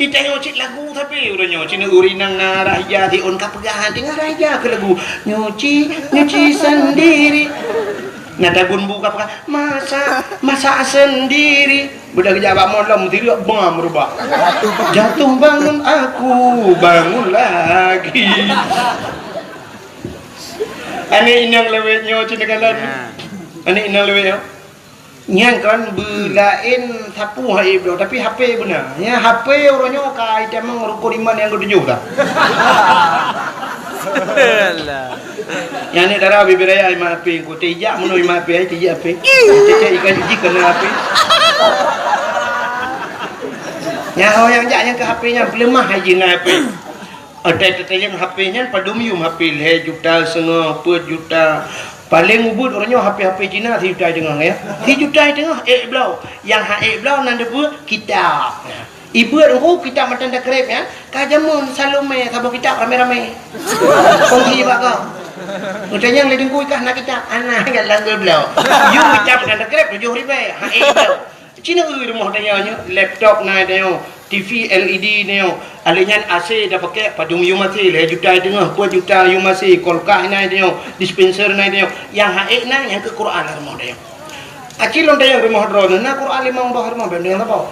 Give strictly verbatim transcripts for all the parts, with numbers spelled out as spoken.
Kita nyoe cit lagu tapi uroe nyoe cit ureueng inong na raja siôn ka peugah teungoh raja keu lagu nyuci, nyuci sendiri. Na tagun bu ka peugah masak, masak sendiri. Beudah geujak bak molom tireuk bam rubah. Jatuh bangun aku, bangun lagi. Aneuk inong lewet nyoe cit kalon. Aneuk inong lewet nyoe. Nyan kan beulaén sapu hai bloe, tapi H P beuna. Nya H P uroe nyoe ka itamong rukun iman nyang ketujoh dah. Alah. Nyan ni dara bibir raya iman H P, ku tijak meunoe iman H P, ai tijak H P. Cek-cek ikan jiji kena H P. Nyan ho nyang jak nyang ke H P nyan peuleumah hai jih na H P. Atai teuteuyang H P nyan padum yum H P lhèe juta seungoh, peuet juta. Paleng ubit uroe nyoe H P-H P Cina sijuta teungoh ya. Sijuta teungoh ék bloe. Nyang ha ék bloe nan deubeuet kitab. Ibeuet engku kitab matan takrib nyan, ka jameun Salome saboh kitab ramé-ramé. Kongsi bak kau. Teuteuyang lé teungku ikah na kitab, ana nyan langgeue bloe. Yum kitab matan takrib tujoh ribèe, ha ék bloe. Cina eu rumoh tanyoe nyoe, laptop na tanyoe, T V L E D tanyoe. Alèh nyan A C dah pakai padum yum A C, lhèe juta teungoh, peuet juta yum A C, kulkas na tanyoe, dispenser na tanyoe. Nyang ha ék na nyang keu Quran rumoh tanyoe. Aci lôn tanyoe rumoh droeneuh na Quran limong boh rumoh, bèk neueng saboh.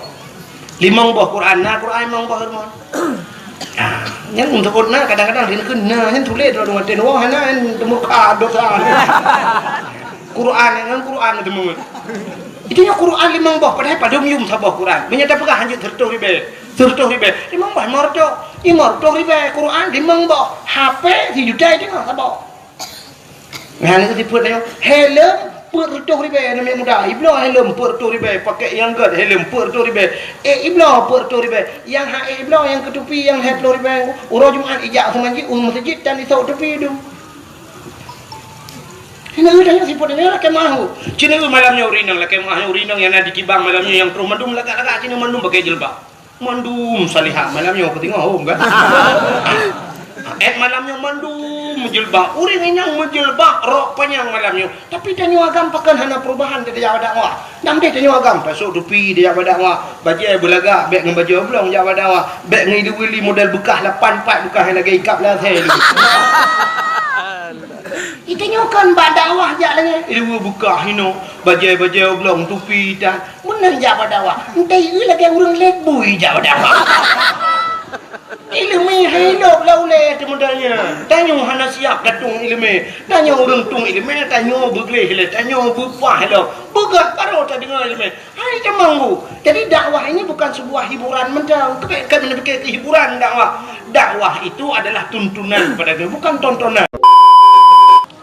Limong boh Quran, na Quran limong boh rumoh. Ah, nyan untuk na kadang-kadang rinkeun na nyan tuléh droeneuh watèe nyoe hana nyan teumurka dosa. Quran nyan Quran teumeuet. Itu nyoe Quran limong boh, padahai padum yum saboh Quran. Meunyoe tapeugah hanjeuet seureutôh ribèe, seureutôh ribèe, limong boh lima reutôh, lima reutôh ribèe Quran limong boh, H P sijuta teungoh saboh. Nyan keu sifeuet nyoe, helm peuet reutôh ribèe aneuk muda, ibloe helm peuet reutôh ribèe, pakai nyang gèt helm peuet reutôh ribèe, ék ibloe peuet reutôh ribèe, nyang ha ék ibloe nyang keu tupi nyang lhèe ploh ribèe, uroe Jumat ijak seumanjit u meuseujid dan isok tupi dum. Hina geutanyoe sifeuet nyoe lakèe meu'ah. Cit nyoe malam nyoe ureueng inong lakèe meu'ah nyoe ureueng inong nyang na di Tibang malam nyoe nyang troh mandum lagak-lagak cit nyoe mandum pakai jilbab. Mandum salihah malam nyoe keu teungoh hom kan. Ék malam nyoe mandum meujilbab. Ureueng inong meujilbab rok panyang malam nyoe. Tapi tanyoe agam pakon hana perubahan di tajak bak dakwah. Dam deh tanyoe agam pasok tupi tajak bak dakwah. Bajèe beulagak bèk ngon bajèe oblong jak bak dakwah. Bèk ngon ilu-ilu model beukah lapan pat beukah nyang lagèe ikab lé asèe. Itanyoe kan bak dakwah jak lagèe ileue beukah inoe, bajèe-bajèe oblong tupi tan. Meunan jak bak dakwah, entah ieu lagèe ureueng lét bui jak bak dakwah. Ileumèe hai lôb lam ulèe teuh meudan nyan. Tanyoe hana siap datong ileumèe. Tanyoe ureueng tueng ileumèe, tanyoe beugleh lé, tanyoe beupah lom. Beugèt baroe tadeungoe ileumèe. Hai jamang bu. Jadi dakwah ini bukan sebuah hiburan mantong. Keubiet keubiet hiburan dakwah. Dakwah itu adalah tuntunan kepada Tuhan, bukan tontonan.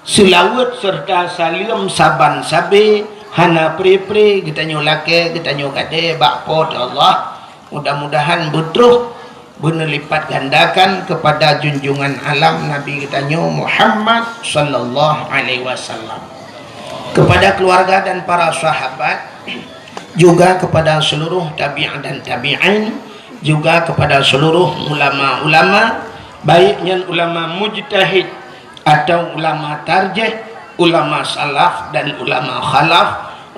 Seulaweuet serta saleuem saban sabe hana pre-pre geutanyoe lakèe geutanyoe gadée bak Po teu Allah. Mudah-mudahan beutroh beuneulipat gandakan kepada junjungan alam Nabi geutanyoe Muhammad sallallahu alaihi wasallam. Kepada keluarga dan para sahabat, juga kepada seluruh tabi'in dan tabi'in, juga kepada seluruh ulama-ulama, baik nyan ulama mujtahid atau ulama tarjih, ulama salaf dan ulama khalaf,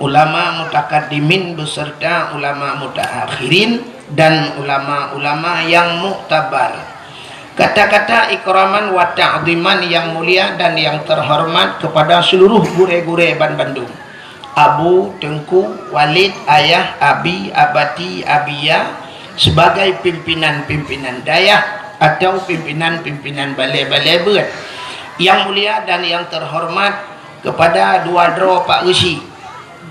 ulama mutakaddimin beserta ulama mutaakhirin dan ulama-ulama yang muktabar. Kata-kata ikraman wa ta'ziman yang mulia dan yang terhormat kepada seluruh gurée-gurée ban bandum. Abu, Teungku, Walid, Ayah, Abi, Abati, Abiya, sebagai pimpinan-pimpinan dayah atau pimpinan-pimpinan balai-balai beuet. Yang mulia dan yang terhormat kepada dua droe Pak Geuchik.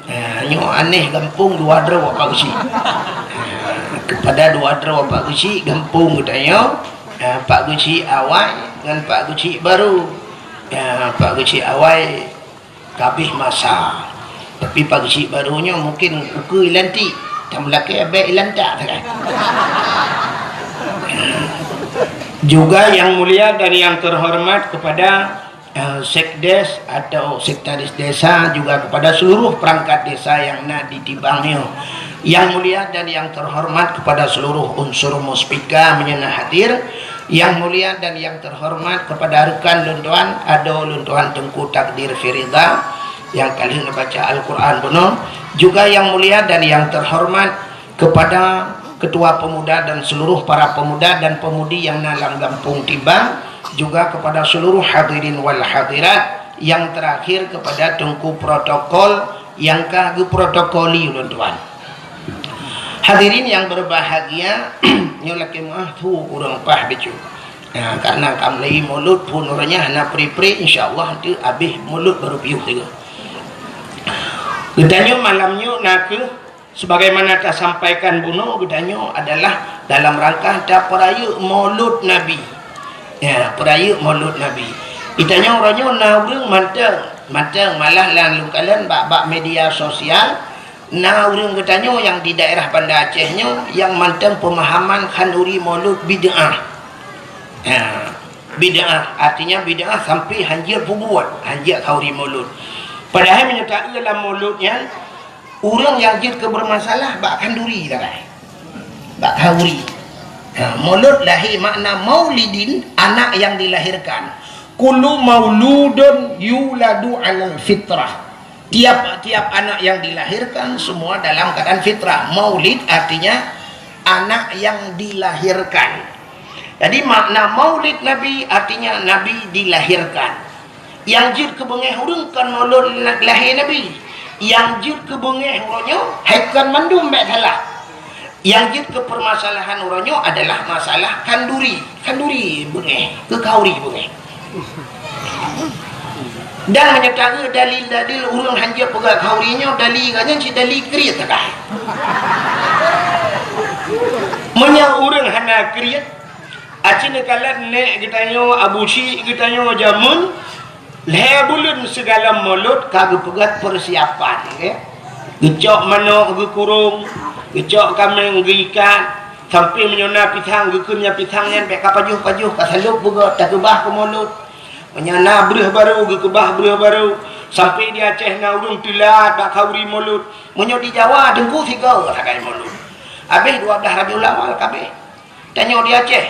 Ha, nyoe aneh gampông dua droe Pak Geuchik. Ha, kepada dua droe Pak Geuchik gampông geutanyoe, ha, Pak Geuchik awai ngon Pak Geuchik baru. Ha, Pak Geuchik awai ka abéh masa. Tapi Pak Geuchik baru nyoe mungkin ukeue ilantik, tameulakée abéh ilantak sagai. Juga yang mulia dan yang terhormat kepada, eh, sekdes atau sekretaris desa, juga kepada seluruh perangkat desa yang na di Tibang nyoe. Yang mulia dan yang terhormat kepada seluruh unsur muspika meunyoe na hadir. Yang mulia dan yang terhormat kepada rekan lôn tuan, adoe lôn tuan Teungku Takdir Firida nyang ka lheueh neubaca Al-Quran bunoe, juga yang mulia dan yang terhormat kepada Ketua Pemuda dan seluruh para pemuda dan pemudi yang na lam Gampông Tibang, juga kepada seluruh hadirin wal hadirat, yang terakhir kepada Teungku Protokol nyang ka geuprotokoli ulôn tuan. Hadirin yang berbahagia, nyoe lakée meuáh thu ureuëng paih bacut. Nah, karena ka mulai mulod phon uroe nyan hana pri-pri, insya Allah nanti habéh mulod baru piôh tiga. Geutanyoe malam nyoe na kheueh sebagaimana tasampaikan bunoe, geutanyoe adalah dalam rangka tapeurayeuk Maulud Nabi. Ya, peurayeuk Maulud Nabi. Geutanyoe uroe nyoe na ureuëng mantong, mantong malah lam lungkalan bak-bak media sosial, na ureuëng geutanyoe nyang di daerah Banda Aceh nyoe nyang mantong pemahaman khanduri Maulud bid'ah. Ya, bid'ah, artinya bid'ah sampai hanjeuet peubuet, hanjeuet khanduri Maulud. Padahai meunyoe taeu lam Maulud nyan, ureuëng nyang jeuet keu bermasalah bak khanduri sagai. Bak khanduri. Ha, Maulud lahé makna maulidin, anak yang dilahirkan. Kullu mauludun yuladu alal fitrah. Tiap-tiap anak yang dilahirkan semua dalam keadaan fitrah. Maulid artinya anak yang dilahirkan. Jadi makna maulid Nabi artinya Nabi dilahirkan. Nyang jeuet keu beungéh ureuëng kon mulod lahé Nabi. Nyang jeuet keu beungéh uroe nyoe hai kon mandum bék salah. Nyang jeuet keu permasalahan uroe nyoe adalah masalah khanduri. Khanduri beungéh, keu khanduri beungéh. Dan meunyoe taeu dalil-dalil ureuëng hanjeuet peugah khanduri nyoe, dalil geuh nyan cit dalil kriet sagai. Meunyoe ureuëng hana kriet, aci neukalon nék geutanyoe, abu syik geutanyoe jameun, lhée buleuen sigohlom mulod ka geupeugét persiapan, ya. Geucok manok geukurong, geucok kaméng geuikat, sampai meunyoe na pisang geukheun nyang pisang nyan bék ka pajoh-pajoh, ka salôb beugét takeubah keu mulod. Meunyoe na breueh barô geukeubah breueh barô, sampai di Aceh na ureuëng teulat bak khanduri mulod. Meunyoe di Jawa teungku sigoe sagai mulod. Habéh dua blah Rabiul Awal ka habéh. Tanyoe di Aceh.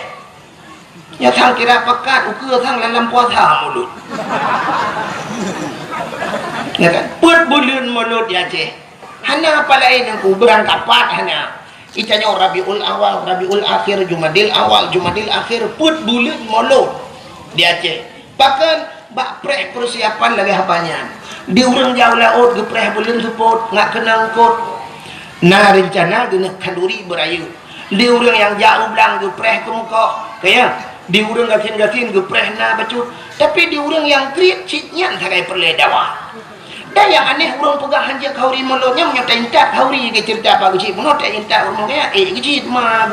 Nyoe sang kira pekat, ukeue sang lam puasa mulod. Ya kan? Peuet buleuen mulod di Aceh. Hana apa laén teungku, beurangkapat hana. Itanyoe Rabiul Awal, Rabiul Akhir, Jumadil Awal, Jumadil Akhir, peuet buleuen mulod di Aceh. Pakon bak preh persiapan lagée haba nyan. Di ureuëng jak u laôt geupreh buleuen seupôt, ngat keunong eungkôt. Na reuncana geuneuk khanduri beurayeuk. Di ureuëng nyang jak u blang geupreh keumeukoh, ka ya. Di ureuëng gasien-gasien geupreh na bacut. Tapi di ureuëng nyang kriet cit nyan sagai peureulée dawa. Dan nyang aneh ureuëng peugah hanjeuet khanduri mulod nyan meunyoe taintat khanduri geuceurita bak geuchik bunoe taintat ureuëng kaya, eh geuchik ma.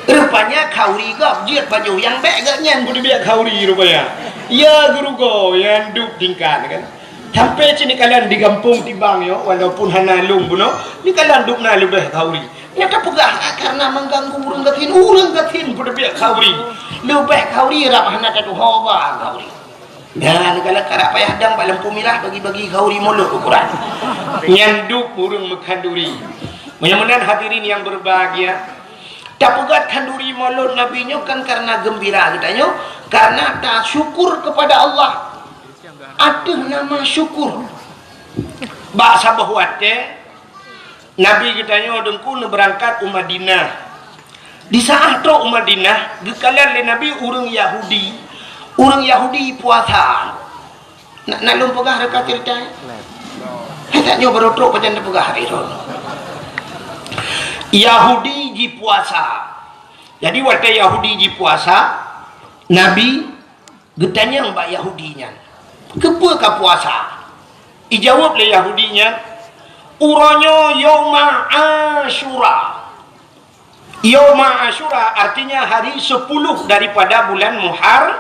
Rupanya khanduri gob jeuet baju nyang bék geuh nyan peuteubiet khanduri rupanya. Ya geurugoe nyang duek tingkat kan. Sampai cit neukalon di Gampông Tibang nyoe, walaupun hana lôn bunoe, neukalon dubna leubeh khanduri. Nyang tapeugah, ah, karena mengganggu ureuëng gasien, ureuëng gasien peuteubiet khanduri. Leubeh khanduri rab hana tatuho ba khanduri. Nyan neukalon karab payah dang bak lampôh mirah bagi-bagi khanduri mulod ukuran. Nyan duek ureuëng meukhanduri. Meunyoe meunan hadirin yang berbahagia, tapeugét khanduri mulod Nabi nyoe kan karena geumbira geutanyoe, karena tasyukur kepada Allah. Ateueh nama syukur. Bak saboh watée, Nabi geutanyoe teungku neubeurangkat u Madinah. Di saát trok u Madinah, geukalon lé Nabi ureuëng Yahudi, ureuëng Yahudi puasa. Na, na lôn peugah reuka ceurita? Hai, tanyoe barô trok pajan neupeugah hari nyoe. Yahudi jipuasa. Jadi watée Yahudi jipuasa, Nabi geutanyong bak Yahudi nyan, "Keupeue ka puasa?" Ijaweueb lé Yahudi nyan, "Uroe nyoe Yauma Asyura." Yauma Asyura artinya hari sepuluh daripada bulan Muhar-,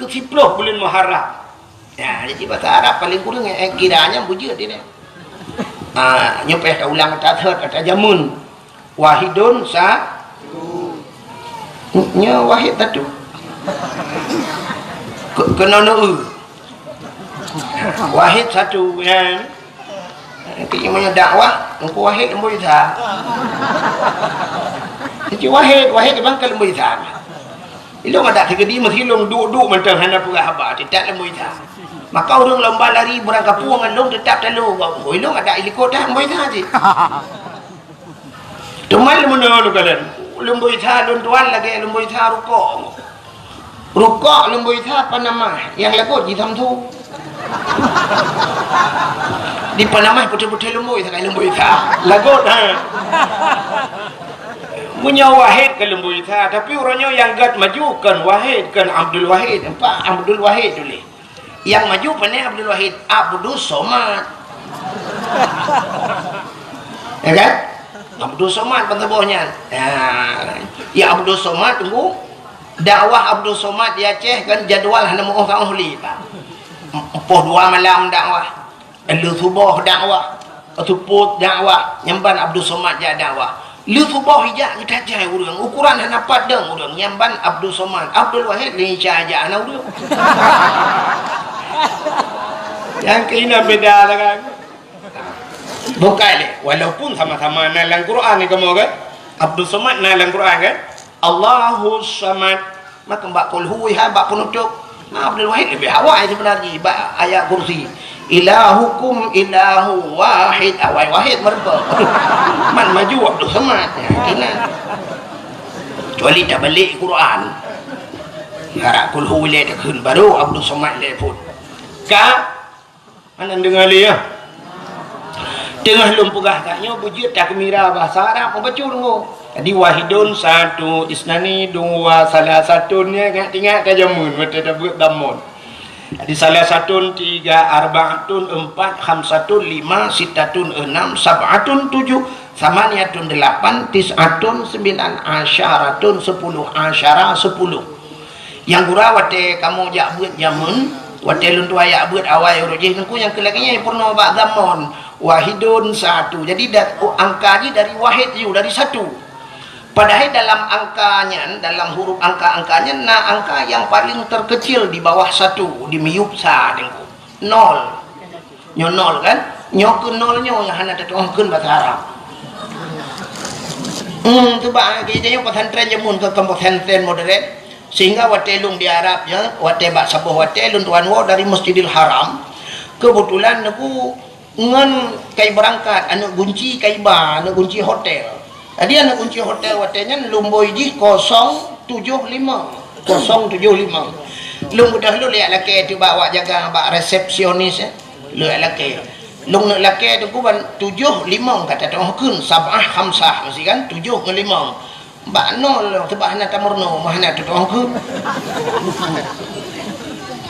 keu siploh bulan Muharram. Ya, jadi bahasa Arab paling kurang, eh, kira nyan beujeuet dia. Ah, nyoe payah taulang, tathot, tajameun. Wahidun sa-, nyoe wahid satu. Ke-, keunoe neu-eu. Wahid satu, ya. Keu meunyoe dakwah, Teungku Wahid leumbôi sa. Teungku Wahid, Wahid bang ka leumbôi sa. Ilong adak sigeudi meusilong duek-duek mantong hana peugah haba, teutab leumbôi sa. Maka ureuëng lomba lari beurangkapeue ngon lôn teutab talo, bak bungkôh ilôn adak ilikot dah lumbôi sa cit. Teuma lôn meunyoe lôn kalon, lumbôi sa lôn tuan lagée lumbôi sa rukok. Rukok lumbôi sa panamah, nyang lagot jisamsu. Di panamah putih-putih lumbôi sakai lumbôi sa. Lagot ha. Meunyoe Wahid ke lumbôi sa, tapi uroe nyoe nyang gét maju kon Wahid, kon Abdul Wahid, empat Abdul Wahid tuléh. Nyang maju pane Abdul Wahid, Abdus Somad. Ya kan? Abdus Somad ban saboh nyan. Ya. Ya Abdus Somad tunggu. Dakwah Abdus Somad di Aceh kan jadwal hana meuoh-oh lé, Pak. Empoh dua malam dakwah. Lheueh suboh dakwah. Seupôt dakwah, nyang ban Abdul Somad jak dakwah. Lheueh suboh ijak geutajai ureuëng, ukuran hana pat dong ureuëng, nyang ban Abdul Somad, Abdul Wahid lé Isa jak hana ureuëng. Nyang keunan beda lah kan. Bukai lé, walaupun sama-sama na lam Quran ni kamoe kan. Abdul Somad na lam Quran kan. Allahus Samad. Maka bak kulhu ha bak penutup. Nah, Abdul Wahid lebih awai sebenarnya bak ayat kursi. Ilahukum ilahu wahid, awai wahid meureumpok. Man maju Abdul Somad. Ya, kena. Kecuali tak balik Quran. Harap kulhu ilée takheun baru Abdul Somad ilée pun. Ka Hana deungoe lé, ya. Teungoh lôn peugah tanyoe beujeuet takmira bahasa Arab meubacut deungoe. Jadi wahidun satu, isnani dua, salasatun, ya, ingat-ingat ka jameun watée tabeuet damon. Jadi salasatun tiga, arbaatun empat, khamsatun lima, sittatun enam, sab'atun tujuh, samaniyatun delapan, tis'atun sembilan, asyaratun sepuluh, asyara sepuluh. Nyang gura watée kamoe jak beuet jameun, watée lôn tuan jak beuet awai uroe jih teungku nyang keu lagée nyan peurunoe bak zamon wahidun satu. Jadi da-, angka jih dari wahid ju, dari satu. Padahai dalam angka nyan, dalam huruf angka-angka nyan na angka nyang paleng terkecil di bawah satu, di miyueb sa teungku. Nol. Nyoe nol kan? Nyoe keu nol nyoe nyang hana tatu'oh kheun basa Arab. Hmm, tu bah, kita nyoe pesantren jameun ke, ke pesantren modern. Sehingga watée lôn di Arab nyoe, watée bak saboh watée lôn tuan woe dari Masjidil Haram. Kebetulan neuk ngon kai beurangkat, aneuk gunci kai ba, aneuk gunci hotel. Jadi aneuk gunci hotel watée nyan lumboi jih kosong tujoh limong. Kosong tujoh limong. Lôn beudôh lôn liak lakée teuh bak awak jaga bak resepsionis, eh. Lôn liak lakée. Lôn neuk lakée teungku ban tujoh limong ka tatu'oh kheun, sab'ah khamsah meusti kan, tujoh ngon limong. Bak nol lôn seubab hana tameurunoe, mah hana tatu'oh kheun.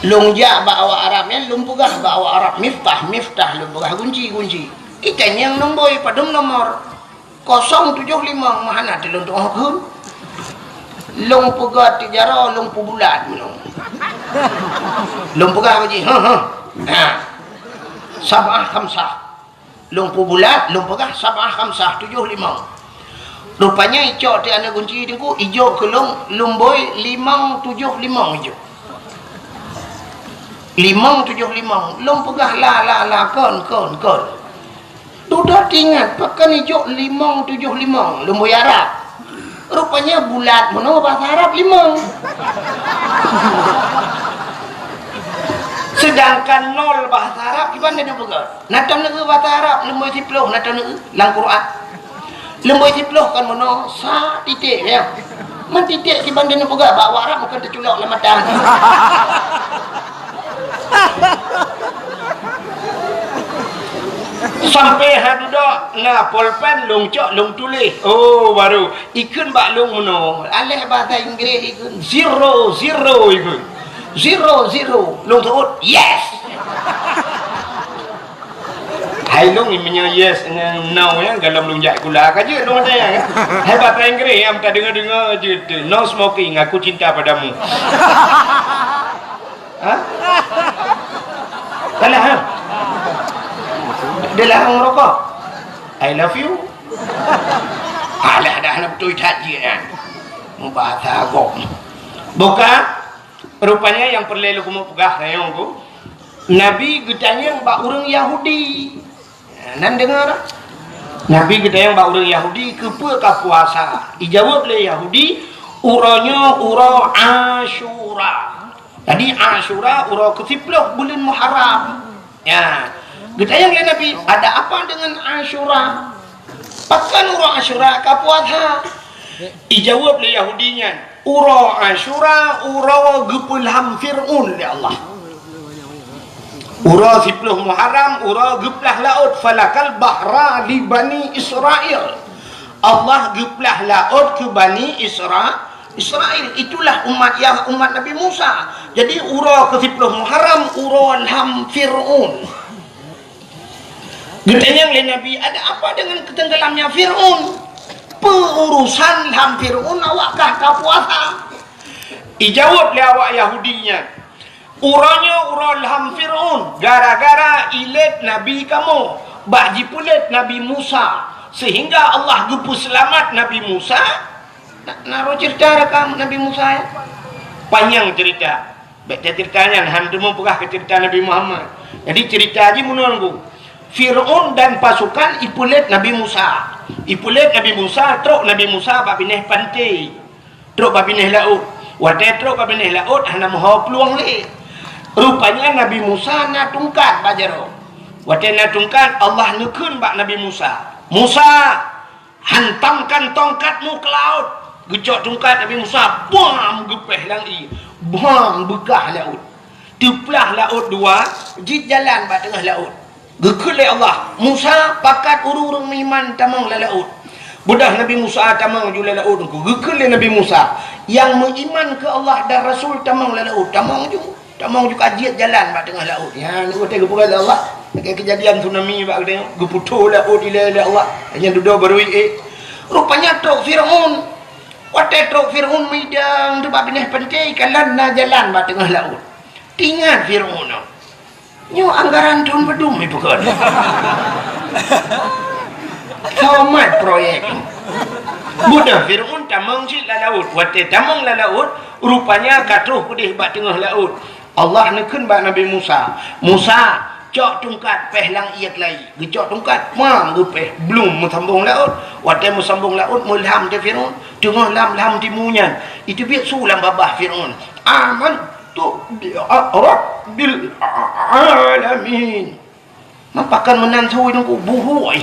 Lôn jak bak awak Arab nyan, lôn peugah bak awak Arab miftah, miftah, lôn peugah gunci, gunci. Ikan nyang lumboi padum nomor. Kosong tujoh limong mah hana teuh lôn tu'oh kheun. Lôn peugah tiep jaroe, lôn peubulat meunoe. Lôn peugah bak jih, "Heh, heh." Ha. Sab'ah khamsah. Lôn peubulat, lôn peugah sab'ah khamsah, tujoh limong. Rupanya icok teuh aneuk gunci teungku, ijok keu lôn, lumboi limong tujoh limong ijok. Limong tujoh limong. Lôn peugah la, la, la, kon, kon, kon. Dudoe teuingat, pakon ijok limong tujoh limong, lumboi Arab. Rupanya bulat meunoe bahasa Arab limong. Sedangkan nol bahasa Arab kiban neuk peugah. Na taneuk bahasa Arab lumboi siplôh, na taneuk lam Quran. Lumboi siplôh kon meunoe sa titik ya. Man titik kiban taneuk peugah bak awak Arab mungken teuculok lam mata. Sampai ha dudoe na polpen lôn cok lôn tuléh. Oh, baru ikheun bak lôn meunoe. Aléh bahasa Inggris ikheun zero, zero ikheun. Zero, zero. Lôn seuôt, yes. Hai lôn meunyoe yes ngon no ya, galom lôn jak sikula ka jeuet lôn ada ya. Hai bahasa Inggris nyang tadeungoe-deungoe jeuet tu. No smoking, aku cinta padamu. Ha? Salah ha? Dia larang merokok. I love you. Alah dah nak betul that je kan. Bahasa agam. Buka. Rupanya nyang peureulée lôn keumeung peugah rayeung ku. Nabi geutanyong bak ureuëng Yahudi. Nan deungoe? Nabi geutanyong bak ureuëng Yahudi, "Keupeue ka puasa?" Ijaweueb lé Yahudi, "Uroe nyoe uroe Asyura." Jadi Asyura uroe keusiplôh buleuen Muharram. Ya. Geutanyong lé Nabi, "Ada apa dengan Asyura? Pakon uroe Asyura ka puasa?" Ijaweueb lé Yahudi nyan, "Uroe Asyura uroe geupeulham Fir'aun lé Allah." Uroe siplôh Muharram, uroe geuplah laôt, falakal bahra li Bani Israel. Allah geuplah laôt keu Bani Isra-, Israel. Itulah umat Yah-, umat Nabi Musa. Jadi, uroe keusiplôh Muharram, uroe lham Fir'aun. Geutanyong lé Nabi, "Ada apa dengan ketenggelamnya Fir'aun? Peurusan lham Fir'aun awak kah ka puasa?" Ijaweueb lé awak Yahudi nyan, "Uroe nyoe uroe lham Fir'aun, gara-gara ilét nabi kamoe, bak jipeulét Nabi Musa, sehingga Allah geupeuseulamat Nabi Musa." Na, na roh cerita rakam Nabi Musa, ya? Panyang cerita. Bèk tacerita nyan, han teumeupeugah keu cerita Nabi Muhammad. Jadi cerita jih meunoe, Teungku. Fir'aun dan pasukan ipeulét Nabi Musa. Ipeulét Nabi Musa, trok Nabi Musa bak binéh panté. Trok bak binéh laôt. Watèe trok bak binéh laôt, hana meuho plueng lé. Rupanya Nabi Musa na tungkat bak jaroe. Watèe na tungkat, Allah neukheun bak Nabi Musa, "Musa, hantamkan tongkatmu ke laut." Geucok tungkat Nabi Musa, bam, geupéh lam ié. Bam, beukah laôt. Teuplah laôt dua, jeuet jalan bak teungoh laôt. Geukheun lé Allah, "Musa, pakat ureuëng-ureuëng meuiman tamong lam laôt." Beudôh Nabi Musa tamong ju lam laôt, Teungku. Geukheun lé Nabi Musa, "Nyang meuiman keu Allah dan Rasul tamong lam laôt." Tamong ju. Tamong ju ka jeuet jalan bak teungoh laôt. Nyan, watèe geupeugah lé Allah, lagèe keujadian tsunami bak geutanyoe, geuputôh laôt ilèe lé Allah. Nyan dudoe barô ék. Rupanya trok Fir'aun. Watèe trok Fir'aun meudang teuk bak binéh panté, kalon na jalan bak teungoh laôt. Teuingat Fir'aun nyoe. Nyoe anggaran thôn padum ipeukon. Somat proyek. Beudôh Fir'aun tamong cit lam laôt. Watèe tamong lam laôt, rupanya ka troh keudéh bak teungoh laôt. Allah neukheun bak Nabi Musa, "Musa, cok tungkat péh lam ié keulayi." Geucok tungkat, mang geupéh, blum meusambong laôt. Watèe meusambong laôt, meulham teuh Fir'aun, teungoh lham-lham timu nyan. Iteubiet su lam babah Fir'aun, "Amantu bi rabbil alamin." Meupakan meunan su, Teungku, buhôi.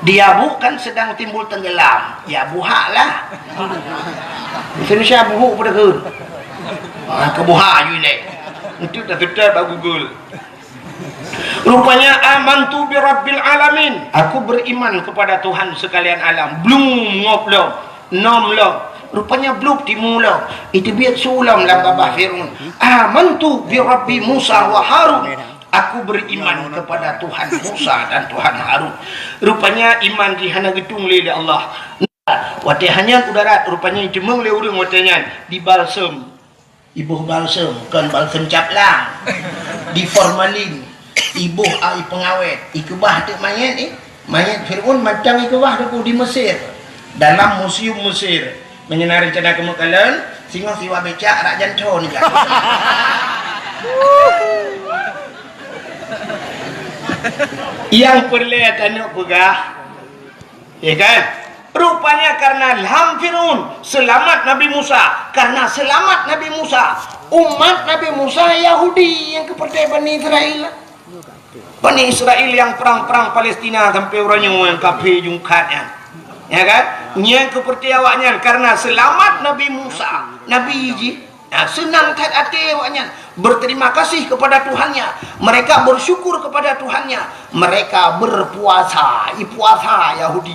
Di Yabuk kan sedang timbul tenggelam. Ya, buhak lah. Indonesia buhuk pada ke? Ah, ke buhak you ilèe. Itu dah tetap bak Google. Rupanya, "Amantu bi rabbil alamin." Aku beriman kepada Tuhan sekalian alam. Blum ngop lom, nom lom. Rupanya blub timu lom. Iteubiet su lom lam babah Fir'aun, "Amantu bi rabbi Musa wa Harun." Aku beriman kepada Tuhan Musa dan Tuhan Harun. Rupanya iman jih hana geutueng lé, lé Allah. Watèe hana u darat, rupanya iteumeung lé ureuëng watèe nyan dibalsem. Iboh balsem, kon balsem cap lang. Diformalin, iboh ai peungawét, ikeubah teuk manyét, eh. Manyét Fir'aun mantong ikeubah teuk di Mesir. Dalam museum Mesir. Meunyoe na reuncana keumeuk kalon, singoh siwa becak rak janto nibak. Nyang peureulèe tanyoe peugah, ya kan? Rupanya karena lham Fir'aun, seulamat Nabi Musa. Karena seulamat Nabi Musa, umat Nabi Musa Yahudi nyang keupeurtée Bani Israel. Bani Israel nyang prang-prang Palestina sampoe uroe nyoe nyang kafé jungkat nyan. Ya kan? Nyang keupeurtée awaknyan karena seulamat Nabi Musa, nabi jih. Nah, seunang that até awaknyan, berterima kasih kepada Tuhannya. Mereka bersyukur kepada Tuhannya. Mereka berpuasa, ipuasa Yahudi.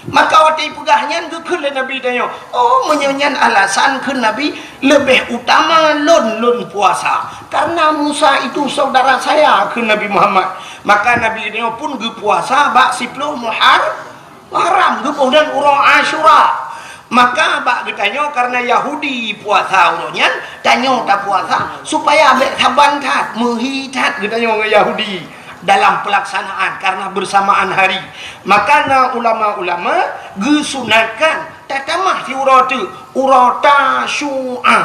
Maka watée ipeugah nyan geukheun lé Nabi tanyoe, "Oh, meunyoe nyan alasan," kheun Nabi, "leubeh utama lôn, lôn puasa. Karena Musa itu saudara saya," kheun Nabi Muhammad. Maka Nabi tanyoe pun geupuasa bak siploh Muhar-, Muharram, geuboh dan uroe Asyura. Maka bak geutanyoe karena Yahudi puasa uroe nyan, tanyoe tapuasa supaya bék saban that, meuhi that geutanyoe ngon Yahudi dalam pelaksanaan karena bersamaan hari. Maka na ulama-ulama geusunatkan tatamah siuroe teuk, uroe Tasyu'a.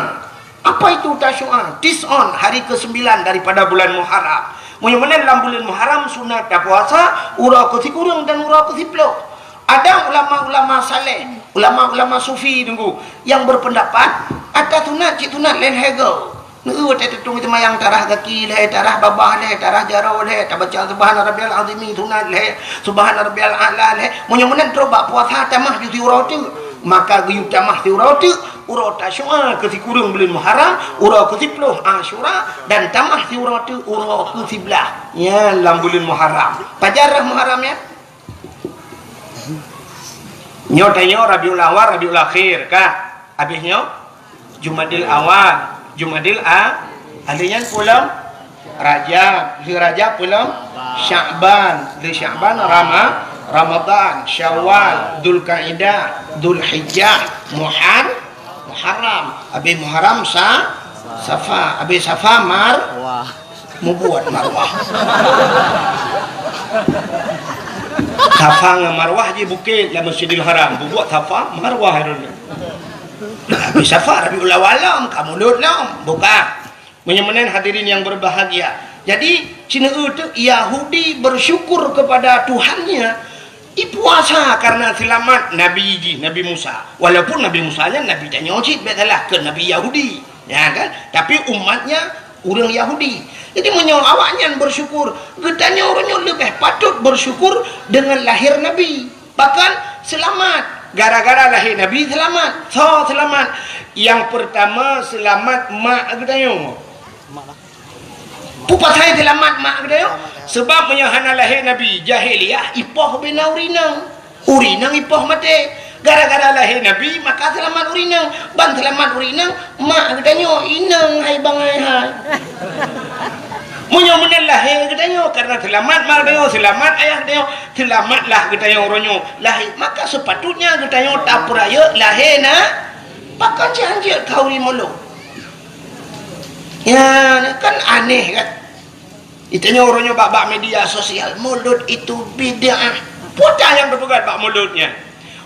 Apa itu Tasyu'a? Tis'on, hari kesembilan daripada bulan Muharram. Meunyoe meunan lam bulan Muharram sunat tapuasa uroe keusikureueng dan uroe keusiploh. Ada ulama-ulama saleh, ulama-ulama sufi dulu yang berpendapat ata sunat cit sunat laén hegel. Neu teutung seumayang tarah gaki lhèe, tarah babah lhèe, tarah jaroe lhèe, tabaca subhana rabbiyal azimi sunat lhèe, subhana rabbiyal a'la lhèe. Meunyoe meunan trok bak puasa tamah ju siuroe teuk, maka geuyue tamah siuroe teuk uroe Tasyu'a keu sikureueng buleuen Muharram, uroe keu siplôh Asyura, dan tamah siuroe teuk uroe keu siblaih nyan lam buleuen Muharram. Pajan rhah Muharram nyan? Nyoe tanyoe Rabiul Awal, Rabiul Akhir, ka? Habéh nyoe Jumadil Awal, Jumadil A, habéh nyan peue lom? Rajab, lheueh Rajab peue lom? Sya'ban, lheueh Sya'ban Rama-, Ramadan, Syawal, Dzulkaidah, Dzulhijjah, Muhar-, Muharram, habéh Muharram Sa-, Safa, habéh Safa Mar-, Wah. Mubuet marwah. Safa ngon Marwah jih bukét lam Masjidil Haram. Bubuet Safa, Marwah droeneuh. Tapi Safa Rabiul Awal lom, ka Mulud lom. Buka. Meunyoe meunan hadirin yang berbahagia. Jadi, sineuk teuk Yahudi bersyukur kepada Tuhannya, ipuasa karena selamat Nabi jih, Nabi Musa. Walaupun Nabi Musa nyan Nabi tanyoe cit, bèk salah, keu Nabi Yahudi. Ya kan? Tapi umatnya ureueng Yahudi. Jadi meunyoe awaknyan bersyukur, geutanyoe uroe nyoe leubeh patut bersyukur dengan lahir Nabi. Bahkan selamat. Gara-gara lahé Nabi selamat. Soe selamat? Yang pertama selamat mak geutanyoe. Peue pasai selamat mak geutanyoe? Sebab meunyoe hana lahé Nabi, jahiliyah ipoh bina ureueng inong. Ureueng inong ipoh maté. Gara-gara lahé Nabi, maka selamat ureueng inong. Ban selamat ureueng inong, mak geutanyoe inong hai bangai hai. Meunyoe meunan lahé geutanyoe, karena selamat mak geutanyoe, selamat ayah geutanyoe, selamatlah geutanyoe uroe nyoe lahé. Maka sepatutnya geutanyoe tapeurayeuk lahé na, pakon cit hanjeuet khauri mulod. Ya, kan aneh kan? Geutanyoe uroe nyoe bak, bak media sosial, mulod itu bid'ah. Peue nyang teupeugah bak mulod nyan?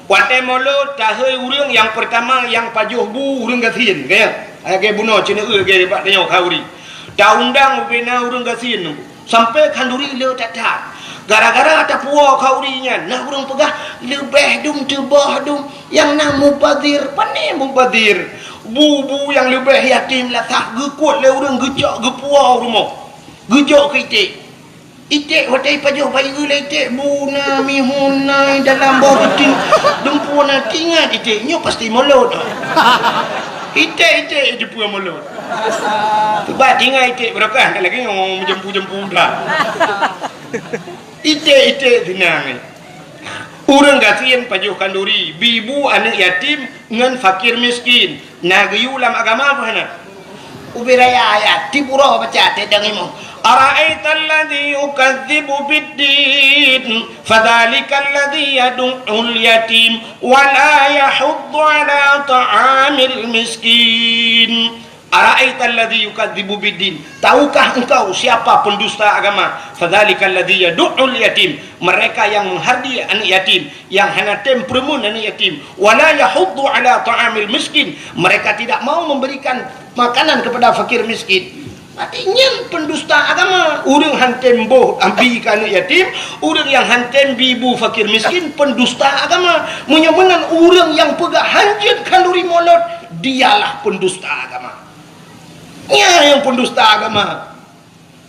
Watèe mulod, tahôi ureueng nyang peurtama nyang pajoh bu ureueng gasien, ka nyan? Lagèe bunoe, ceuneuk lagèe bak tanyoe khauri. Taundang ubena ureueng gasien, sampai khanduri le that-that. Gara-gara tapuwoe khauri nyan, na ureueng peugah, leubeh dum teuboh dum, nyang na mubazir. Pané mubazir? Bu-bu nyang leubeh yatim lasah geukot lé ureueng geucok geupuwoe u rumoh. Geujok keu iték. Iték watèe ipajoh bayeue lé iték, bu na mihun na dalam boh ruti. Dumpeue na teuingat iték, nyoe pasti mulod. Iték-iték jipeu mulod. Bah teuingat iték barokah, lagèe nyoe meujampu-jampu dah. Iték-iték seunang. Ureueng gasien pajoh khanduri, bi bu aneuk yatim ngon fakir miskin. Na geuyue lam agama peue hana? Ubé raya ayat, tiep uroe baca, teudeung imum. Ara'aital ladzi yukadzibu biddin, fadzalikal ladzi yadu'ul yatim, wa la yahuddu ala ta'amil miskin. Ara'aital ladzi yukadzibu biddin. Tahukah engkau siapa pendusta agama? Fadzalikal ladzi yadu'ul yatim. Mereka yang menghardi anak yatim, yang hana tem peureumeun anak yatim. Wa la yahuddu ala ta'amil miskin. Mereka tidak mau memberikan makanan kepada fakir miskin. Berarti nyan pendusta agama. Ureueng han tem boh abi keu anak yatim, ureueng nyang han tem bi bu fakir miskin, pendusta agama. Meunyoe meunan ureueng nyang peugah hanjeuet khanduri mulod, dialah pendusta agama. Nyan nyang pendusta agama.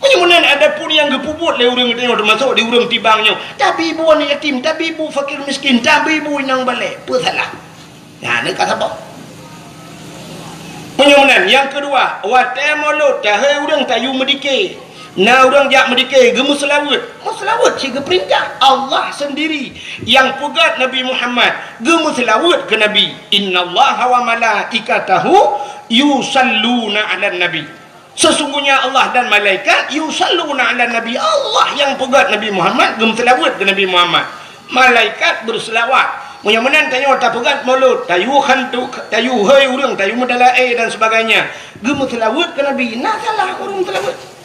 Meunyoe meunan, adapun nyang geupeubuet lé ureueng geutanyoe, teumasok di ureueng tibang nyoe, tabi bu aneuk yatim, tabi bu fakir miskin, tabi bu inong balè, peue salah? Nyan ka saboh. Meunyoe meunan, nyang keudua, watèe mulod, tahôi ureueng tayue meudike. Na ureueng jak meudike, geumeuseulaweuet. Meuseulaweuet cit geupeurintah Allah sendiri nyang peugah Nabi Muhammad, geumeuseulaweuet keu Nabi. Innallaha wa malaikatahu yusalluna 'alan nabi. Sesungguhnya Allah dan malaikat yusalluna 'alan nabi. Allah nyang peugah Nabi Muhammad, geumeuseulaweuet keu Nabi Muhammad. Malaikat beuseulawat. Meunyoe meunan tanyoe tapeugah mulod, tayue khantu, tayue hôi ureueng, tayue meudalaé dan sebagainya. Geumeuseulaweuet keu Nabi, na salah ureueng seulaweuet?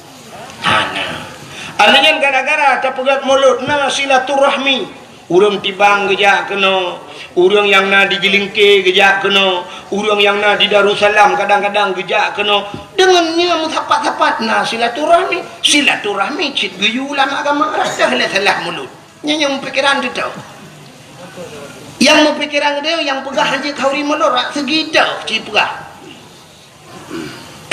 Hana. Alèh nyan gara-gara tapeugah mulod na silaturahmi. Ureueng tibang geujak keunoe, ureueng nyang na di Jilingke geujak keunoe, ureueng nyang na di Darussalam kadang-kadang geujak keunoe. Deungon nyan meusapat-sapat na silaturahmi. Silaturahmi cit geuyue lam agama, rasa lé salah mulod. Nyan nyang meupikiran teuh. Nyang meupikiran teuh nyang peugah hanjeuet khanduri mulod, rak seugi teuh cit peugah.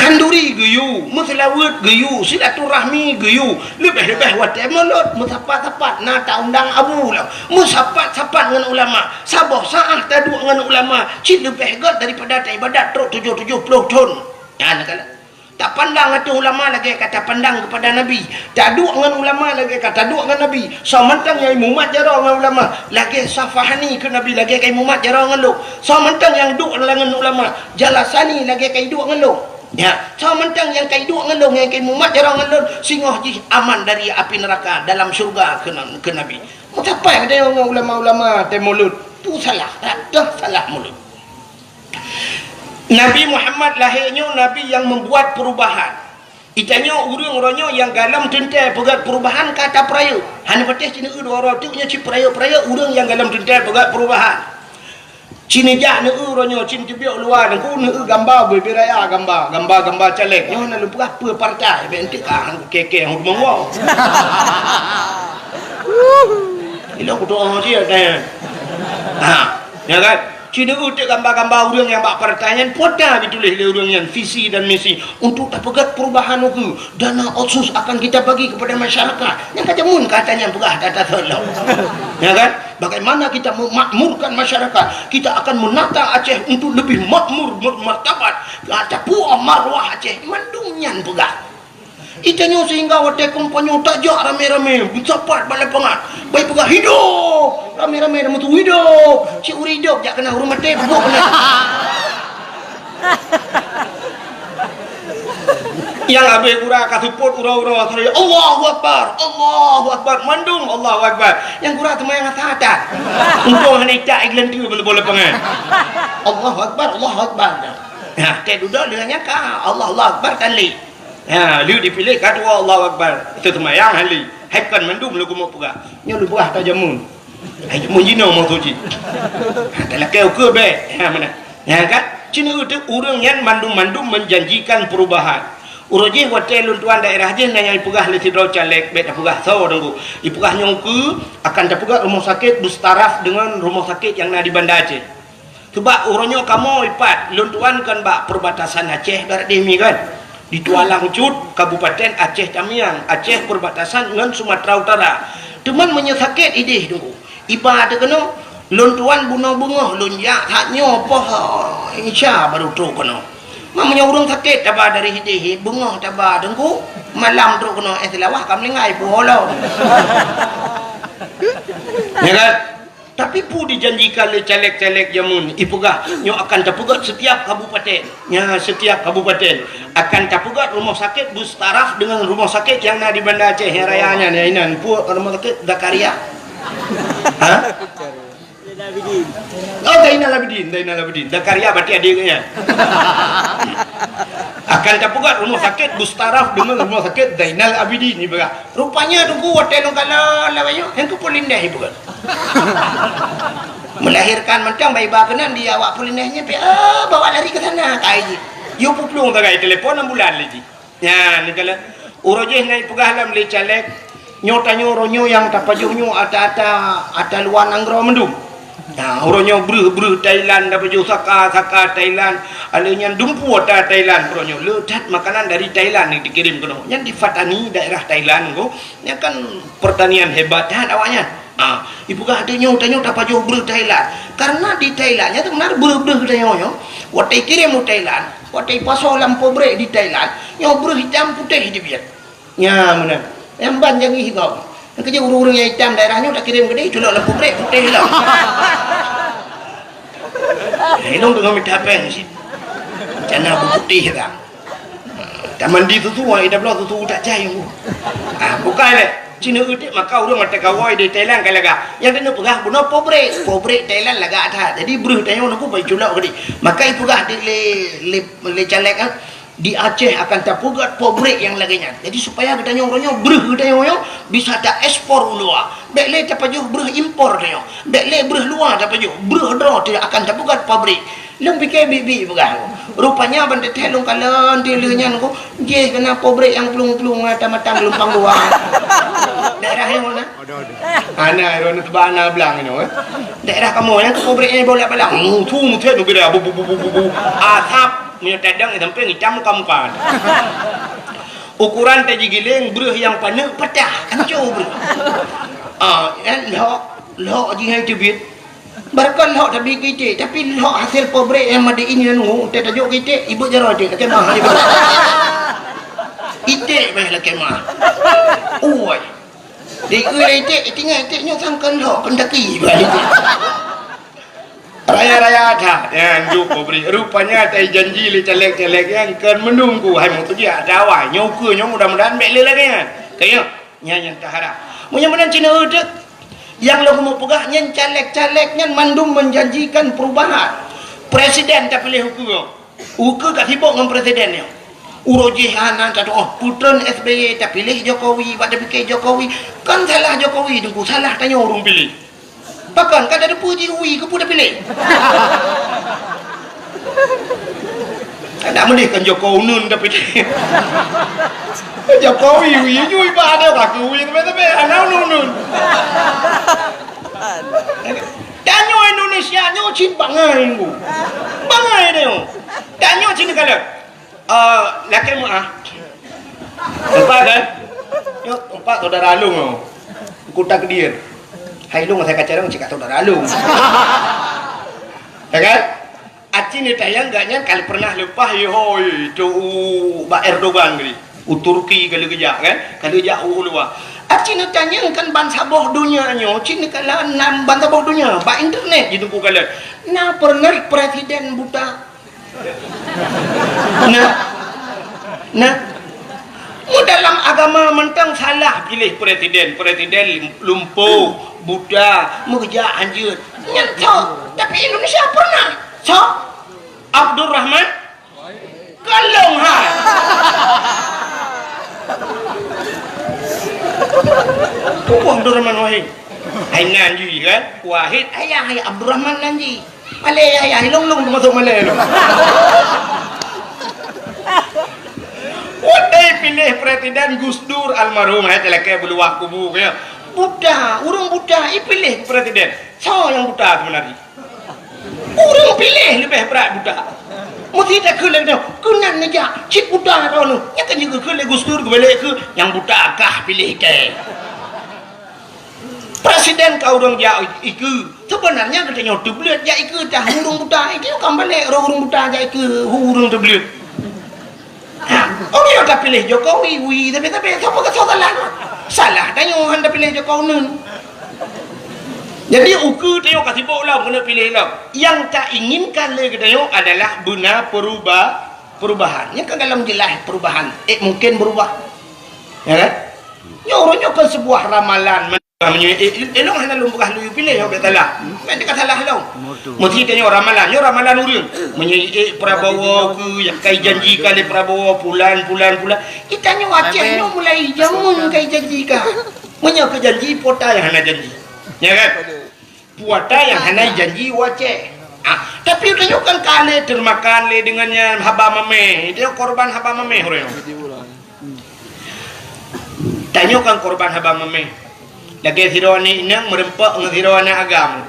Khanduri geuyue, meuseulaweuet geuyue, silaturahmi geuyue, leubeh-leubeh watée mulod meusapat-sapat na taundang abu lom, meusapat-sapat ngon ulama. Saboh saát taduek ngon ulama cit leubeh gét daripada taibadat trok tujoh tujoh ploh thon. Nyan keuh. Tapandang ateueh ulama lagée ka tapandang keupada Nabi. Taduek ngon ulama lagée ka taduek ngon Nabi. Soe mantong nyang imumat jaroe ngon ulama lagée Safahani keu Nabi, lagée ka imumat jaroe ngon lôn. Soe mantong nyang duek ngon ulama, Jalasani lagée ka iduek ngon lôn. Ya, soe mantong nyang ka iduek ngon lôn, nyang ka imumat jaroe ngon lôn, singoh jih aman dari api neuraka, dalam syeuruga keu, keu Nabi. Meusapat geutanyoe ngon ulama-ulama teuh mulod. Tu salah, rata salah mulod. Nabi Muhammad lahé nyoe nabi nyang meubuat peurubahan. Geutanyoe ureuëng uroe nyoe nyang galom teuntée peugét peurubahan ka tapeurayeuk. Hana patéh ci neueu dua uroe teuk nyoe ci peurayeuk-peurayeuk ureuëng nyang galom teuntée peugét peurubahan. Ci neujak neueu uroe nyoe ci teubiet luwa nangku neueu gamba bubé raya gamba, gamba-gamba caleg. Nyoe na lôn peugah peue partai, bék enteuk ka keke hong monggo. Ilong kutu oh sia tanya. Ha, ya kan? Ci neueu teuk gamba-gamba ureuëng nyang bak partai nyan, pota dituléh lé ureuëng nyan visi dan misi untuk tapeugét perubahan ukeue. Dana otsus akan kita bagi kepada masyarakat. Nyang ka jameun kata nyan peugah data solo. Ya kan? Bagaimana kita memakmurkan masyarakat? Kita akan menata Aceh untuk lebih makmur, bermartabat. Kata puah marwah Aceh, mandum nyan peugah. Geutanyoe sehingga watée kampanye tajak ramé-ramé, meusapat bak lapangan. Bai peugah, "Hidup!" Ramé-ramé dah meutuwö, "Hidup!" Cit ureuëng hidup jak keunan ureuëng maté, peubuet keunan. Nyang habéh gura ka seupôt uroe-uroe, "Allahu Akbar! Allahu Akbar!" Mandum Allahu Akbar. Nyang gura teuma nyang asa that. Untông hana itak igleueng tu bak lapangan. "Allahu Akbar! Allahu Akbar!" Nah, teuh dudoe deungon nyang ka, "Allahu Akbar!" tan lé. Ha, lheueh dipiléh ka dua Allahu Akbar. Itu seumayang hali. Hai kon mandum lôn keumeung peugah. Nyoe lôn peugah ta jameun. Hai jameun jinoe maksud jih. Ha, talakée ukeue bék. Ha, meunan. Nyan kan? Cina itu ureuëng nyan mandum-mandum menjanjikan perubahan. Uroe jih watée lôn tuan daerah jih na nyang peugah lé sidroe caleg bék tapeugah soe teungku. Ipeugah nyoe ukeue akan tapeugah rumah sakit berstaraf dengan rumah sakit yang na di Banda Aceh. Sebab uroe nyoe kamoe ipat lôn tuan kan bak perbatasan Aceh barat demi kan. Di Tualang Cut, Kabupaten Aceh Tamiang, Aceh perbatasan ngon Sumatera Utara. Teuma meunyoe sakét idéh teungku, iba teuh keunoe, lôn tuan bunoe beungoh lôn jak that nyoe poh Isya baru trok keunoe. Ma meunyoe ureuëng sakét taba dari idéh beungoh taba teungku, malam trok keunoe, eh, Seulawah ka meuninggai puholo. Ya kan? Tapi peue dijanjikan lé caleg-caleg jameun, ipeugah nyoe akan tapeugét setiap kabupaten. Nya, setiap kabupaten akan tapeugét rumah sakit berstaraf dengan rumah sakit yang na di Banda Aceh yang raya nyan, ya inan. Peue rumah sakit Zakaria? Ha? Oh, Zainal Abidin, Zainal Abidin. Zakaria berarti adik nyan. Akan tapeugét rumah sakit berstaraf dengan rumah sakit Zainal Abidin, ipeugah. Rupanya teungku watée lôn kalon lawét nyoe, nyang keu Pulineh ipeugét. Melahirkan mantong bai ba keunan di awak Pulineh nyan, pi, ah, bawa lari ke sana, kai jih. Yue peuplueng sagai telepon enam bulan lé jih. Nyan, kala uroe jih na ipeugah lom lé caleg, nyoe tanyoe uroe nyoe nyang tapajoh nyoe ata-ata, ata luwa nanggroe mandum. Nah, uroe nyoe breuh-breuh Thailand tapajoh, saka-saka Thailand, alé nyan dumpu ata Thailand uroe nyoe. Le that makanan dari Thailand nyang dikirim keunoe. Nyan di Fatani, daerah Thailand ko. Nyan kan pertanian hebat that awaknyan. Ha, ipeugah tanyoe, tanyoe tapajoh breuh Thailand. Karena di Thailand nyan teumenar breuh-breuh tanyoe nyoe. Watée ikirim u Thailand, watée ipasoe lam pabrik di Thailand, nyoe breuh itam putéh dibiet. Nya meunan. Nyang ban jangi hibau. Nyang keujeuet ureuëng-ureuëng nyang itam daerah nyoe takirim keudeh, culok lam pabrik putéh lom. Eh, lôn teungoh mita péng cit. Cana beuputéh dah. Tamandi susu, ai tabloe susu tak cai. Ah, bukai lé. Cina eutik maka ureuëng mata kawai di Thailand kai lagak. Nyang keuneuk peugah bunoe pabrik. Pabrik Thailand lagak that. Jadi breuh tanyoe nunggu bai culok keudeh. Maka ipeugah di lé, lé, lé caleg, ah, di Aceh akan tapeugét pabrik nyang lagée nyan. Jadi supaya geutanyoe uroe nyoe breuh geutanyoe nyoe bisa taekspor u luwa. Bék lé tapajoh breuh impor tanyoe. Bék lé breuh luwa tapajoh. Breuh droe teuh akan tapeugét pabrik. Lôn pike biet-biet peugah. Rupanya ban teuthée lôn kalon di lheueh nyan ko, jih keunan pabrik nyang plueng-plueng mata-mata geulumpang dua. Daerah nyang mana? Ada, ada. Ana, ada, ada, teuba ana blang nyoe, eh. Daerah kamoe nyang pabrik nyang bolak-balik. Mutu, mutu, mutu, bu, bu, bu, bu, bu. Asap. Meunyoe tadong, eh, sampéng itam muka-muka. Ukuran teuh jigiléng, breuh nyang paneuk patah, hancô breuh. Ah, nyan lhok, lhok jih hai teubiet. Barangkon lhok teubiet keu iték, tapi lhok hasil pabrék nyang made in nyan ngu, teuh tajok keu iték, ibeuet jaroe iték, lakée mah, ibeuet. Iték payah lakée mah. Ui. Di iték, iték nyoe sangkon lhok, kon taki, iték. Raya-raya that, nyan jok pabrék. Rupanya tai janji lé caleg-caleg nyan kon meununggu hai meutujiak dawai. Nyoe ukeue nyoe mudah-mudahan bék lé lagée nyan. Kayém, nyan nyang taharap. Meunyoe meunan cina uteuk, nyang lôn meupeugah nyan caleg-caleg nyan mandum menjanjikan perubahan. Presiden tapiléh ukeue. Ukeue ka sibok ngon presiden nyoe. Uroe jih hana tatu'oh, putreun S B Y tapiléh Jokowi, bak tapike Jokowi. Kon salah Jokowi, Teungku, salah tanyoe ureuëng piléh. Pakon ka tateupeue jih ui keupeue tapiléh? Kada meudeh kan Joko uneun tapiléh. Jokowi ui, ui bak ada ka keu ui teumé-teumé, hana uneun-uneun. Tanyoe Indonesia nyoe cit bangai, Bu. Bangai tanyoe. Tanyoe cit kalon. Eh, lakée meuah. Empat kan? Nyoe empat saudara lôn nyoe. Ku takdir. Hai lôn saya kacarang cit ka saudara lôn. Ya kan? Aci neutanyong gobnyan ka pernah leupah, ihoi, tu u bak Erdogan tadi. U Turki ka lheueh geujak, kan? Ka lheueh jak u luwa. Aci neutanyong kan bansaboh donya nyoe, cit neukalon nan bansaboh donya, bak internet jiteupeue kalon. Na pernah presiden buta? Nah. Nah. Mu dalam agama mantong salah piléh presiden. Presiden lumpuh, buta, meugeujak hanjeuet. Nyan sok. Tapi Indonesia pernah. Sok. Abdurrahman Kalong hai. Tuan Abdurrahman Wahid. Hai nan jih kan? Wahid ayah, ayah Abdurrahman nan jih. Malée ayah, ayah, ilong-long termasuk malée lom. Watée piléh presiden Gus Dur almarhum, hai talakée beuluwah kubu, ya. Buta, ureuëng buta, ipiléh presiden. Soe nyang buta sebenarnya? Ureuëng piléh leubeh brat buta. Meusti takheun lé geutanyoe, keunan neujak, cit buta droeneuh. Nyan kan jikheun lé Gus Dur geubalek keu nyang buta kah piléh kèe. Presiden ka ureuëng jak ikeue. Sebenarnya geutanyoe teubleuet jak ikeue tah ureuëng buta. Itu kan balek roh ureuëng buta jak ikeue ureuëng teubleuet. Ha, ureuëng nyang tapiléh Jokowi, ui, tapi, tapi, soe peukasoe salah? Salah tanyoe han tapiléh Jokowi uneun. Jadi, ukeue tanyoe ka sibok lom keuneuk piléh lom. Nyang tainginkan lé geutanyoe adalah beuna peruba-, perubahan. Nyan kan dalam jeulaih perubahan. Eh, mungkin berubah. Ya kan? Nyoe ureuëng nyoe kan sebuah ramalan. Meunyoe, eh, eh, ilong hana lôn peugah lôn piléh, ho, bék salah. Bék teuka salah lôn. Meusti tanyoe ramalan, nyoe ramalan ureuëng. Meunyoe, eh, Prabowo keu nyang kai janji ka lé Prabowo, pulan, pulan, pulan. Geutanyoe Aceh nyoe mulai jameun kai janji ka. Meunyoe keu janji, peue ata nyang hana janji. Ya kan? Peue ata nyang hana janji u Aceh. Ah, tapi tanyoe kan ka lé teumakan lé deungon nyan haba mamèh. Itu korban haba mamèh ureuëng. Tanyoe kan korban haba mamèh. Lagèe sidroe aneuk inong meureumpok ngon sidroe aneuk agam.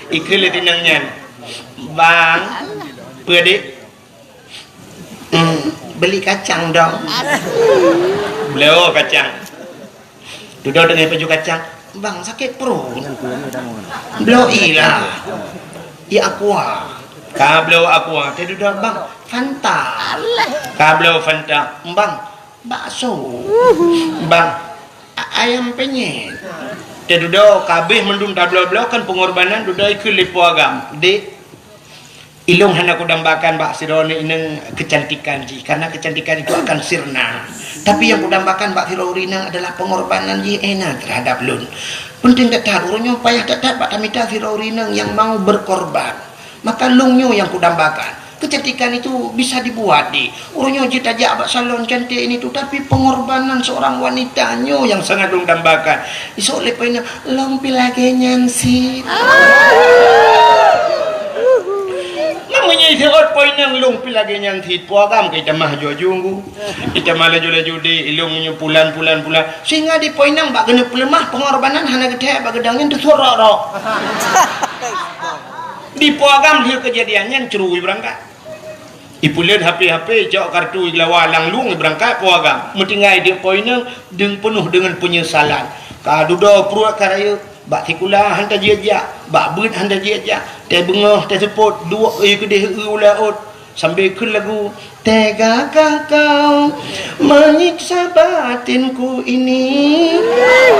Ikheun lé si inong nyan, "Bang, peue, Dik?" "Hmm, beli kacang dong." Bloe kacang. Dudoe teungoh pajoh kacang, "Bang, sakét pruet." "Bloe ilah. Ié aqua." Ka bloe aqua, teududoe, "Bang, Fanta." Ka bloe Fanta, "Bang, bakso." "Bang, a-, ayam penyet." Teududoe, ka abéh mandum tabloe-bloe kan peungorbanan, dudoe ikheun lé po agam, "Dik, ilong hana kudambakan bak sidroe aneuk inong keucantikan jih, karena keucantikan itu akan sirna. Tapi nyang kudambakan bak sidroe ureuëng inong adalah peungorbanan jih Ena terhadap lôn." Penting that-that, ureuëng nyoe payah that-that bak tamita sidroe ureuëng inong nyang mau berkorban. Maka lôn nyoe nyang kudambakan. Keucantikan itu bisa dibuat, Dik. Ureuëng nyoe jeuet tajak bak salon cantik ini tu, tapi pengorbanan seorang wanita nyoe nyang sangat lôn dambakan. Isok lé po inong, "Lôn pih lagèe nyan cit." Meunyoe isok po inong, "Lôn pih lagèe nyan cit," po agam ka itamah aju-aju nggu. Itamah laju-laju, "Dik, ilong nyoe pulan, pulan, pulan." Sehingga di po inong bak keuneuk peuleumah, pengorbanan hana geuthèe bak geudong nyan teusurok-rok. Di po agam lheueh keujadian nyan ceurui beurangkat. Ipuleuen H P-H P, icok kartu, igeulawa lam lueng, ibeurangkat po agam. Meutinggai di po inong, deueng peunoh deungon peunyesalan. Ka dudoe pruet ka rayeuk, bak sikula han tajak-jak, bak beuet han tajak-jak, teuh beungoh, teuh seupôt, duek ie keudeh, eu u laôt, sambil kheun lagu, "Tegakah kau menyiksa batinku ini?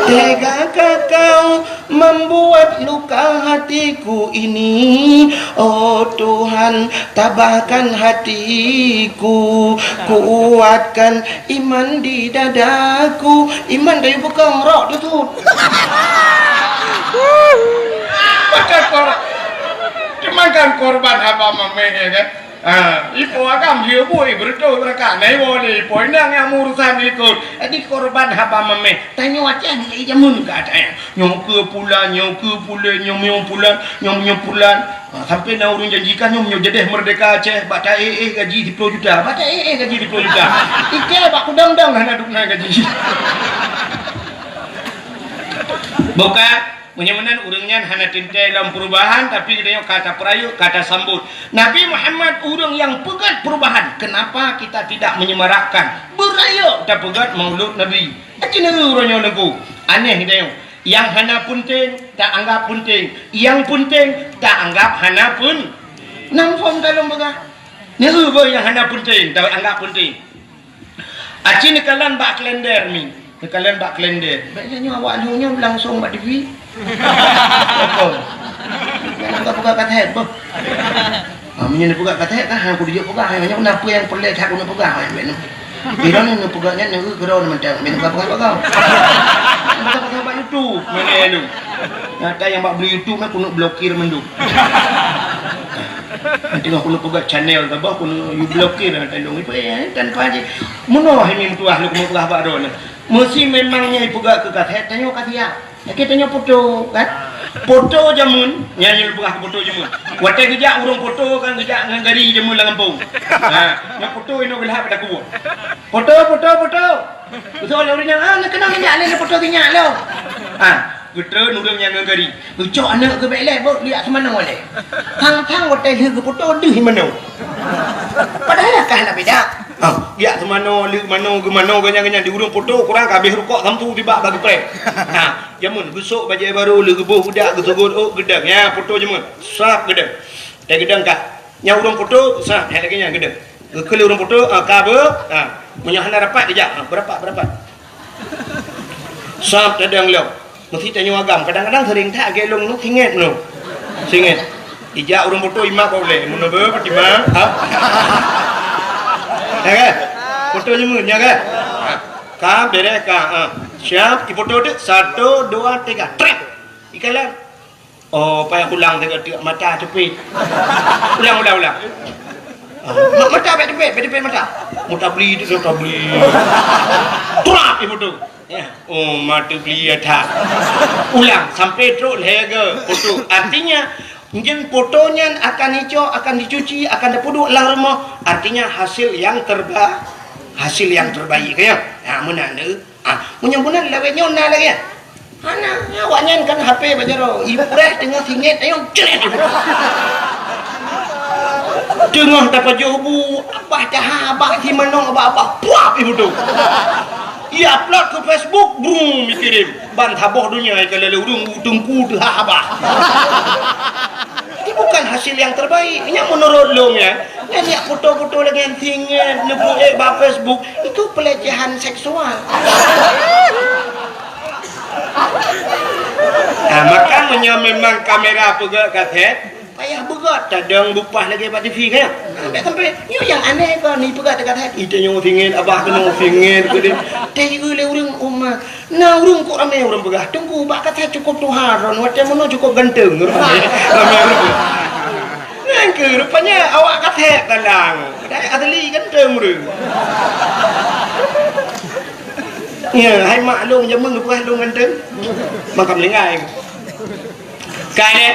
Tegakah kau membuat luka hatiku ini? Oh Tuhan, tabahkan hatiku, kuatkan iman di dadaku." Iman kayu peukong rok teusut. Maka kor-, cuman kan korban haba mameh, ya kan? Ah, ipo agam jeuet bui beureutoh beurangkat. Nah, iwoe lé ipo inong nyang meurusan likot. Jadi korban haba mameh. Tanyoe Aceh lé jameun ka ada. Nyoe keu pulan, nyoe keu pulan, nyoe, nyoe pulan, nyoe, nyoe pulan. Ah, sampai na ureueng janjikan nyoe, nyoe jadeh merdeka Aceh, bak ta éh-éh gaji siploh juta. Bak ta éh-éh gaji siploh juta. Ike bak kudang-dang hana duek na gaji. Bukan. Meunyoe meunan ureueng nyan hana teuntée lom perubahan, tapi geutanyoe ka tapeurayeuk, ka tasambot. Nabi Muhammad ureueng nyang peugét perubahan. Kenapa kita tidak menyemarakkan? Beurayeuk tapeugét Maulud Nabi. Aci neu uroe nyoe Teungku. Aneh geutanyoe. Nyang hana peunteng, taanggap peunteng. Nyang peunteng, taanggap hana pun-, nam phon ka lôn peugah. Neu boh nyang hana peunteng, taanggap peunteng. Aci neukalon bak kalender mi. Neukalon bak kalender. Bèk nyoe awak lheueh nyoe langsong bak T V. Betul. Jangan buka-buka kaset, boh. Ah, meunyoe neupeugah kaset, kan, hana kudeuk peugah, nyoe na peue nyang peureulèe that keuneuk peugah, bèk nyoe. Iron nyoe neupeugah nyan, nyoe keudroe mantong, bèk neupeugah-peugah bak kau. Peugah-peugah bak YouTube, mana lu? Nyata nyang bak beli YouTube, kan, keuneuk blokir mandum. Nanti keuneuk peugah channel saboh, keuneuk you blokir, nyata lu. Ipe, eh, tan paji. Meunoe hai meutuah lu keuneuk peugah bak droeneuh. Meusi memang nyan ipeugah keu kaset, tanyoe ka siap. Oke, tanyoe foto, kan? Foto jameun, nyan nyang peugah foto jameun. Watèe geujak ureueng foto, kan, geujak ngon gari jameun lam gampông. Ha, nyoe foto inoe geulhah pada kuwoe. Foto, foto, foto. Beutôi lé ureueng nyan, ah, neukeunong nyak lé, foto si nyak lom. Ha, geutreun ureueng nyan ngon gari. Geucok aneuk geuh bèk lé, bôh, liak seumanoe lé. Thang-thang watèe lheueh geufoto deuh manoe. Padahai ka hana beda. Ha, liak seumanoe, lheueh manoe, geumanoe, ganyan-ganyan di ureueng foto, kurang ka habéh rukok sampoe tibak bak geupreh. Ha, jameun geusok bajèe barô, lheueh geuboh beudak, geusugot ôk, geudong. Nyan foto jameun. Srap geudong. Watèe geudong ka. Nyan ureueng foto, srap, hai lagèe nyan geudong. Geukheun lé ureueng foto, ah, ka beu, ah, meunyoe hana rapat geujak, ah, beurapat, beurapat. Sab tadong lom. Meusi tanyoe agam, kadang-kadang sering that lagèe lôn nyoe, singet nyoe. Singet. Ijak ureueng foto imat bak ulèe, meunyoe beu, Fatimah, ha? Ya kan? Foto jameun, ya kan? Ha. Ka, beres ka, ha. Siap, ifoto tu, satu, dua, tiga, trep. Ikalon. Oh, payah ulang teuka-teuka mata teupit. Ulang, ulang, ulang. Ah, ma-, mata bèk teupit, bèk teupit mata. Mata beli tu, mata beli. Turap ibu tu. Ya. Oh, mata beli ya tak. Ulang sampai trok lhèe ga foto. Artinya, mungkin foto nyan akan icok, akan dicuci, akan dipeuduek lam rumoh. Artinya hasil yang terba-, hasil yang terbaik ya. Ha, meunan tu. Ah, meunyoe meunan lawét nyoe na lagèe nyan. Hana, awaknyan kan H P bak jaroe. Ibu preh teungoh singet, ayo, cret ibu. Teungoh tapajoh bu, abah taha, abah si manok, abah, abah, puap ibu tu. Ia upload ke Facebook, brum, dikirim. Ban saboh dunia ikalon lé ureueng, teungku teuhah abah. Itu bukan hasil yang terbaik. Nyan menurut lôn ya. Nyan lihat foto-foto lagèe nyan singet, neupost bak Facebook, itu pelecehan seksual. Nah, maka meunyoe memang kamera peugöt kaset, payah beugöt, tadong bupah lagèe bak T V kan? Nah, bèk sampai, nyoe nyang aneh kon, ni peugöt kaset, ite nyoe singet, abah keunoe singet, keudeh. Teuh lé ureueng umat. Na ureueng kok ramé ureueng peugah, "Teungku, bak kaset cukôp tuha droen, watèe meunoe cukôp ganteng." Rupanya ramé ureueng. Nyan keuh rupanya awak kaset tandang. Padahai asli ganteng ureueng. Ya, hai mak lôn jameun geupeugah lôn ganteng. Maka meulinggai. Ka lé.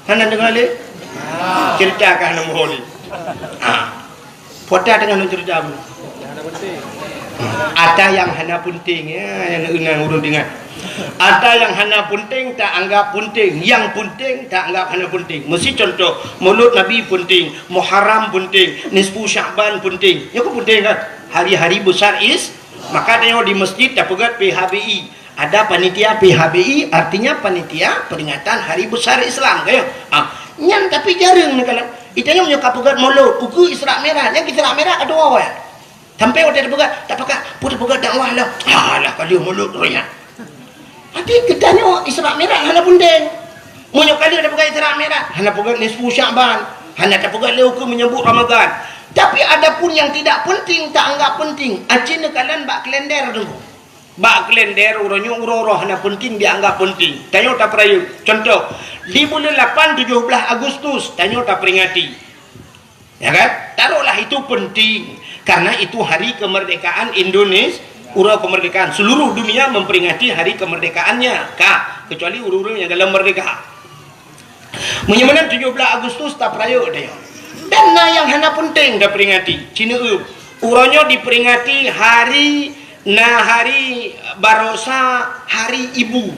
Hana deungoe lé? Cerita ka hana muhôi lé. Ha. Puata teungoh lôn cerita bunoe. Ata nyang hana peunteng, ya, nyang ureueng deungoe. Ata nyang hana peunteng ta anggap peunteng, nyang peunteng ta anggap hana peunteng. Meusi contoh, Maulud Nabi peunteng, Muharram peunteng, Nisfu Sya'ban peunteng. Nyoe kan peunteng kan? Hari-hari besar is, maka tanyoe di masjid tapeugét P H B I. Ada panitia P H B I, artinya panitia peringatan hari besar Islam, kan? Ah, nyan tapi jareueng neukalon. Itanyoe nyoe ka peugét Maulud, ukeue Isra Mi'raj, nyang Isra Mi'raj ka tuwoe. Sampai watèe tapeugah, tapakat, peue tapeugah dakwah lah. Alah, ka lheueh Maulud roh nyan. Berarti geutanyoe Isra Mi'raj hana peunteng. Meunyoe ka lheueh tapeugah Isra Mi'raj, hana peugah nisfu Sya'ban, hana tapeugah lé ukeue menyambut Ramadan. Tapi adapun yang tidak penting, ta anggap penting. Aci neukalon bak kalender tu. Bak kalender uroe nyoe uroe-uroe hana penting dianggap penting. Tanyoe tapeurayeuk. Contoh, di buleuen lapan, tujoh blaih Agustus, tanyoe taperingati. Ya kan? Taruhlah itu penting, karena itu hari kemerdekaan Indonesia, uroe kemerdekaan. Seluruh dunia memperingati hari kemerdekaannya, ka, kecuali ureueng-ureueng nyang galak merdeka. Meunyoe meunan tujoh blaih Agustus tapeurayeuk deh. Dan na nyang hana penting taperingati. Cina uroe nyoe diperingati hari, na hari barosa, hari ibu.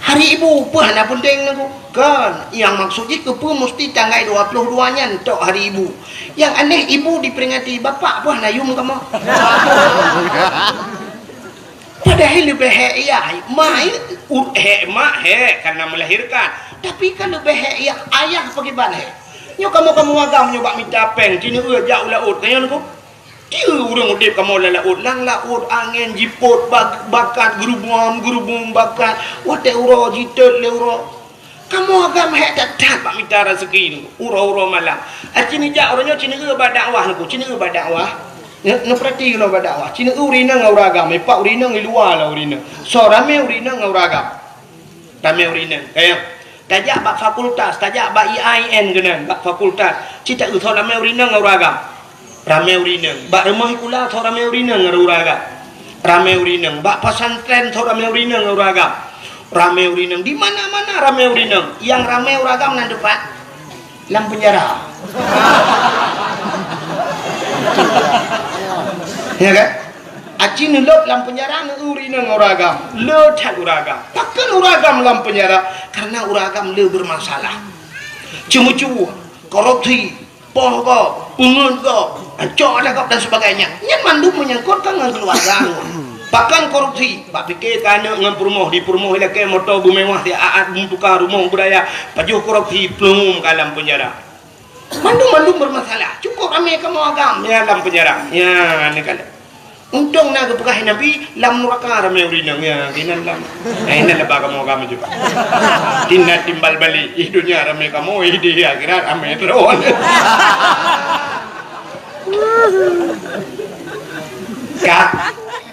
Hari ibu, peue hana peunteng nangku? Kon, nyang maksud jih keupeue musti tanggai dua ploh dua nyan tok hari ibu. Nyang aneh ibu diperingati, bapak peue hana yum kamoe? Padahai leubeh hék yah, mak, u-, hék mak hék karena melahirkan. Tapi kan leubeh hék yah, ayah pakriban hék. Nyoe kamoe-kamoe agam nyoe bak mita péng, cina uroe jak u laôt, ka nyan nangku? Tiep ureueng udeb kamoe lam laôt, lam laôt angén jipot bak-, bakat geurubom-geurubom bakat, watèe uroe jitot lé uroe. Kamoe agam hék that-that bak mita raseuki nyoe, uroe-uroe malam. Aci neujak uroe nyoe cina uroe bak dakwah nangku, cina uroe bak dakwah. Neu-, neupeurati keunoe bak dakwah. Cina uroe ureueng inong ngon ureueng agam, ipak ureueng inong i luwa lah ureueng inong. Soe ramé ureueng inong ngon ureueng agam. Ramé ureueng inong. Kayang. Tajak bak fakultas, tajak bak I A I N keunan, bak fakultas. Cit taeu soe ramé ureueng inong ngon ureueng agam. Ramé ureueng inong. Bak rumoh sikula soe ramé ureueng inong ngon ureueng agam. Ramé ureueng inong. Bak pesantren soe ramé ureueng inong ngon ureueng agam. Ramé ureueng inong. Di mana-mana ramé ureueng inong. Nyang ramé ureueng agam nan teumpat lam penjara. Ya kan? Aci neulôb lam penjara neu ureueng inong ngon ureueng agam. Le that ureueng agam. Pakon ureueng agam lam penjara? Karena ureueng agam le bermasalah. Ceumeucue, korupsi, poh gob, peungeuet gob, cok adat gob dan sebagainya. Nyan mandum menyangkut ngon keuluwarga. Pakon korupsi? Bak pike keu aneuk ngon peurumoh, di peurumoh ilakée moto beumewah, di aat beumeutuka rumoh beuraya, pajoh korupsi, plueng ka lam penjara. Mandum-mandum bermasalah. Cukup ramé kamoe agam, ya, lam penjara. Ya, ni kan. Untông na geupeugah Nabi, lam nuraka ramé ureueng inong, ya, keunan lam. Nah, inan leubeh kamoe agam ju. Tina timbal balik, ih dunia ramé kamoe, ih di akhirat ramé droe. Ka,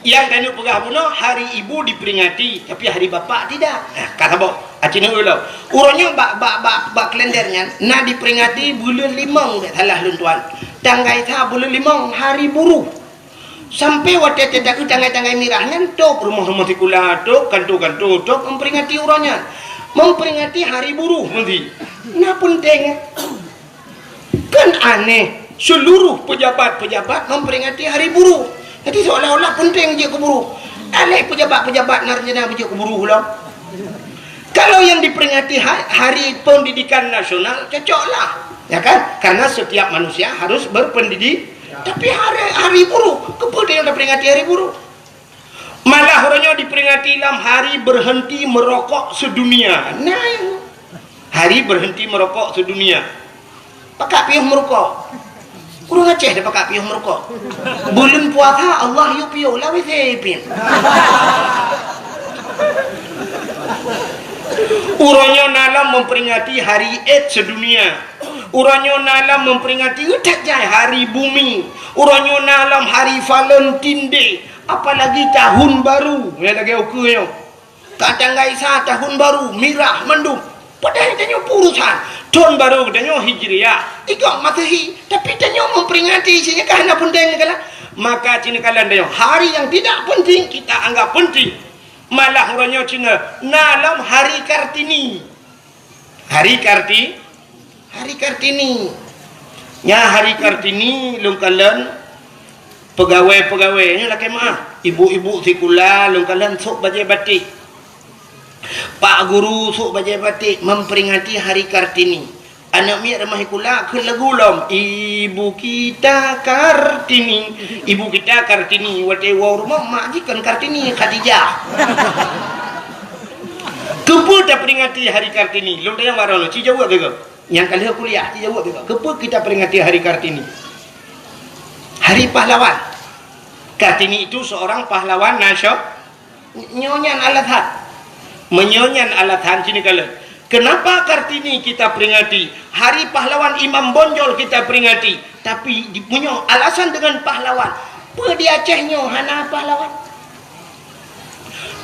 nyang tanyoe peugah bunoe, hari ibu diperingati, tapi hari bapak tidak. Nah, ka saboh. Aci neu ulo. Uroe nyoe bak, bak, bak, bak kalender nyan na diperingati buleuen limong, bèk salah lôn tuan. Tanggai sa buleuen limong hari buruh. Sampai watèe teuka tanggai-tanggai mirah nyan, top rumoh-rumoh sikula, top kanto-kanto, top memperingati uroe nyan. Memperingati hari buruh meusti. Na peunteng. Kan aneh, seluruh pejabat-pejabat memperingati hari buruh. Jadi seolah-olah penting jeuet keu buruh. Aneh pejabat-pejabat na rencana jeuet keu buruh lom. Kalau yang diperingati ha-, Hari Pendidikan Nasional, cocoklah. Ya kan? Karena setiap manusia harus berpendidik. Tapi hari, hari buruh, keupeue yang diperingati hari buruh? Malah uroe nyoe diperingati lam hari berhenti merokok sedunia. Nah, hari berhenti merokok sedunia. Pakat piôh meurukok. Ureueng Aceh dak pakat piôh meurukok. Buleuen puasa Allah yue piôh, lawét sé piôh. Uroe nyoe na lom memperingati hari AIDS sedunia. Uroe nyoe na lom memperingati, ih, that jai hari bumi. Uroe nyoe na lom hari Valentine Day. Apalagi tahun baru, ya, lagèe ukeue nyoe. Ka tanggai sa tahun baru, mirah mandum. Padahai tanyoe peue urusan. Tahun baru tanyoe Hijriah, ikôt Masehi, tapi tanyoe memperingati sinya ka hana peunteng kala. Maka cina kala tanyoe, hari yang tidak penting kita anggap penting. Malah uroe nyoe cina na lom hari Kartini. Hari Karti-, hari Kartini. Nya hari Kartini lôn kalon pegawai-pegawai nyoe lakèe meu'ah. Ibu-ibu sikula lôn kalon sôk bajèe batik. Pak guru sôk bajèe batik memperingati Hari Kartini. Aneuk miet rumoh sikula kheun lagu lom, "Ibu kita Kartini, ibu kita Kartini." Watèe woe rumoh mak jih kon Kartini, Khadijah. Keupeue taperingati Hari Kartini? Lôn tanyong bak droeneuh, ci jaweueb lé gob. Nyang ka lheueh kuliah, ci jaweueb lé gob. Keupeue kita peringati Hari Kartini? Hari Pahlawan. Kartini itu seorang pahlawan nasio-, Nyoe nyan alasan. Meunyoe nyan alasan, sini kalon. Kenapa Kartini kita peringati? Hari pahlawan Imam Bonjol kita peringati. Tapi di, meunyoe alasan dengan pahlawan, peue di Aceh nyoe hana pahlawan?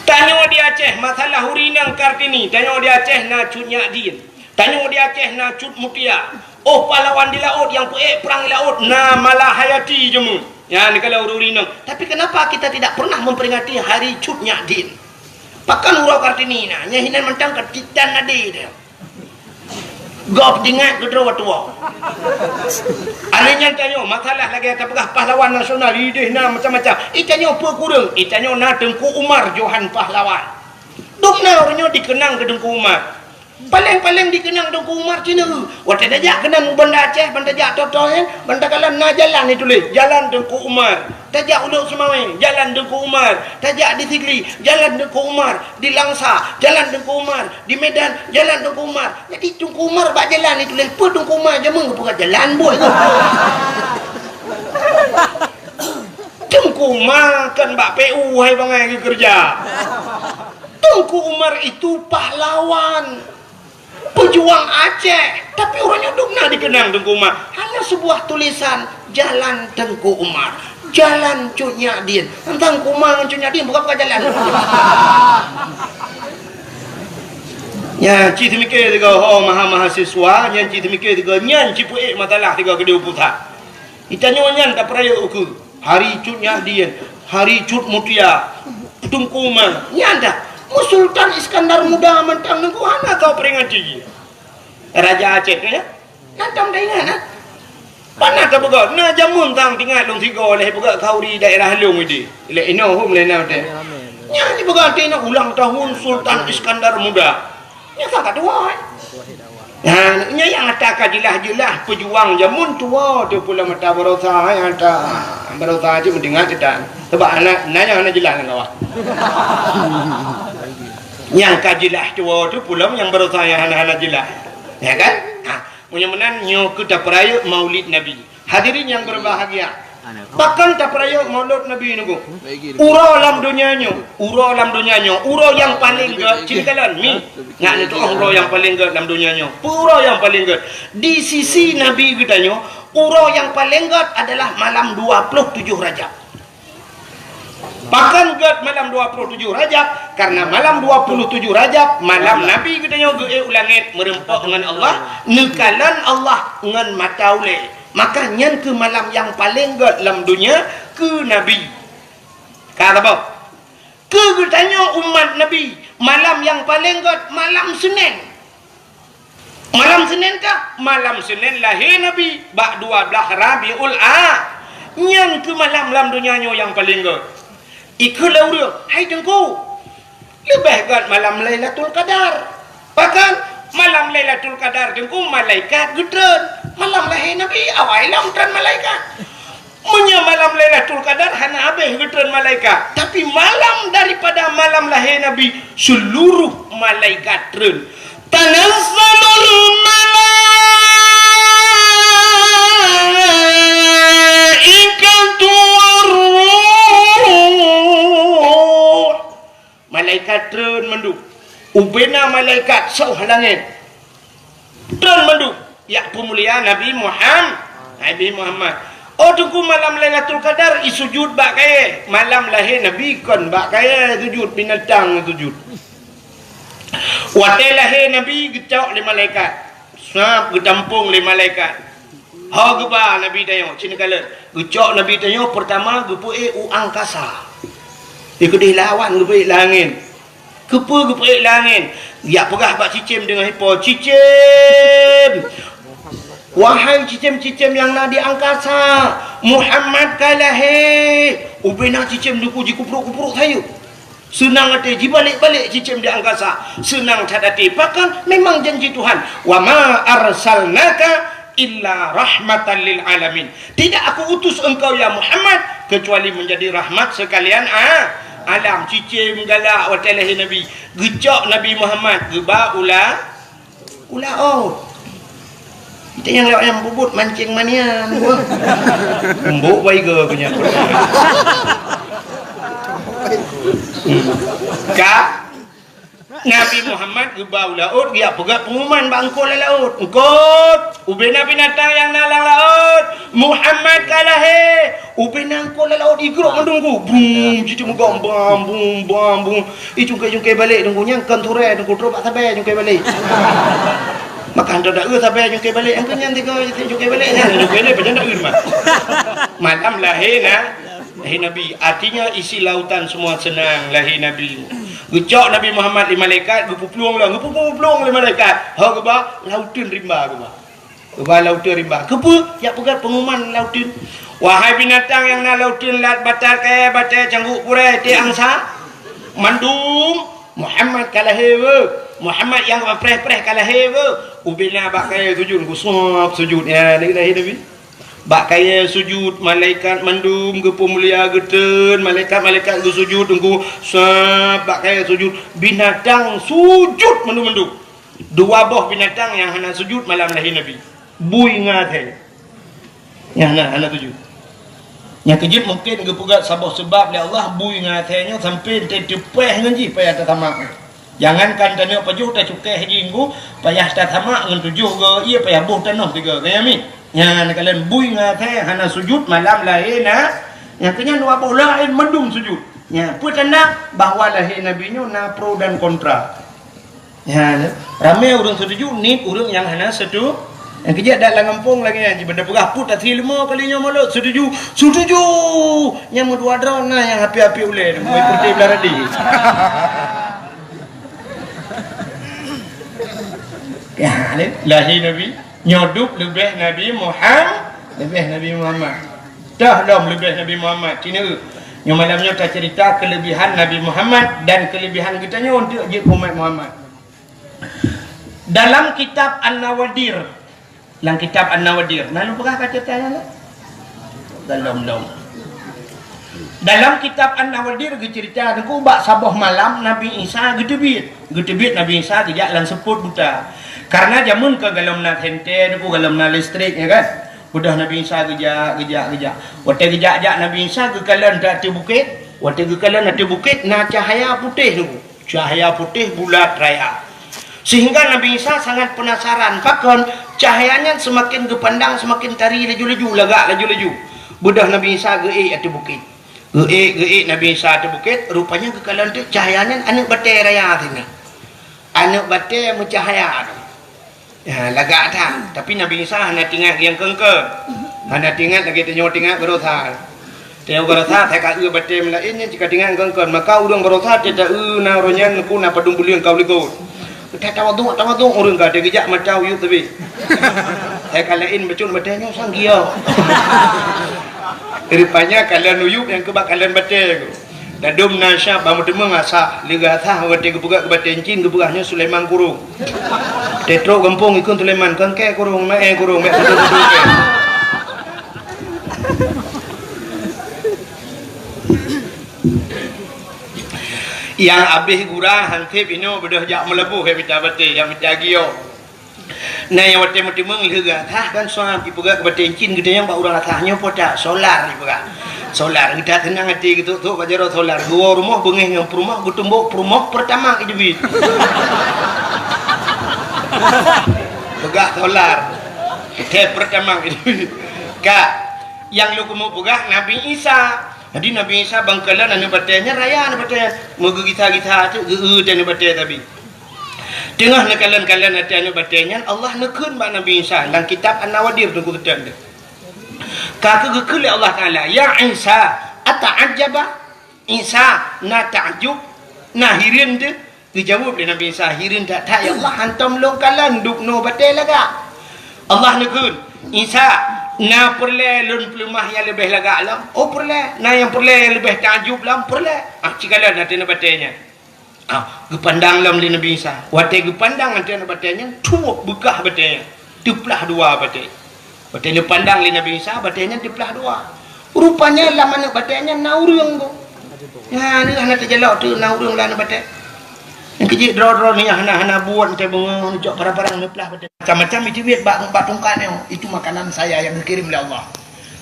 Tanyoe di Aceh, masalah ureueng inong Kartini, tanyoe di Aceh na Cut Nyak Dien. Tanyoe di Aceh na Cut Mutia. Oh, pahlawan di laôt nyang peuék prang di laôt na Malahayati jameun. Nyan kalau ureueng inong. Tapi kenapa kita tidak pernah memperingati hari Cut Nyak Dien? Pakon uroe Kartini na, nyan hinan mantong ka titan nadi dia. Gob ingat keudroe tuwoe. Alèh nyan tanyoe, masalah lagèe tapeugah pahlawan nasional, idéh na macam-macam. Itanyoe peue kureueng? Itanyoe na Teungku Umar Johan Pahlawan. Dum na ureueng nyoe dikenang keu Teungku Umar. Paleng-paleng dikenang Teungku Umar cina. Watèe tajak keunan u Banda Aceh, ban tajak Toto nyan, ban takalon na jalan dituléh, Jalan Teungku Umar. Tajak u Lhokseumawe, Jalan Teungku Umar. Tajak di Sigli, Jalan Teungku Umar. Di Langsa, Jalan Teungku Umar. Di Medan, Jalan Teungku Umar. Jadi Teungku Umar bak jalan dituléh, peue Teungku Umar jameun geupeugah jalan buet. Teungku Umar kan bak P U hai bangai geukeureuja. Teungku Umar itu pahlawan, pejuang Aceh, tapi ureueng nyoe dum na dikenang Teungku Umar. Hanya sebuah tulisan, Jalan Teungku Umar, Jalan Cut Nyak Dien. Teuntang Teungku Umar ngon Cut Nyak Dien bukan-bukan jalan. Nyan cit teumikir tiga ho maha mahasiswa, nyan cit teumikir tiga nyan cit peuék masalah tiga keudéh u pusat. Itanyoe nyan tapeurayeuk ukeue. Hari Cut Nyak Dien, Hari Cut Mutia, Teungku Umar. Nyan dah. Mu Sultan Iskandar Muda mantong Teungku hana tau peringati. Raja Aceh tu ya. Nyan tom dah ingat nah. Pana ka peugah, na jameun tang tingat lôn sigoe lé peugah khauri daerah lôn idi. Lé inoe hom lé na teh. Nyan dipeugah teh na ulang tahun Sultan Iskandar Muda. Nyan ka tuha eh. Nah, nyan nyang ata ka jeulaih-jeulaih peujuang jameun tuha tu pula mata barosa hai ata barosa cit meudeungat cit tan. Sebab anak nanya hana jeulaih lam kawah. Nyang ka jeulaih tuha tu pula nyang barosa nyang hana-hana jeulaih. Ya kan? Ha, meunyoe meunan nyoe keu tapeurayeuk Maulid Nabi. Hadirin yang berbahagia, pakon tapeurayeuk Maulid Nabi nunggu? Uroe lam donya nyoe, uroe lam donya nyoe, uroe nyang paleng gét, cit kalon mi. Ngat neutu'oh uroe nyang paleng gét lam donya nyoe. Peue uroe nyang paleng gét? Di sisi Nabi geutanyoe, uroe nyang paleng gét adalah malam dua puluh tujuh Rajab. Pakon gét malam dua puluh tujuh Rajab? Karena malam dua puluh tujuh Rajab, malam Nabi geutanyoe geuék u langét meureumpok ngon Allah, neukalon Allah ngon mata ulée. Maka nyan keuh malam nyang paleng gét lam donya keu Nabi. Ka saboh. Keu geutanyoe umat Nabi, malam nyang paleng gét malam Senin. Malam Senin kah? Malam Senin lahé Nabi bak dua blaih Rabiul A. Nyan keuh malam lam donya nyoe nyang paleng gét. Ikheun lé ureueng, "Hai Teungku, leubeh gét malam Lailatul Qadar." Pakon? Malam Lailatul Qadar Teungku malaikat geutreun. Malam lahé Nabi awai lom treun malaikat. Meunyoe malam Lailatul Qadar hana habéh geutreun malaikat, tapi malam daripada malam lahé Nabi, seluruh malaikat treun. Tanazzalul malaikatu warruh. Malaikat treun mandum. Ubena malaikat soh langét. Treun mandum. Jak peumulia Nabi Muham-, Nabi Muhammad. Oh Teungku, malam Lailatul Qadar isujud bak kayée. Malam lahé Nabi kon bak kayée sujud, binatang sujud. Watée lahé Nabi geucok lé malaikat. Sab geutampong lé malaikat. Ho geuba Nabi tanyoe, cit neukalon. Geucok Nabi tanyoe peurtama geupeuék u angkasa. Di keudeh lawan geupeuék langét. Keupeue geupeuék langét? Jak peugah bak cicém deungon ipo, "Cicém, Wahai cicém-cicém nyang na di angkasa, Muhammad ka lahé! Ubé na cicém Teungku jikuprok-kuprok sayeuep. Seunang até jibalek-balek cicém di angkasa. Seunang that até, pakon? Memang janji Tuhan, "Wa ma arsalnaka illa rahmatan lil alamin." Tidak Aku utus engkau, ya Muhammad, kecuali menjadi rahmat sekalian a-, alam. Cicém galak watée lahé Nabi. Geucok Nabi Muhammad, geuba u la-, u laôt. Kita nyang lewat nyang bubut mancing manian. Embok baiga punya. Ka Nabi Muhammad geuba u laôt, geujak peugah pengumuman bak eungkôt lam laôt. "Eungkôt, ubé na binatang nyang na lam laôt, Muhammad ka lahé!" Ubé na eungkôt lam laôt igrok mandum Teungku. Bum, jiteumeugong bam, bum, bam, bum. Ih, cungkai-cungkai balek Teungku, nyan kon turée Teungku, trok bak sabe cungkai balek. Maka hantom da-eu sabe cungkai balek, angkeu nyan tiga cungkai balek nyan, cungkai balek pajan da-eu mah. Malam lahé na, lahé Nabi. Artinya isi lautan semua senang lahé Nabi. Geucok Nabi Muhammad lé malaikat, geupeuplueng lom, geupeuplueng lé malaikat. Ho geuba, lauteun rimba geuba. Geuba lauteun rimba. Keupeue? Jak peugah pengumuman lauteun. Wahai binatang nyang na lauteun, lat, batat, kayèe, batèe, cangguk, purèe, tiek, angsa, mandum, Muhammad ka lahé weuh. Muhammad nyang preh-preh ka lahé weuh. Ubé na bak kayèe sujut, geusuab sujut. Ya, lahé Nabi. Bak kayèe sujut, malaikat mandum geupeumulia geuteun, malaikat-malaikat geusujut, Teungku, suab bak kayèe sujut. Binatang sujut mandum-mandum. Dua boh binatang nyang hana sujut malam lahé Nabi. Bui ngon asèe. Nyang hana, hana sujut. Nyang keujeuet mungken geupeugah saboh seubab lé Allah, bui ngon asèe nyoe sampoe teupeue ngon jih payah tasamak. Jangankan taneuk pajoh, tacukèh jih Teungku, payah tasamak ngon tujoh goe ie, payah boh tanoh tiga goe. Nyan mi. Nyan kalon bui ngon asèe hana sujut malam lahé na. Nyang keunyan dua boh laén mandum sujut. Nyan peue tanda bahwa lahé Nabi nyoe na pro dan kontra. Nyan, ramé ureueng setuju, nit ureueng nyang hana setu-, nyang keujeuet dak lam gampông lagèe nyan, jih banda peugah put até leumo kali nyoe mulod, setuju, setuju! Nyang meudua droe na nyang api-api ulèe, meuiputi blah radi. Ya, lahé Nabi, nyoe dub leubeh Nabi Muham-, leubeh Nabi Muhammad. Toh lom leubeh Nabi Muhammad. Cina, nyoe malam nyoe taceurita keuleubihan Nabi Muhammad dan keuleubihan geutanyoe untuk jeuet umat Muhammad. Dalam kitab An-Nawadir, lam kitab An-Nawadir, na lôn peugah ka ceurita nyan? Golom-lom. Dalam kitab An-Nawadir geuceurita Teungku bak saboh malam Nabi Isa geuteubiet. Geuteubiet Nabi Isa geujak lam seupôt buta. Karena jameun ka golom na senter, Teungku, golom na listrik, ya kan? Beudôh Nabi Isa geujak, geujak, geujak. Watèe geujak-jak Nabi Isa geukalon ateueh bukét. Watèe geukalon ateueh bukét na cahya putéh Teungku. Cahya putéh bulat raya. Sehingga Nabi Isa sangat penasaran, pakon cahya nyan seumaken geupandang seumaken tari laju-laju, lagak laju-laju. Beudôh Nabi Isa geuék ateueh bukét. Geuék, geuék Nabi Isa ateueh bukét, rupanya geukalon teuk cahya nyan aneuk batèe raya sinan. Aneuk batèe meucahya. Ya, lagak that. Tapi Nabi Isa hana teuingat nyang keungkeuen. Hana teuingat lagèe tanyoe teuingat baroesa. Tanyoe baroesa, hai ka eu batèe meulaén nyan cit ka teuingat keungkeuen. Maka ureueng baroesa, teuta eu na uroe nyan Teungku na padum buleuen ka u likot. Teuta tawaduk, tawaduk ureueng ka, teugeujak mata uyueb teubiet. Hai ka laén bacut batèe nyoe sang giok. Rupanya kalon uyueb nyang keuba kalon batèe. Dadum na syab bak meuteumeung asah, lé geuasah watèe geupeugah keu batèe cit geupeugah nyoe Sulaiman Kurong. Teutrok gampông ikheun Sulaiman, kangkè kurong, maé kurong, bèk kudu-kudu kèe. Nyang abéh gura hanseb inoe beudôh jak meulaboh, ya mita batèe, ya mita giok. Na nyang watèe meuteumeung lheueh geuasah kan suam ipeugah keu batèe cit geutanyoe bak ureueng asah nyoe po that solar ipeugah. Solar geutanyoe seunang até geutok-tok bak jaroe solar. Geuwoe rumoh beungéh ngon peurumoh geutumbok peurumoh Pertamax jeuet. Peugah solar. Teuh Pertamax jeuet. Ka nyang lôn keumeung peugah Nabi Isa. Jadi Nabi Isa bangkalon aneuk batèe nyan raya aneuk batèe nyan. Meugeugisa-gisa teuk geu-eu teuh aneuk batèe tabi. Teungoh neukalon-kalon até aneuk batèe nyan, Allah neukheun bak Nabi Isa lam kitab An-Nawadir Teungku seutôt teuh. Ka keuh geukheun lé Allah Taala, "Ya Isa, ata'ajjaba?" Isa na takjub, na hireuen teuh? Geujaweueb lé Nabi Isa, "Hireuen that-that, ya Allah, hantom lôn kalon dub noe batèe lagak." Allah neukheun, "Isa, na peureulée lôn peuleumah nyang leubeh lagak lom?" "Oh, peureulée." "Na nyang peureulée nyang leubeh takjub lom?" "Peureulée." Ah, cikalon na teuneuh batée nyan. Ah, geupandang lom lé Nabi Isa. Watée geupandang ateueh batée nyan, tuwob beukah batée nyan. Teuplah dua batée. Watée neupandang lé Nabi Isa, batée nyan teuplah dua. Rupanya lam aneuk batée nyan na ureuëng tu. Nyan, hana teujalok tu na ureuëng lam aneuk batée. Nyang keujeuet droe-droe ni hana, hana buet teuh beungoh neucok parang-parang neuplah batée. Macam-macam iteubiet bak, bak tungkat nyoe. Itu makanan saya yang dikirim oleh Allah.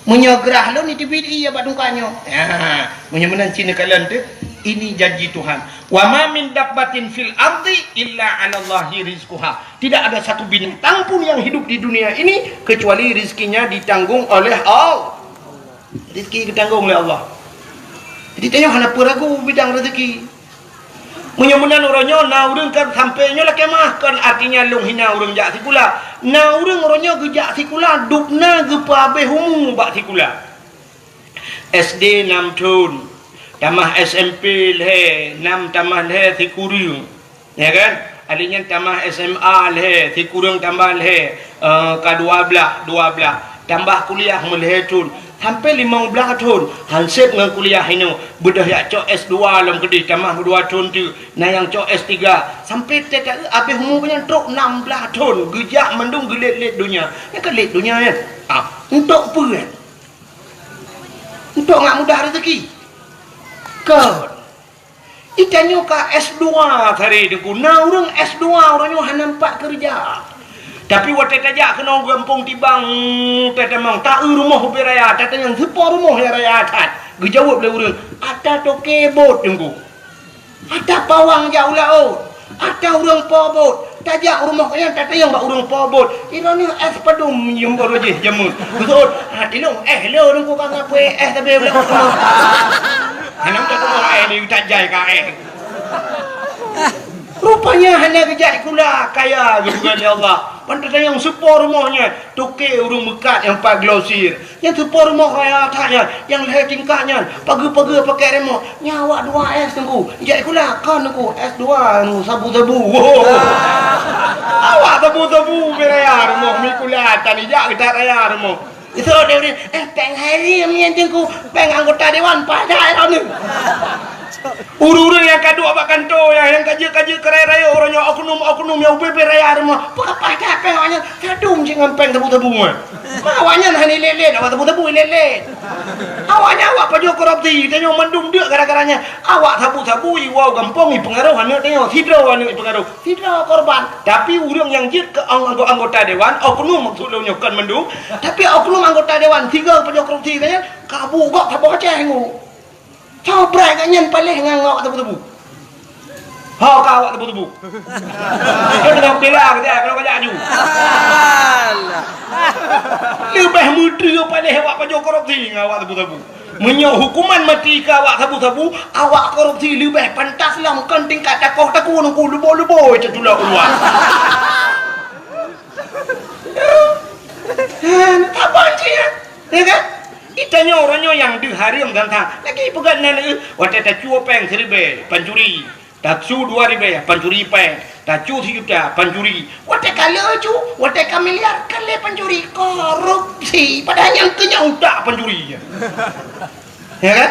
Meunyoe grah lôn, iteubiet ie bak tungkat nyoe. Ya, meunyoe meunan cit neukalon teuh, ini janji Tuhan. "Wa ma min dabbatin fil ardi illa 'alallahi rizquha." Tidak ada satu binatang pun yang hidup di dunia ini kecuali rizkinya ditanggung oleh Allah. Rizki ditanggung oleh Allah. Jadi tanyoe hana peue ragu bidang rezeki. Meunyoe meunan uroe nyoe na ureuëng kan sampai nyoe lakée meu'ah, kon artinya lôn hina ureuëng jak sikula. Na ureuëng uroe nyoe geujak sikula, dubna geupeuhabéh umu bak sikula. S D nam thon, tamah S M P lhée, nam tamah lhée sikureueng. Ya kan? Akhé nyan tamah S M A lhée, sikureueng tambah lhée, eh, ka dua blaih, dua blaih. Tambah kuliah meulhée thon, sampai limong blaih thon. Hanseb ngon kuliah inoe, beudôh jak cok S dua lom keudeh, tamah dua thon teuk. Na nyang cok S tiga. Sampai teuka habéh umu nyan trok nam blaih thon. Geujak mandum geulét-lét donya. Nyan ka lét donya nyan. Ah, untuk peue nyan? Untuk ngat mudah rezeki? Kon. Itanyoe ka S dua tadi Teungku. Na ureuëng S dua uroe nyoe hana nampak keureuja. Tapi watée tajak keunoe gampông Tibang, tatamong, ta-eu rumoh ubé raya, tatanyong soe po rumoh nyang raya that. Geujaweueb lé ureuëng, "Ata toke bot, Teungku. Ata pawang jak u laôt. Ata ureuëng po bot." Tajak u rumoh nyan, tatanyong bak ureuëng po bot, "Droeneuh éh padum nyoe baroe jih jameun?" Geuseuôt, "Ah, tilông éh lôn, Teungku, ka ngapui éh sabe u laôt." Hana meutuah tuboh éh lé utat jai ka éh. Rupanya hana geujak sikula, kaya geupeugah lé Allah. Ban tatanyong soe po rumoh nyan, toke ureuëng meukat nyang pat glosir. Nyan soe po rumoh raya that nyan, nyang lhée tingkat nyan, pageue-pageue pakai remote. Nyan awak dua S Teungku. Jak sikula, kon Teungku, S dua Teungku, sabu-sabu. Awak sabu-sabu ubé raya rumoh mi sikula, tan ijak geutat raya rumoh. Itu dia, eh, péng hareuem nyan Teungku, péng anggota dewan paih that droeneuh. Ureuëng-ureuëng nyang ka duek bak kantô, nyang, nyang ka jeuet, ka jeuet keu raya-raya uroe nyoe, oknum-oknum nyang ubé-bé raya rumoh, peue ka paih that péng awaknyan, sadum cit ngon péng sabu-sabu nyan. Ma awaknyan hana ilét-lét, awak sabu-sabu ilét-lét. Awaknyan awak pajoh korupsi, tanyoe mandum deuk gara-gara nyan. Awak sabu-sabu iwoe gampông ipeungaroh aneuk tanyoe, sidroe aneuk ipeungaroh, sidroe korban. Tapi ureuëng nyang jeuet keu ang-, anggota dewan, oknum maksud lôn nyoe kon mandum, tapi oknum anggota dewan, sidroe pajoh korupsi tanyoe, ka bu gok saboh Aceh nyoe. Soe brat gobnyan paléh ngon awak sabu-sabu? Ho ka awak sabu-sabu? Dia teuka bela ke dia, kalau kajak aju. Leubeh meutreue paléh awak pajoh korupsi ngon awak sabu-sabu. Meunyoe hukuman maté keu awak sabu-sabu, awak korupsi leubeh pantas lom kon tingkat takoh takue Teungku, leuboh-leuboh teuh tulak u luwa. Hana saban cit nyan, ya kan? Itanyoe uroe nyoe nyang deuh hareuem teuntang. Lagée peugah nan, eh, watée tacue péng siribée, pancuri. Tacue dua ribée, pancuri péng. Tacue sijuta, pancuri. Watée ka lheueh cu, watée ka miliar, ka lheueh pancuri. Korupsi. Padahai nyang keu nyan utak pancuri. Ya kan?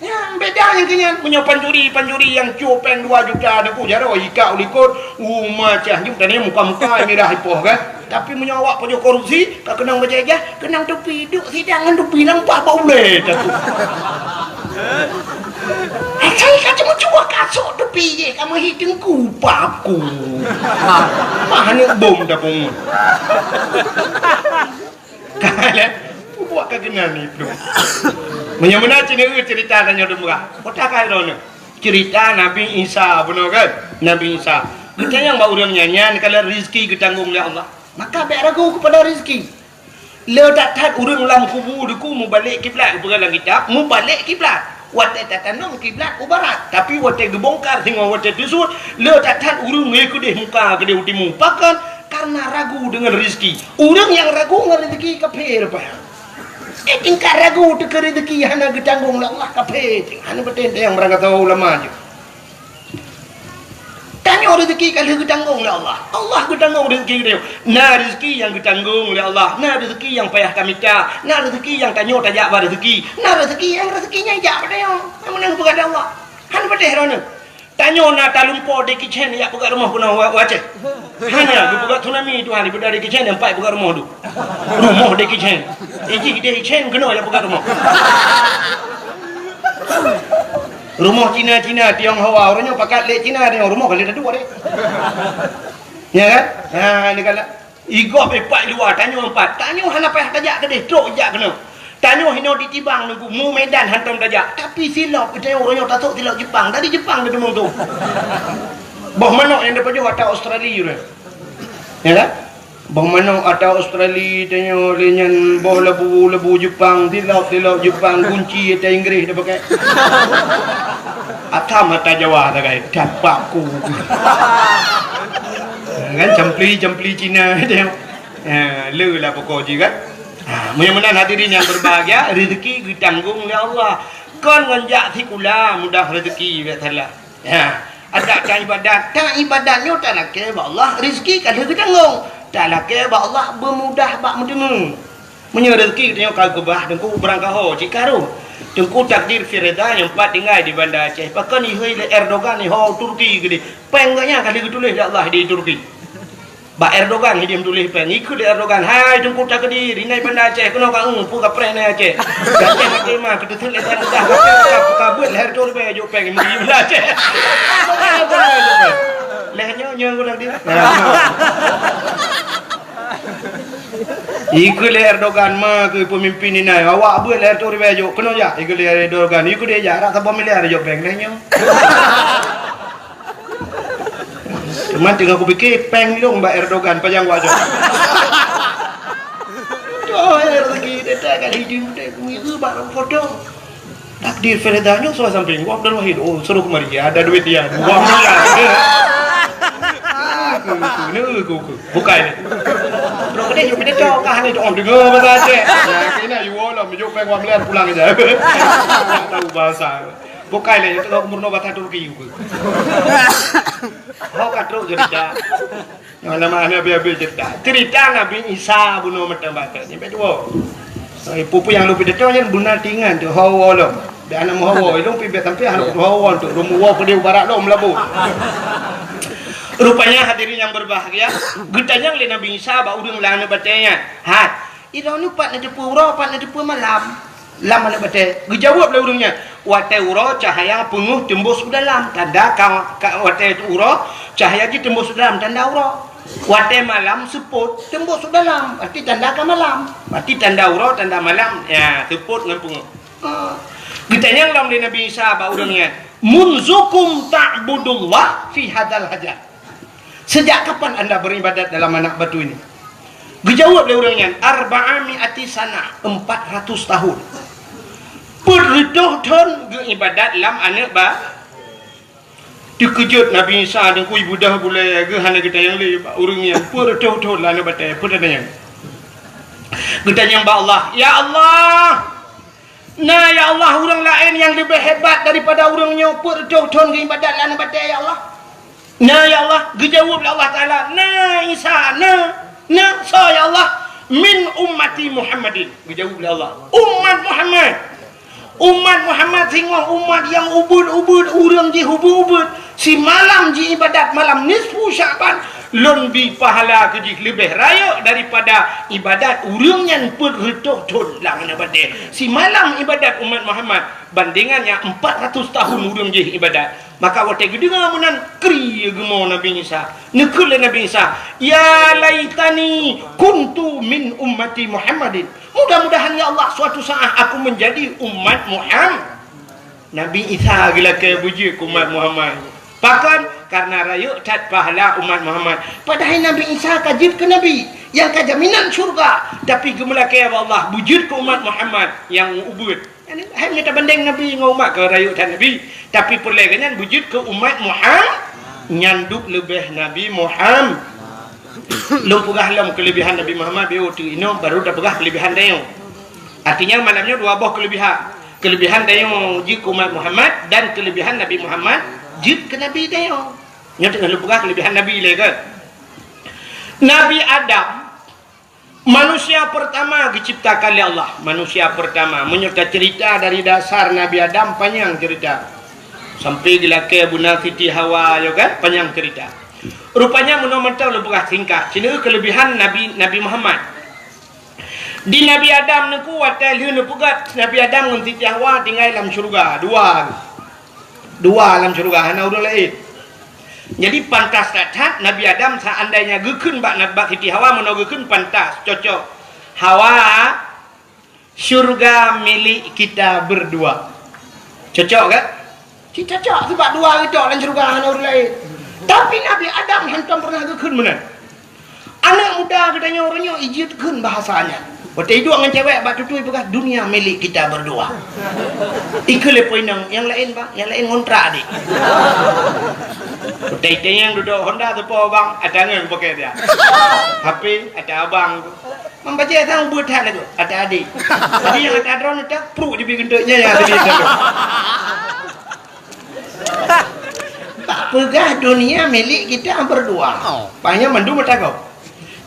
Nyan, beda nyang keu nyan. Meunyoe pancuri, pancuri nyang cue péng dua juta Teungku, jaroe ikak u likot, uma cah nyoe tadi muka-muka mirah ipoh kan. Tapi meunyoe awak pajoh korupsi, ka keunong bajée ijazah, keunong tupi, duek sidang ngon tupi nang bah bak ulée Teungku. Asai ka cuma cuba kasok tupi jih, ka meuhi Teungku paku. Mah aneuk bom dah pungut. Ka lheueh, buet ka keunan iplôh. Meunyoe meunan cit nyoe ceurita tanyoe dum rah. Kota ka droeneuh. Ceurita Nabi Isa bunoe kan? Nabi Isa. Geutanyong bak ureuëng nyan, nyan ka lheueh rezeki geutanggong lé Allah. Maka bék ragu keupada rezeki. Le that-that ureuëng lam kubu Teungku mubalek kiblat, geupeugah lam kitab, mubalek kiblat. Watée tatanom kiblat u barat, tapi watée geubongkar singoh watée teusuet, le that-that ureuëng ngon keudeh muka keudeh u timu. Pakon? Karena ragu deungon rezeki. Ureuëng nyang ragu ngon rezeki kafé rupa nyan. Eh, tingkat ragu teuh keu rezeki hana geutanggong lé Allah, kafé teuh. Hana beutem nyang beurangkat ulama jih. Tanyoe rezeki ka lheueh geutanggong lé Allah. Allah geutanggong rezeki geutanyoe. Na rezeki nyang geutanggong lé Allah, na rezeki nyang payah tamita, na rezeki nyang tanyoe tajak ba rezeki, na rezeki nyang rezeki nyang jak bak tanyoe. Nyang meunan geupeugah lé Allah. Hana patéh droeneuh. Tanyoe na talumpo Jackie Chan jak peugah rumoh keunoe u, u Aceh. Hana geupeugah tsunami Tuhan, ipeugah Jackie Chan nyang pat peugah rumoh tu. Rumoh Jackie Chan. Iji Jackie Chan keunoe jak peugah rumoh. Rumoh Cina-Cina, Tionghoa, ureueng nyoe pakat lé Cina, Tiong rumoh ka lé taduek deh. Ya kan? Ha, ni kan. Igob ipat luwa, tanyoe empat. Tanyoe hana payah tajak keudeh, trok jak keunoe. Tanyoe hinoe di Tibang nunggu, mu Medan hantom tajak. Tapi silop, tanyoe ureueng nyoe tasok silop Jepang. Dari Jepang ka teumong tu. Boh manok nyang tapajoh ata Australia tu. Ya kan? Boh manok ata Australia, tanyoe lé nyan boh labu, labu Jepang, silop, silop Jepang, gunci ata Inggris tapakai. Atam ata Jawa takai, dapat ku. Kan campli, campli Cina tengok. Ha, le lah pokok jih kan. Ha, meunyoe meunan hadirin yang berbahagia, rezeki geutanggong lé Allah. Kon ngon jak sikula mudah rezeki, biasalah. Ha, adak ta ibadat, ta ibadat nyoe talakée bak Allah, rezeki ka lheueh geutanggong. Talakée bak Allah beumudah bak meuteumé. Meunyoe rezeki geutanyoe ka geubah, Teungku, beurangkaho cit ka rhot. Teungku, takdir Firda nyang pat tinggai di Banda Aceh. Pakon ihôi lé Erdogan, iho Turki keudeh. Péng gobnyan ka lheueh geutuléh lé Allah di Turki. Bak Erdogan hidéh meutuléh péng. Ikheun lé Erdogan, "Hai Teungku takdir, inan Banda Aceh, keunoe ka eu, peue kapreh inan Aceh. Aceh maté ma, keuteuseut lé tan ludah, ka, ka beuet lhèe reutôh ribèe jok péng, meuri Banda Aceh." Lhèe nyoe, nyoe ulang dia. Ikheun lé Erdogan, ma keu peumimpin inan, awak beuet lhèe reutôh ribèe jok, keunoe jak. Ikheun lé Erdogan, ikheun lé jak, rot saboh miliar jok péng, lhèe nyoe. Teuma teungoh kupike, péng lôn bak Erdogan, pajan wajah. Tuh, rezeki dia tak kat hidup dia, kuiru bak foto. Takdir Firda nyoe suah samping, Abdul Wahid, oh, suruh kemari, ada duit dia, dua miliar. Aku, aku, ni aku, aku. Bukai ni. Bro, kedai jumpa dia tu, kah ni, oh, dengar bahasa Aceh. Ya, kena, you all, you peng wam lian pulang aja. Tak tahu bahasa. Bukai lah, you tengok umur nobatan Turki, you. Hok ka trok cerita. Nyang nama ni habis-habis cerita. Cerita Nabi Isa bunoe mantong batat. Sampai dua. Eh, pupu yang lebih dekat kan benar tingan tu. Hawa lom. Dah anak hawa, ilong pi bet sampai anak hawa tu. Rumu wa pedih barat lom labu. Rupanya hadirin yang berbahagia, geutanyong lé Nabi Isa bak ureueng lam aneuk batée nyan. Hai, "Droeneuh pat neuteupeue uroe, pat neuteupeue malam lam aneuk batée?" Geujaweueb lé ureueng nyan, "Watée uroe cahya peungeuh teumbus u dalam, tanda ka, ka watée uroe cahya jih teumbus u dalam, tanda uroe. Watée malam seupôt teumbus u dalam, berarti tanda ka malam. Berarti tanda uroe, tanda malam, ya, seupôt ngon peungeuh." Ah. Geutanyong lom lé Nabi Isa bak ureueng nyan, "Munzukum ta'budullah fi hadzal hajar?" Sejak kapan anda beribadat dalam anak batu ini? Geujaweueb lé ureueng nyan, "Arba'a mi'ati sanah, empat ratus tahun." Peuet reutôh thon geuibadat lam aneuk ba-, teukeujot Nabi Isa, Teungku, ibudah bulée geuh hana geutanyong lé bak ureueng nyan, peuet reutôh thon lam aneuk batée, peue tanyong? Geutanyong bak Allah, "Ya Allah, na ya Allah ureueng laén nyang leubeh hebat daripada ureueng nyoe peuet reutôh thon geuibadat lam aneuk batée, ya Allah?" "Na, ya Allah." Geujaweueb lé Allah Taala, "Na, Isa, na, na." "Soe, ya Allah?" "Min ummati Muhammadin." Geujaweueb lé Allah, "Umat Muhammad." Umat Muhammad singoh umat nyang ubeuet-ubeuet, ureueng jih ubeuet-ubeuet. Simalam jiibadat malam nisfu Sya'ban, lôn bi pahala keu jih leubeh rayeuk daripada ibadat ureueng nyan peuet reutôh thon lam aneuk batée. Simalam ibadat umat Muhammad, bandengan nyang empat ratus tahun ureueng jih ibadat. Maka watée geudeungoe meunan, kri geumo Nabi Isa. Neukheun lé Nabi Isa, "Ya laitani kuntu min ummati Muhammadin." Mudah-mudahan, ya Allah, suatu saat aku menjadi umat Muhammad. Nabi Isa geulakée beujeuet keu umat Muhammad. Pakon? Karena rayeuk that pahala umat Muhammad. Padahai Nabi Isa ka jeuet keu nabi, nyang ka jaminan syurga, tapi geumeulakée bak Allah beujeuet keu umat Muhammad nyang ubeuet. Hai meutabandeng Nabi ngon umat, ka rayeuk that Nabi, tapi peureulée geuh nyan beujeuet keu umat Muhammad, nyan duek leubeh Nabi Muhammad. Lôn peugah lom keulebihan Nabi Muhammad, biôh teuk inoe baru tapeugah keulebihan tanyoe. Artinya malam nyoe dua boh keulebihan. Keulebihan tanyoe jeuet keu umat Muhammad dan keulebihan Nabi Muhammad jeuet keu Nabi tanyoe. Nyoe teungoh lôn peugah keulebihan Nabi lé kan. Nabi Adam, manusia pertama geuciptakan lé Allah. Manusia pertama. Meunyoe taceurita dari dasar Nabi Adam, panyang ceurita. Sampai geulakée beuna Siti Hawa, yo kan? Panyang ceurita. Rupanya meunoe mantong lôn peugah singkat. Sineuk keulebihan Nabi, Nabi Muhammad. Di Nabi Adam neuku watée lheueh neupeugét Nabi Adam ngon Siti Hawa tinggai lam syeuruga. Dua. Dua lam syeuruga, hana ureuëng laén. Jadi pantas that-that Nabi Adam seandainya geukheun bak, bak Siti Hawa, meunoe geukheun pantas, cocok. Hawa, syurga milik kita berdua. Cocok kan? Cit cocok, sebab dua geucok lam syeuruga hana ureuëng laén. Tapi Nabi Adam hantom pernah geukheun meunan. Aneuk muda geutanyoe uroe nyoe ijeuet kheun bahasa nyan. Watée iduek ngon cewek bak tutui peugah, "Dunia milik kita berdua." Ikheun lé po inong, "Nyang laén, Bang, nyang laén ngontrak, Dik." Watée itanyong dudoe Honda teupo, Bang, ata ngon pakai dia. H P, ata abang. Membajée sang buet that lagoe, ata adik. Jadi nyang ata droeneuh tak, pruk jibi geunteuk nyan, ya, jadi itu. Bak peugah dunia milik kita berdua. Oh. Panyang mandum mata kau.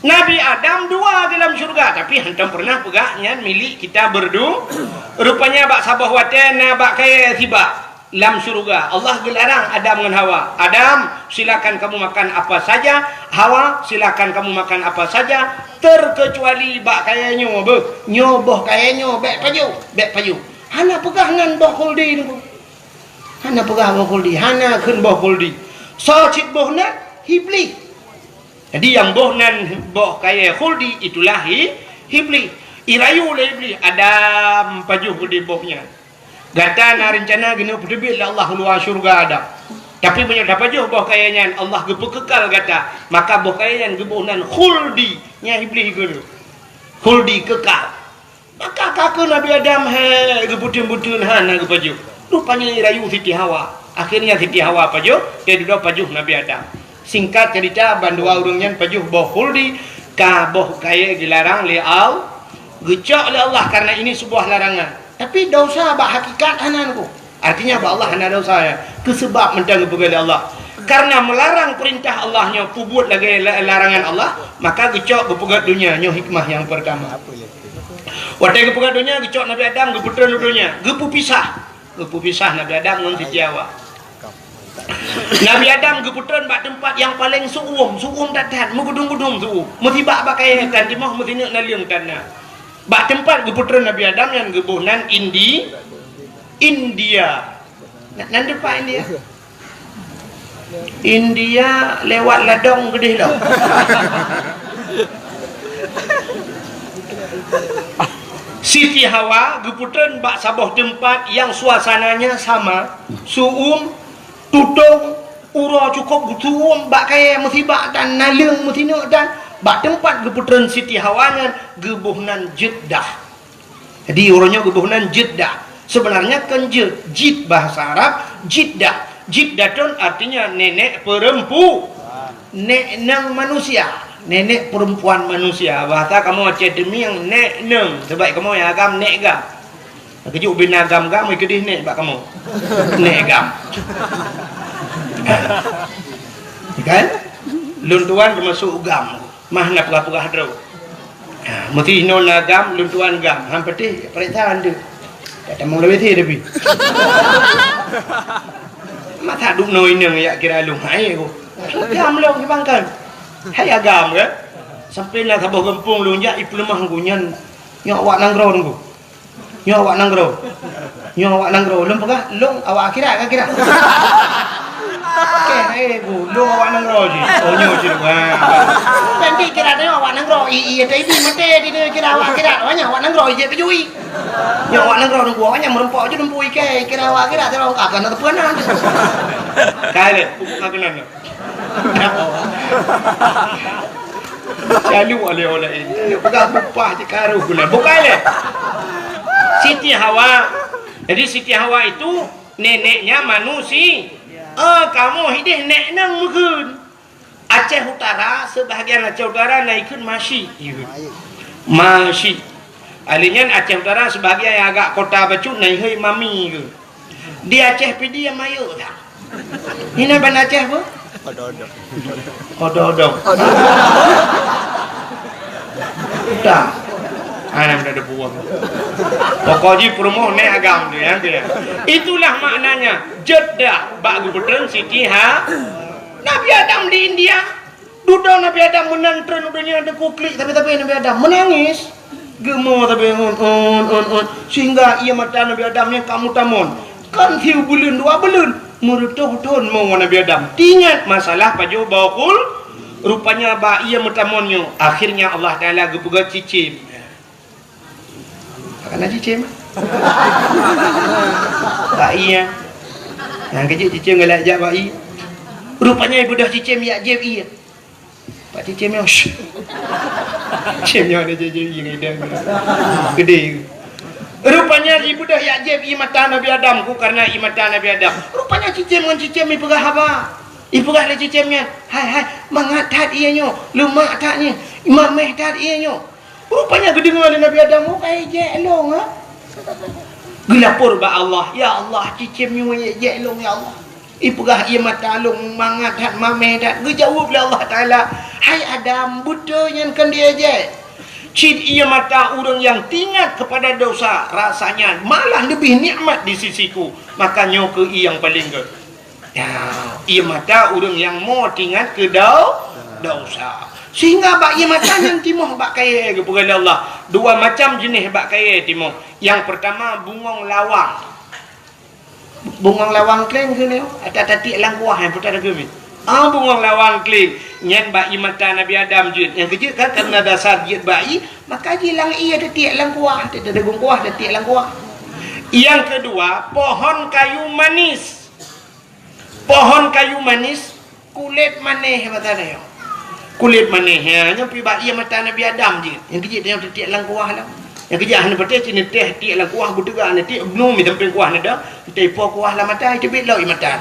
Nabi Adam dua di dalam syurga, tapi hantom pernah peugah nyan milik kita berdu-, rupanya bak saboh watée na bak kayée sibak lam syurga. Allah geularang Adam ngon Hawa, "Adam, silakan kamu makan apa saja. Hawa, silakan kamu makan apa saja, terkecuali bak kayée nyoe." Beuh, nyoe boh kayée nyoe, bék pajoh, bék pajoh. Hana peugah nan boh khuldi nyoe. Hana peugah boh khuldi, hana kheun boh khuldi. Soe cit boh nan? Iblih. Jadi nyang boh nan boh kayée khuldi, itulah i-, Iblih. Irayu lé Iblih, "Adam, pajoh khuldi boh nyan. Gata na reuncana keuneuk peuteubiet lé Allah u luwa syeuruga, Adam. Tapi meunyoe tapajoh boh kayée nyan, Allah geupeukekal gata, maka boh kayée nyan geuboh nan khuldi." Nyan Iblih kheun, khuldi kekal. Maka ka kheun Nabi Adam, "Hai, geupeuteun-peuteun hana geupajoh." Rupanya irayu Siti Hawa. Akhirnya Siti Hawa pajoh, teududoe pajoh Nabi Adam. Singkat cerita, bandua ureuëng nyan pajoh boh khuldi, ka boh kayée geularang lé Al-, geucok lé Allah karena ini sebuah larangan. Tapi dosa bak hakikat hana nyoe. Artinya bak Allah hana dosa, ya. Keu seubab mantong geupeugah lé Allah. Karena melarang perintah Allah nyoe peubuet lagée la-, larangan Allah, maka geucok geupeugét donya, nyoe hikmah nyang pertama. Watée geupeugét donya, geucok Nabi Adam, geupeuteun u donya, geupeupisah. Geupeupisah Nabi Adam ngon Siti Hawa. Nabi Adam geupeuteun bak teumpat nyang paleng su'uem, su'uem that-that, meugudum-gudum su'uem. Meusibak bak kayée tan timoh, meusineuk naleueng tan na. Bak teumpat geupeuteun Nabi Adam nyan geuboh nan Indi-, India. Na-, nan teumpat India. India lewat ladong geudeh lom. Siti Hawa geupeuteun bak saboh teumpat nyang suasananya sama, su'uem, tutong, uroe cukôp geusu'uem bak kayée meusibak dan naleueng meusineuk dan bak teumpat geupeuteun Siti Hawa nyan geuboh nan Jeddah. Jadi, uroe nyoe geuboh nan Jeddah. Sebenarnya kon Jed-, Jid bahasa Arab, Jiddah. Jiddatun artinya nenek perempu-, nek neng manusia, nenek perempuan manusia. Bahasa kamoe Aceh Teumieng, nek neng. Sebab kamoe nyang agam nek gam. Keujeuet ubena gam-gam, keudeh nek bak kamoe. Nek gam. Kan? Lôn tuan teumasuk gam. Mah na peugah-peugah droe. Ha, meuti inoe na gam, lôn tuan gam. Han patéh, peuriksa han deuh. Tak tamong lawét tapi. Masa dum noe inong yak kira lôn hai ko. Gam lôn di bangkan. Hai agam kan? Sampai na saboh gampông lôn jak ipeuleumah ngku nyan. Nyoe awak nanggroe ngku. Nyoe awak nanggroe. Nyoe awak nanggroe. Lôn peugah, lôn awak akhirat ka kira. Oke, hai bu, lôn awak nanggroe jih. Oh, nyoe jih. Wah. Nanti kira tengok awak nanggroe. I, i, ata ibi mate di dia kira awak akhirat. Awak nyoe awak nanggroe ijek keujui. Nyoe awak nanggroe nunggu awak nyoe meureumpok je nunggu ikai kira awak akhirat terus ka kena teupeunan. Kai le, buka kena. Lalu oleh-oleh ini. Lalu pegang upah je karuh guna. Bukan le. Siti Hawa. Jadi Siti Hawa itu neneknya manusia. Ah, kamoe hideh nek nang meukeun. Aceh Utara, sebahagian Aceh Utara na ikheun Masyik. Masyik. Ahli nyan Aceh Utara sebahagian nyang agak kota bacut na ihôi Mami ke. Di Aceh Pidie mayok that. Hina ban Aceh pun. Odong-odong. Odong-odong. Dah. Hana meunan ada puang. Pokok jih peurumoh nèk agam tu, ya, tu, ya. Itulah maknanya jeuet dah bak geupeutreun Siti Ha-, Nabi Adam di India. Dudoe Nabi Adam meunan treun u donya, teungku klik tapi-tapi Nabi Adam meunangis. Geumo tapi un, un, un, un. Sehingga ié mata Nabi Adam nyang ka meutamon. Kan siubeuleueng dua beuleueng, meureutoh thon mo Nabi Adam. Teuingat masalah pajoh boh khul, rupanya bak ié meutamon nyoe, akhirnya Allah Taala geupeugah cicém. Kana cicém. Bak ié. Nyang keujeuet cicém galak jak bak ié. Rupanya ibeudôh cicém yak jieb ié. Pak cicém nyoe. Cicém nyoe ada jadi yang idang. Gede. Rupanya ibeudôh yak jieb ié mata Nabi Adam, ku karena ié mata Nabi Adam. Rupanya cicém ngon cicém ipeugah haba. Ipeugah lé cicém nyan, "Hai, hai, mangat that ié nyoe, leumak that nyoe, mamèh that ié nyoe." Rupanya geudeungoe lé Nabi Adam, "Oh, ka ijek lôn, ha?" Geulapor bak Allah, "Ya Allah, cicém nyoe ijek lôn, ya Allah." Ipeugah ié mata lôn mangat that, mamèh that. Geujaweueb lé Allah Taala, "Hai Adam, beutôi nyan kon diejek. Cit ié mata ureuëng nyang teuingat keupada dosa, rasanya malah leubeh nikmat di sisi-Ku. Maka nyoe kheueh ié nyang paleng gèt." Ya, ié mata ureuëng nyang mo teuingat keu dau-, dosa. Sehingga bak ié mata nyan timoh bak kayèe geupeugah lé Allah. Dua macam jeunèh bak kayèe timoh. Nyang peurtama bungöng lawang. Bungöng lawang kléng keunoe, ata tatiek lam kuah nyang putar geumi. Ah, bungöng lawang kléng, nyan bak ié mata Nabi Adam jeuet. Nyang keujeuet kan, karena dasar jeuet bak ié, maka jilang ié tatiek lam kuah, tatiek dagung kuah, tatiek lam kuah. Nyang keudua, pohon kayu manis. Pohon kayu manis, kulét manéh mata nyoe. Kulét manéh, ya, nyoe pi bak ié mata Nabi Adam jih. Nyang keujeuet nyoe tiek lam kuah lah. Nyang keujeuet hana patéh cit neutéh tiek lam kuah, beuteuga neutéh, bnu mi sampéng kuah neuda, neutéh po kuah lam mata, teubiet lom ié mata.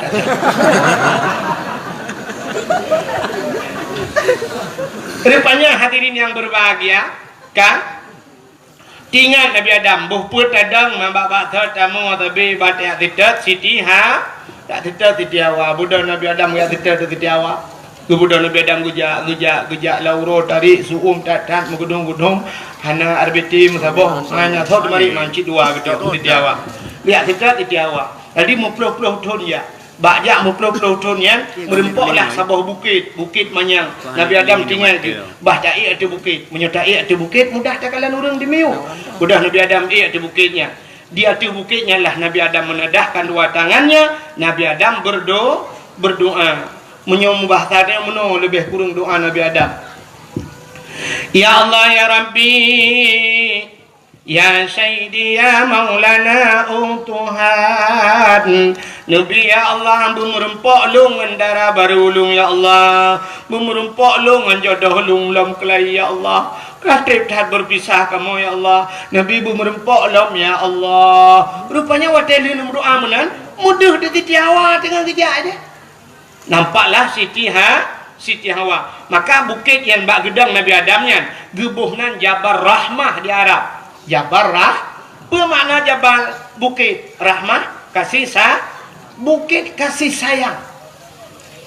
Rupanya hadirin yang berbahagia, kan? Teuingat Nabi Adam, boh peuet tadong, man bak-bak thot tamoe tabi bak jak seutôt Siti Ha-, jak seutôt Siti Hawa. Beudôh Nabi Adam jak seutôt Siti Hawa. Geubeudôh Nabi Adam geujak, geujak, geujak lam uroe tarék, su'um that-that, meugeudong-geudong, hana R B T meusaboh, hana thot marit mancit dua beutôi Siti Hawa. Jak seutôt Siti Hawa. Jadi meuploh-ploh thon jak. Bak jak meuploh-ploh thon nyan, meureumpoklah saboh bukét, Bukét Manyang. Nabi Adam teuingat geuh, bah taék ateueh bukét. Meunyoe taék ateueh bukét, mudah takalon ureuëng dimiyueb. Mudah Nabi Adam ék ateueh bukét nyan. Di ateueh bukét nyan lah Nabi Adam menadahkan dua tangannya, Nabi Adam berdo-, berdoa. Meunyoe mubahasa nyan meunoe leubeh kureueng doa Nabi Adam. Ya Allah, ya Rabbi, Ya Sayyidi, ya Maulana, oh Tuhan. Neubi, ya Allah, beumeureumpok lôn ngon dara barô lôn, ya Allah. Beumeureumpok lôn ngon jodoh lôn lom keulai, ya Allah. Ka trép that beupisah kamoe, ya Allah. Neubi beumeureumpok lom, ya Allah. Rupanya watée lheueh meudoa meunan, meudeuh di Siti Hawa teungoh geujak aja. Nampaklah Siti Ha-, Siti Hawa. Maka bukét nyang bak geudong Nabi Adam nyan geuboh nan Jabal Rahmah di Arab. Jabal Rah-, peue makna Jabal? Bukét. Rahmah, kasih sa-, bukét kasih sayang.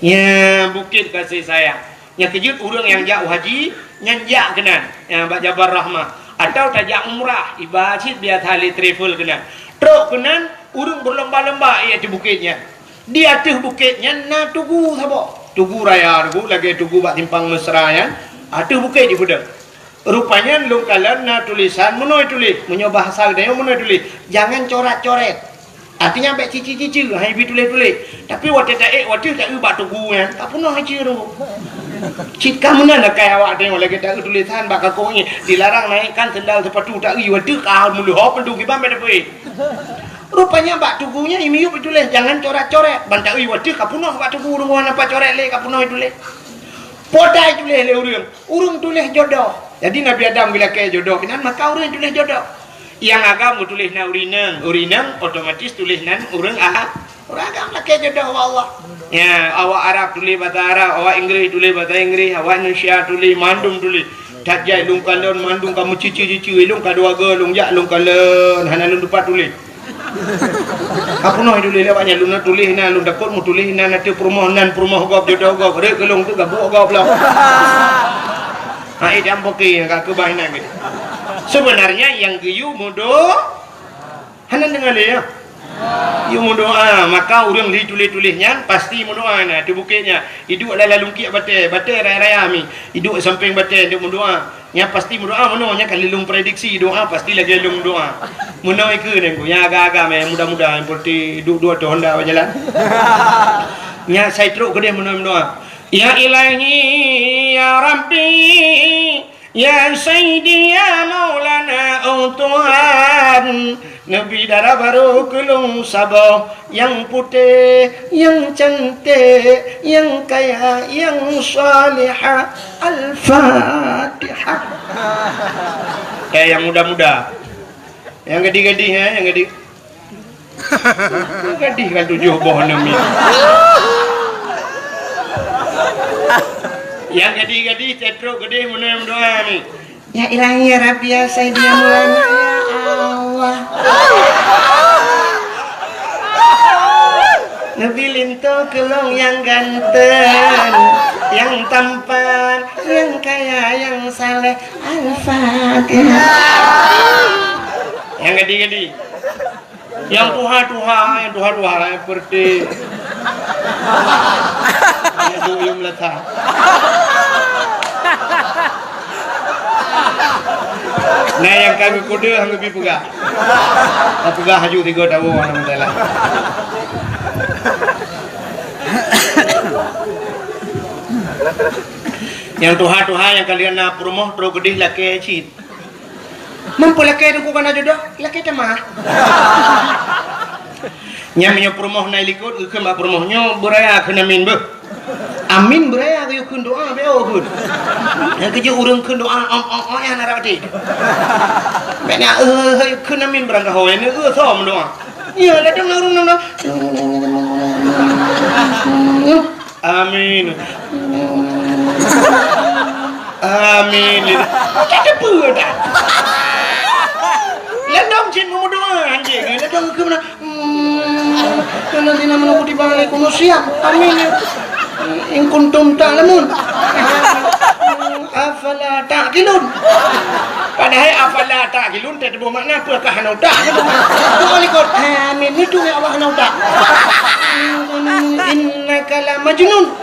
Ya, bukét kasih sayang. Nyang keujeuet ureuëng nyang jak u haji, nyan jak keunan, ya, bak Jabal Rahmah. Atau tajak umrah, iba cit biasa lé travel keunan. Trok keunan, ureuëng beulomba-lomba ék ateueh bukét nyan. Di ateueh bukét nyan na tugu saboh. Tugu raya tugu, lagée tugu bak simpang Mesra nyan. Ateueh bukét jipeudong. Rupanya lôn kalon na tulisan meunoe tuléh. Meunyoe bahasa geutanyoe meunoe tuléh, "Jangan corat-coret." Artinya bék cici-cici, hai bi tuléh-tuléh. Tapi watée taék, watée taeu bak tugu nyan, ka peunoh ici tu. Cit ka meunan akai awak tanyoe lagée taeu tulisan bak kakoe nyan, "Dilarang naikkan sendal sepatu", taeu watée ka meuleuhop tu kiban bék tapeuék. Rupanya bak tugu nyan imiyueb ituléh, "Jangan coret-coret." Ban taeu watée ka peunoh bak tugu, deungon apa coret lé ka peunoh ituléh. Potai tuléh lé ureuëng, ureuëng tuléh jodoh. Jadi Nabi Adam geulakée jodoh keunan, maka ureuëng tuléh jodoh. Nyang agam geutuléh na ureuëng inong, ureuëng inong otomatis tuléh nan ureuëng a-, ureuëng agam lakée jodoh bak Allah. Ya, awak Arab tuléh basa Arab, awak Inggris tuléh basa Inggris, awak Indonesia tuléh, mandum tuléh. That jai lôn kalon mandum ka meucici-cici, lôn ka dua go lôn jak lôn kalon, hana lôn tupat tuléh. Ka peunoh tuléh lé awak nyan, lôn tuléh na, lôn takot meutuléh na, na teuh peurumoh nan, peurumoh gob, jodoh gob, rhot keu lôn teuh gabuek gob lom. Hai, dam poke nyang ka keubah inan geuh. Sebenarnya nyang geuyue meudo-, hana deungoe lé, ya? Yue meudoa, maka ureuëng di tuléh-tuléh nyan pasti meudoa na, teuh bukét nyan. Iduek lam lalungkiek batée, batée raya-raya mi. Iduek sampéng batée, iduek meudoa. Nyan pasti meudoa meunoe, nyan ka lheueh lôn prediksi doa pasti lagée lôn doa. Meunoe ikeue nyan ku, nyang agam-agam, nyang muda-muda, nyang peureute duek-duek ateueh honda bak jalan. Nyan sai trok keudeh meunoe meudoa. Ya Ilahi, ya Rabbi, ya Sayyidi, ya Maulana, oh Tuhan, neubi dara barô keu lôn saboh, nyang putéh, nyang canték, nyang kaya, nyang salihah. Al-Fatihah. Eh, nyang muda-muda. Nyang gadih-gadih, eh, nyang gadih. Gadih kan tujoh boh neubi. Nyang gadih-gadih, tetrok gadih, meunoe meudoa ni. Ya Ilahi, ya Rabbi, ya Sayyidi, ya Maulana, ya Allah. Neubi linto keu lôn nyang ganteng, nyang tampan, nyang kaya, nyang saleh. Al-Fatihah. Nyang gadih-gadih. Nyang tuha-tuha, nyang tuha-tuha, nyang peureute. Nyang duyum lata. Nah, nyang ka geukuda, han geubi peugah. Ka peugah haju tiga tahun, alhamdulillah. Nyang tuha-tuha, nyang kalian na peurumoh, trok keudeh lakée cit. Meunyoe lakée teungku kana jodoh, lakée teuma. Nyan meunyoe peurumoh na i likot, geukheun bak peurumoh nyoe, beuraya kheun amin beuh. Amin beuraya geuyue kheun doa, beu kheun. Nyang keujeuet ureuëng kheun doa, ong, ong, ong, nyang na rab até. Bèk na, eh, kheun amin beurangkaho, eh, eh, soe meudoa. Iya, ladôm na ureuëng na. Amin. Amin. Macam teupeu dah. Ladôm cit meumeudoa anjing. Ladôm keu mana? Hmm. Alladzina amanu kutiba alaikumus siyam. Amin. In kuntum ta'lamun. Afala ta'qilun. Padahai afala ta'qilun teutuboh makna peue kah hana utak. Doa likot. Amin. Itu ya Allah hana utak. Innaka la majnun.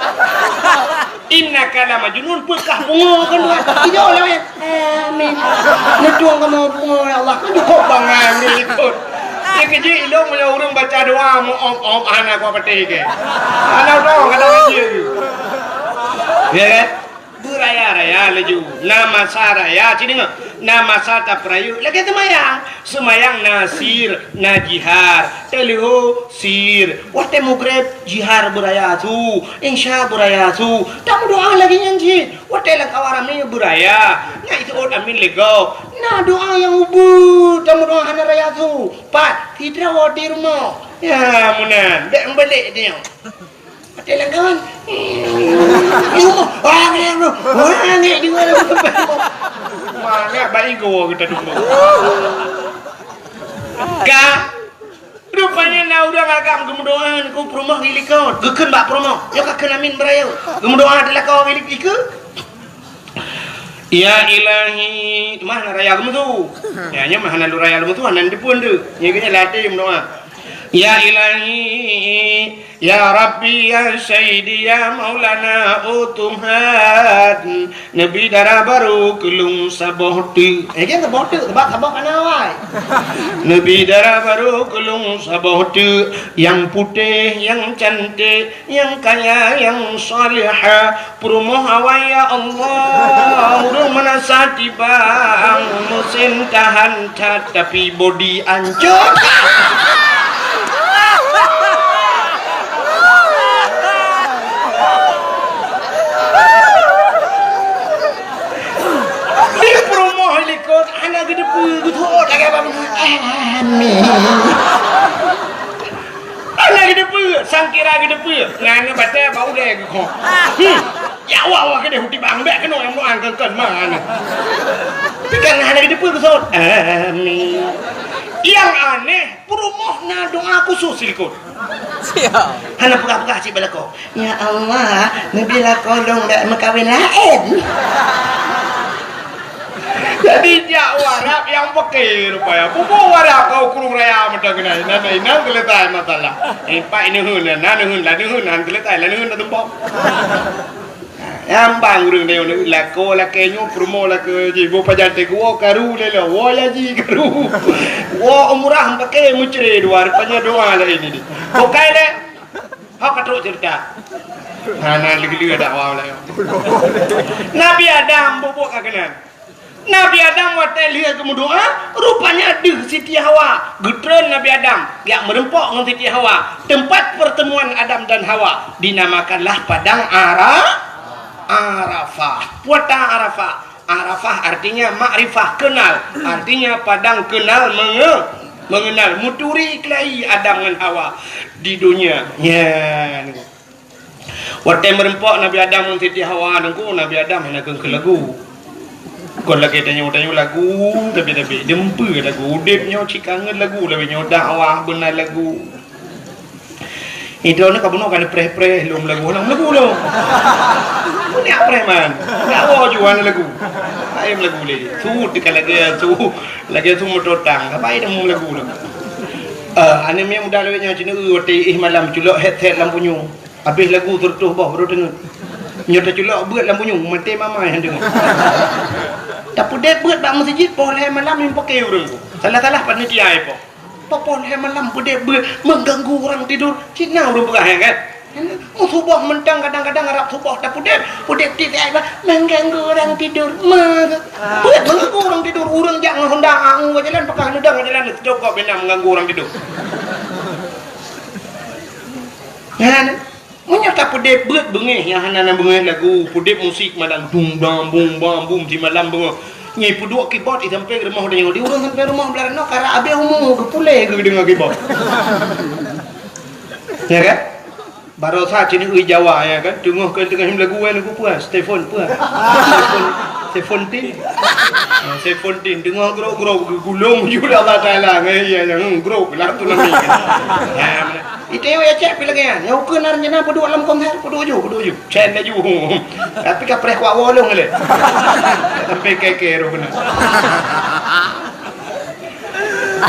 Innaka la majnun, peue kah pungo kan doa. Tidak lah ya. Amin. Neutong kamoe pungo ya Allah. Cukup bangai ureuëng likot. Dia kejik ilong punya ureuëng baca doa mu om om hana kuat petai ke. Hana utak kata kerja. Ya kan? Beuraya-raya laju. Na masa raya, ci deungoe. Na masa tapeurayeuk lagée seumayang. Seumayang na sir, na jihar. Teuleuho sir. Watée mugreb jihar beuraya su. Insya beuraya su. Tameudoa lagée nyan cit. Watée lam kawan ramé beuraya. Na iseuôt amin lé gob. Na doa nyang ubeut tameudoa hana raya su. Pat, sidroe di rumoh. Ya, meunan. Bék meubalek dia. Watée lam kawan. Di rumoh. Wah, angék, bro. Wah, angék di mana? Mana bayi gua kita dulu. Ka. Rupanya na ureuëng agam geumeudoa keu peurumoh di likot. Geukheun bak peurumoh. Nyoe ka kheun amin beuraya. Geumeudoa di lakoe di likot. Ya Ilahi, mah na raya geumeusu. Ya, nyoe mah hana lôn raya geumeusu, hana deupeue deuh. Nyoe geunya latih meudoa. Ya Ilahi, ya Rabbi, ya Sayyidi, ya Maulana, oh Tuhan, neubi dara barô keu lôn saboh teuk. Eh, jangan saboh teuk, sebab saboh kana awai. Neubi dara barô keu lôn saboh teuk, nyang putéh, nyang canték, nyang kaya, nyang salihah, peurumoh awai ya Allah, ureuëng meunasah tibang, meusén tahan that, tapi bodi ancô. Di peurumoh likot hana geuteupeue, geuteuôt lagée bak meunan. Amin. Hana geuteupeue, sangkira geuteupeue. Nyan batée bak ulée geukhok. Hmm. Ya Allah, Allah keudeh u tibang bék keunoe nyang meudoa keun-keun ma nyan. Tapi kan hana geuteupeue geusot. Amin. Nyang aneh, Rumoh na doa khusus silikot. Siap. Hana peugah-peugah cit bak lakoe. "Ya Allah, neubi lakoe lôn bèk meukawen laén." Jadi, jak u Arab nyang peuke rupanya. Pupu u Arab ka u Krueng Raya mantong keunan. Inan, inan selesai masalah. Empat neuheun, na neuheun, la neuheun, han selesai, la neuheun, la tumpok. Nyang bang ureueng nyoe lakoe lakèe nyoe peurumoh lakoe jih, boh pajan teuh woe karu lé lom, woe haji karu. Woe umrah paké mucre dua, rupanya doa laén ini. Bukai lé. Hok ka trok cerita. Hana lé-lé dakwah laén. Nabi Adam bubuk ka keunan. Nabi Adam watèe lheueh geumeudoa, rupanya deuh Siti Hawa. Geutreun Nabi Adam, jak meureumpok ngon Siti Hawa. Teumpat pertemuan Adam dan Hawa dinamakanlah Padang Ara-, Arafah. Puata Arafah. Arafah artinya makrifah, kenal. Artinya padang kenal menge-, mengenal. Meuturi keulayi Adam ngon Hawa di dunia. Nyan. Watèe meureumpok Nabi Adam ngon Siti Hawa nungku, Nabi Adam hana keu lagu. Kon lagèe tanyoe-tanyoe lagu, tapi-tapi deumpeu lagu. Udép nyoe cit kangen lagu, lagèe nyoe dakwah beuna lagu. Idroe nyoe ka bunoe ka neupreh-preh lom lagu, lom lagu lom. Bunoe preh man. Dakwah juan lagu. Laén lagu lé. Su teuka lagèe su, lagèe su mototang. Apa itu lagu lom. Eh, aneuk miet muda lawét nyoe cit neu watèe ih malam culok headset lam punyueng. Habéh lagu seureutôh boh baru teungeut. Nyoe teuculok beuet lam punyueng, maté mama nyang teungeut. Tapeudép beuet bak meuseujid poh lhèe malam nyang paké ureueng. Salah-salah panitia ipo. Poh lhèe malam peudép beuet mengganggu orang tidur. Cit na ureueng peugah nyan kan? Suboh mantong kadang-kadang arab suboh tapeudép, peudép tiep ai bah mengganggu orang tidur. Beuet mengganggu orang tidur. Ureueng jak ngon Honda angu jalan, pakah neudang jalan, seucokop bina mengganggu orang tidur. Nyan. Meunyoe ka peudép beuet beungéh nyang hana na beungéh lagu, peudép musik malam dung dang bung bang bum di malam beungoh. Nyi peuduek keyboard di sampéng rumoh tanyoe, di ureueng sampéng rumoh blah nyoe karap abéh umu geupuléh geudeungoe keyboard. Ya kan? Barosa cit neu Jawa ya kan? Teungoh keu teungoh lagu wan lagu peue? Stefon peue? Stefon, Stefon Tin. Ha, Stefon Tin teungoh grok-grok geugulong ju Allah Taala ngon iya nyang grok lah tu nami. Ha, Itayue ya cek pih lagèe nyan. Nyang ukeue na rencana peuduek lam konser, peuduek ju, peuduek ju. Cen laju. Tapi ka preh kuak wolong lé. Sampai keke roh kena.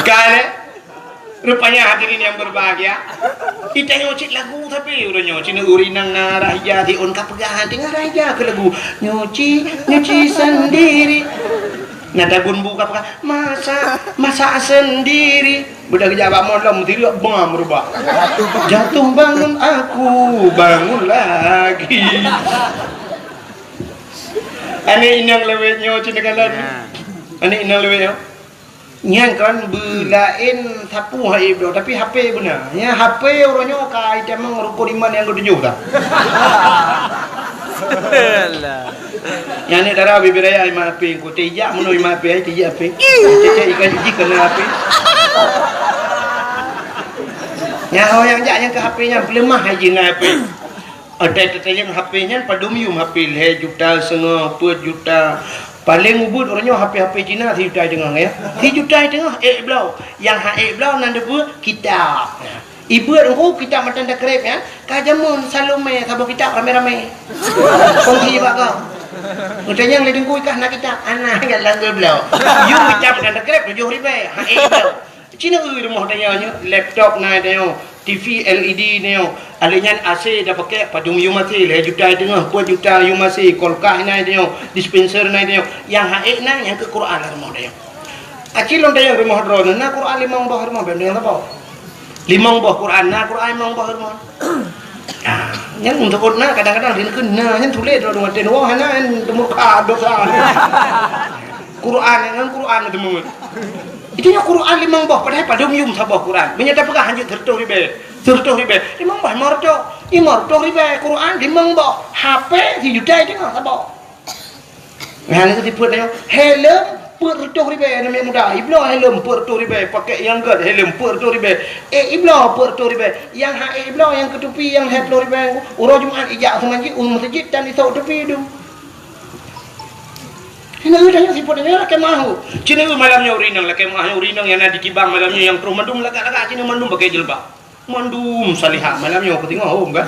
Ka lé. Rupanya hadirin yang berbahagia. Itayue cit lagu tapi uroe nyoe cit ureueng inong na rah ija siôn ka peugah teungoh rah ija keu lagu. Nyuci, nyuci sendiri. Na tabun bu ka peugah, masak, masak sendiri. Beudah geujak bak molom, tireuk bam rubah. Jatuh bangun aku, bangun lagi. Aneuk inong lawét nyoe cit neukalon. Ya. Aneuk inong lawét nyoe. Nyan kan beulaén sapu hai bloe, tapi H P beuna. Nya H P uroe nyoe ka itamong rukon iman nyang keutujôh dah. Alah. Nyan ni dara bibir raya iman H P, ku tijak meunoe iman H P, ai tijak H P. Cek-cek ikan jiji kena H P. Nyan orang nyang jak nyang ke H P nyan peuleumah hai jih ngon H P. Ada tetayang H P nyan padum yum H P lhèe juta seungoh, peuet juta. Paléng ubeuet uroe nyoe H P-H P Cina sijuta teungoh ya. Sijuta teungoh ék bloe. Nyang han ék bloe nan deubeuet kitab. Ibeuet engku kitab matan takrib nyan, ka jameun Salome saboh kitab ramé-ramé. Kongsi bak kau. Meuteunyan lé deungku ikah na kitab, ana galak geubloe. Yum kitab matan takrib tujoh ribèe, ha ék bloe. Cina ui rumoh tanyoe nyoe, laptop na tanyoe, T V L E D tanyoe. Alèh nyan A C tapakèk padum yum A C, lhèe juta teungoh, peuet juta yum A C, kulkas na tanyoe, dispenser na tanyoe. Nyang han ék na nyang keu Quran lam rumoh tanyoe. Aci lôn tanyong rumoh droeneuh na Quran limong boh rumoh, bèk neutanyong saboh. Limong boh Quran, na Quran limong boh rumoh. Ah, nyan untuk na kadang-kadang rinkeun na nyan tuléh droeneuh watèe nyoe hana nyan teumurka dosa. Quran nyan Quran teumeuet. Itu nyoe Quran limong boh, padahai padum yum saboh Quran. Meunyoe tapeugah hanjeuet seureutôh ribèe, seureutôh ribèe, limong boh lima reutôh, lima reutôh ribèe Quran limong boh. H P sijuta teungoh saboh. Nyan keuh sifeuet nyoe. Helm peuet reutôh ribèe aneuk muda. Ibloe helm peuet reutôh ribèe, pakèk nyang gèt helm peuet reutôh ribèe. Ék ibloe peuet reutôh ribèe. Nyang han ék ibloe nyang keu tupi nyang lhèe ploh ribèe. Uroe Jumat ijak u meuseujid, u meuseujid tan isok tupi dum. Keuneuk tanyoe sifeuet nyoe lakée meu'ah. Keuneuk malam nyoe ureueng inong lakée meu'ah, nyoe ureueng inong nyang na di kibang malam nyoe nyang troh mandum lagak-lagak keuneuk mandum pakai jilbab. Mandum salihah malam nyoe keu teungoh hom kan.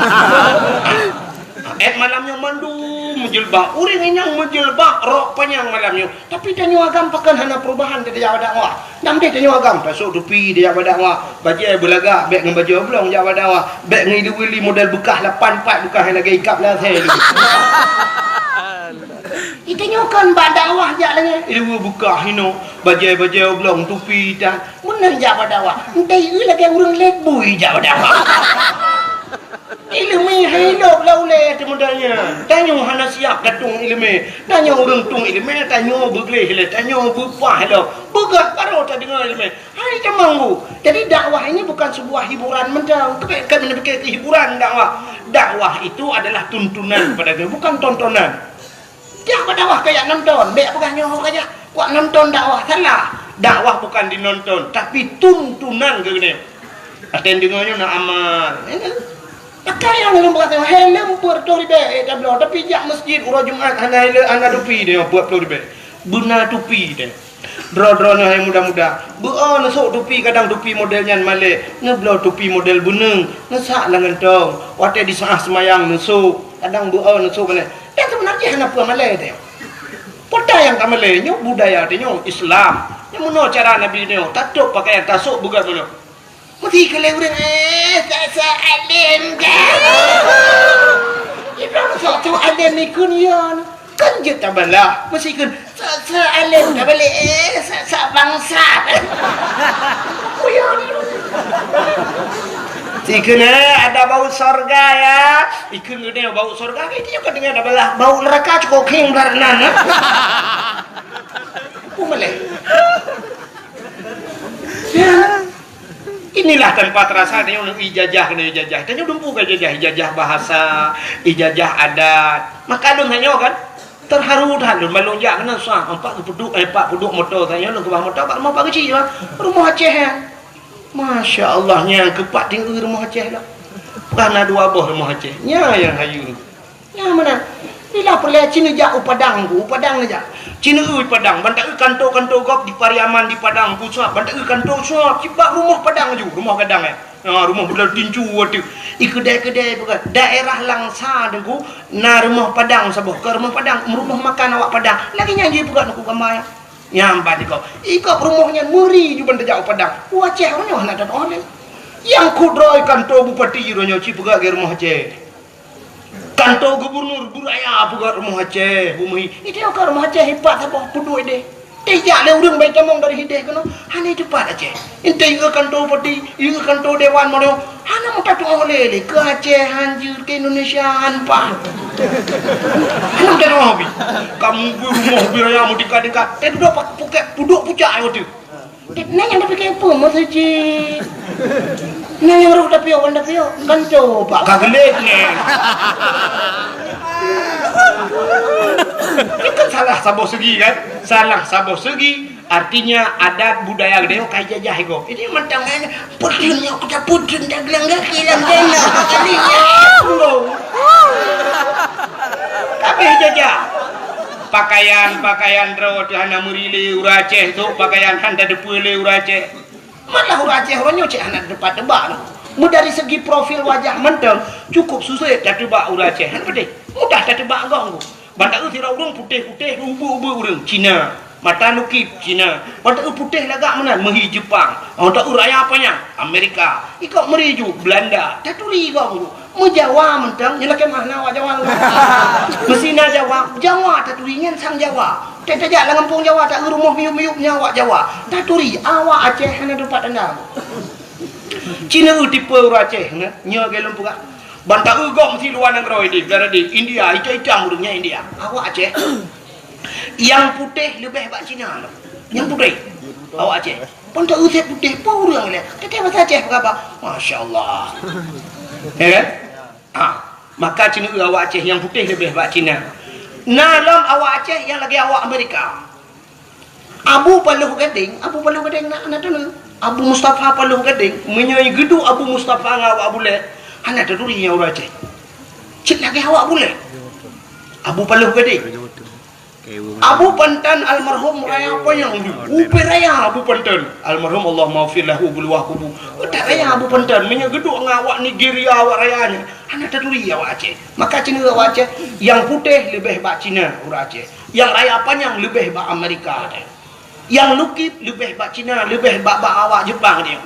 Eh malam nyoe mandum jilbab. Ureueng inong meujilbab rok panyang malam nyoe. Tapi tanyoe agam pakon hana perubahan dari jak dakwah. Nam deh tanyoe agam tasok tupi jak dakwah. Bajée beulagak bék ngon bajée oblong jak dakwah. Bék ngon ilu-ilu model beukah lapan pat beukah lagée ikab lasée. Itanyoe kan bak dakwah jak lagée ileumé bukah hinoe, bajée-bajée oblong tupi tan. Meunan jak bak dakwah, entah ieu lagée ureueng lét bui jak bak dakwah. Ileumé hai lôb lam ulée teuh meudan nyan. Tanyoe hana siap tatueng ileumé. Tanyoe ureueng tueng ileumé, tanyoe beugleh lé, tanyoe beupah lom. Beugah barô tadeungoe ileumé. Hai tamong bu. Jadi dakwah ini bukan sebuah hiburan mantong. Keubiet kami neupike keu hiburan dakwah. Dakwah itu adalah tuntunan kepada kami, bukan tontonan. Jak bak dakwah kajak nonton, bék peugah nyoe kajak kuat nonton dakwah, salah. Dakwah bukan dinonton, tapi tuntunan keu geutanyoe. Até deungoe nyoe na amal. Pakaian lôn peugah, helm peuet ploh ribée, eh, tabloe, tapi jak masjid uroe Jumat hana helm, hana tupi deh, peuet ploh ribée. Beuna tupi deh. Droe-droe nyoe hai muda-muda, beu-o neusok tupi, kadang tupi model nyan malée, neubloe tupi model beuneueng, neusak lam gantong, watée disaah seumayang neusok, kadang beu-o neusok malée. Dan seubeuna jih hana peue malée teuh. Peue nyang ka malée nyoe budaya teuh nyoe Islam. Nyoe meunoe cara Nabi nyoe, tatôb pakaian, tasok beugöt meunoe. Meusti keu lé ureueng, eh, sa-sa além dah. Ibrahim sok tu além ikun ya. Kan jeuet tabalah, meusti keu sa-sa além tabalek, eh, sa-sa bangsat. Kuyon. Meusti keu, eh, ada bau sorga ya. Ikun geude bau sorga, itu juga dengan tabalah. Bau neraka cukup king belah nan, eh. Peue malée. Ya. Inilah tanpa terasa tanyoe ijazah keunoe ijazah. Tanyoe dumpeue ka ijazah, ijazah bahasa, ijazah adat. Maka lôn tanyoe kan terharu that lôn ban lôn jak keunoe suah, empat peuduek, eh, empat peuduek moto tanyoe lôn keubah moto bak rumoh Pak Geuchik bah. Rumoh Aceh nyan. Masya Allah nyan keupat tinggi rumoh Aceh lah. Bukan na dua boh rumoh Aceh. Nya yang hayu. Nyang meunan, bila peureulée ci neujak u Padang ku, u Padang neujak. Ci neueu Padang, ban taeu kantô-kantô gob di Pariaman di Padang ku suab, ban taeu kantô suab, cit bak rumoh Padang laju, rumoh gadang, eh. Ha, rumoh budal tincu ateueh. I keudai-keudai peugah, daerah Langsa Teungku, na rumoh Padang saboh, keu rumoh Padang, rumoh makan awak Padang. Lagée nyan jih peugah Teungku gamba nyan. Nyan ban di gob. I gob rumoh nyan meuri ju ban tajak u Padang. U Aceh uroe nyoe hana tatu'oh lé. Nyang kudroe kantô bupati uroe nyoe ci peugah lagée rumoh Aceh. Kantô gubernur, beuraya peugah rumoh Aceh, bumi. Itu ka rumoh Aceh ipat saboh peuduek deh. Teuh jak lé ureueng bai tamong dari hideh keunoe, hana teupat Aceh. Intai ieu kantô bupati, ieu kantô dewan mono, hana meutateuoh lé lé keu Aceh hanjeuet, keu Indonesia han paih. Hana meutateuoh bi. Kamu beurumoh beuraya meutingkat-tingkat. Teuh dudoe pak puket pudok pucak ayô teuh. Nyan nyang tapike peue meuseujid? Nyan nyang roh tapiôh, wan tapiôh, kan coba ka geulet nyan. Itu kan salah saboh segi kan? Salah saboh segi. Artinya adat budaya geutanyoe ka jajah iko. Ini mantong nyan putun nyok kita putun dah gelang gaki lam dana. Kali nyan. Kabeh jajah. Pakaian-pakaian droe teuh hana meuri lé ureueng Aceh, sôk pakaian han tateupeue lé ureueng Aceh. Malah ureueng Aceh uroe nyoe cit hana teupat teubak lom. Meudari segi profil wajah mantong, cukup susah tateupeue ureueng Aceh. Hana peudeh. Mudah tateupeue gob. Ban taeu sidroe ureueng putéh-putéh, ubeuek-ubeuek ureueng Cina. Mata nukib Cina. Ban taeu putéh lagak meunan, meuhi Jepang. Ban taeu raya panyang Amerika. Ikok meuri ju Belanda. Taturi gob. Meujawa mantong, nyan lakée meu'ah na awak Jawa. Meusti na Jawa, Jawa taturi nyan sang Jawa. Teuh tajak lam gampông Jawa, taeu rumoh miyueb-miyueb nyan awak Jawa. Taturi, awak Aceh hana teupat tanda. Ci neueu tipe ureueng Aceh nyan, nyoe lagée lôn peugah. Ban taeu gob meusti luwa nanggroe ideh, blah ideh, India, itam-itam ureueng nyan India. Awak Aceh. Nyang putéh leubeh bak Cina lom. Nyang putéh. Awak Aceh. Pun taeu sép putéh, peue ureueng lé. Teuntèe basa Aceh peugah, masya Allah. Ya kan? Ha, maka ci neueu awak Aceh nyang putéh leubeh bak Cina. Na lom awak Aceh nyang lagèe awak Amerika. Abu Paloh Gadeng, Abu Paloh Gadeng na, na teuh. Abu Mustafa Paloh Gadeng, meunyoe geuduek Abu Mustafa ngon awak Bulèe, hana taturi nyan ureueng Aceh. Cit lagèe awak Bulèe. Abu Paloh Gadeng. Abu Pantan almarhum raya panyang nyoe. Upai raya Abu Pantan. Almarhum Allah maghfir lahu buluwah kubu. Utai raya Abu Pantan. Meunyoe geuduek ngon awak Nigeria awak raya nyan, hana taturi awak Aceh. Maka Cina awak Aceh, nyang putéh leubeh bak Cina ureueng Aceh. Nyang raya panyang leubeh bak Amerika. Nyang lukib leubeh bak Cina, leubeh bak, bak awak Jepang dia.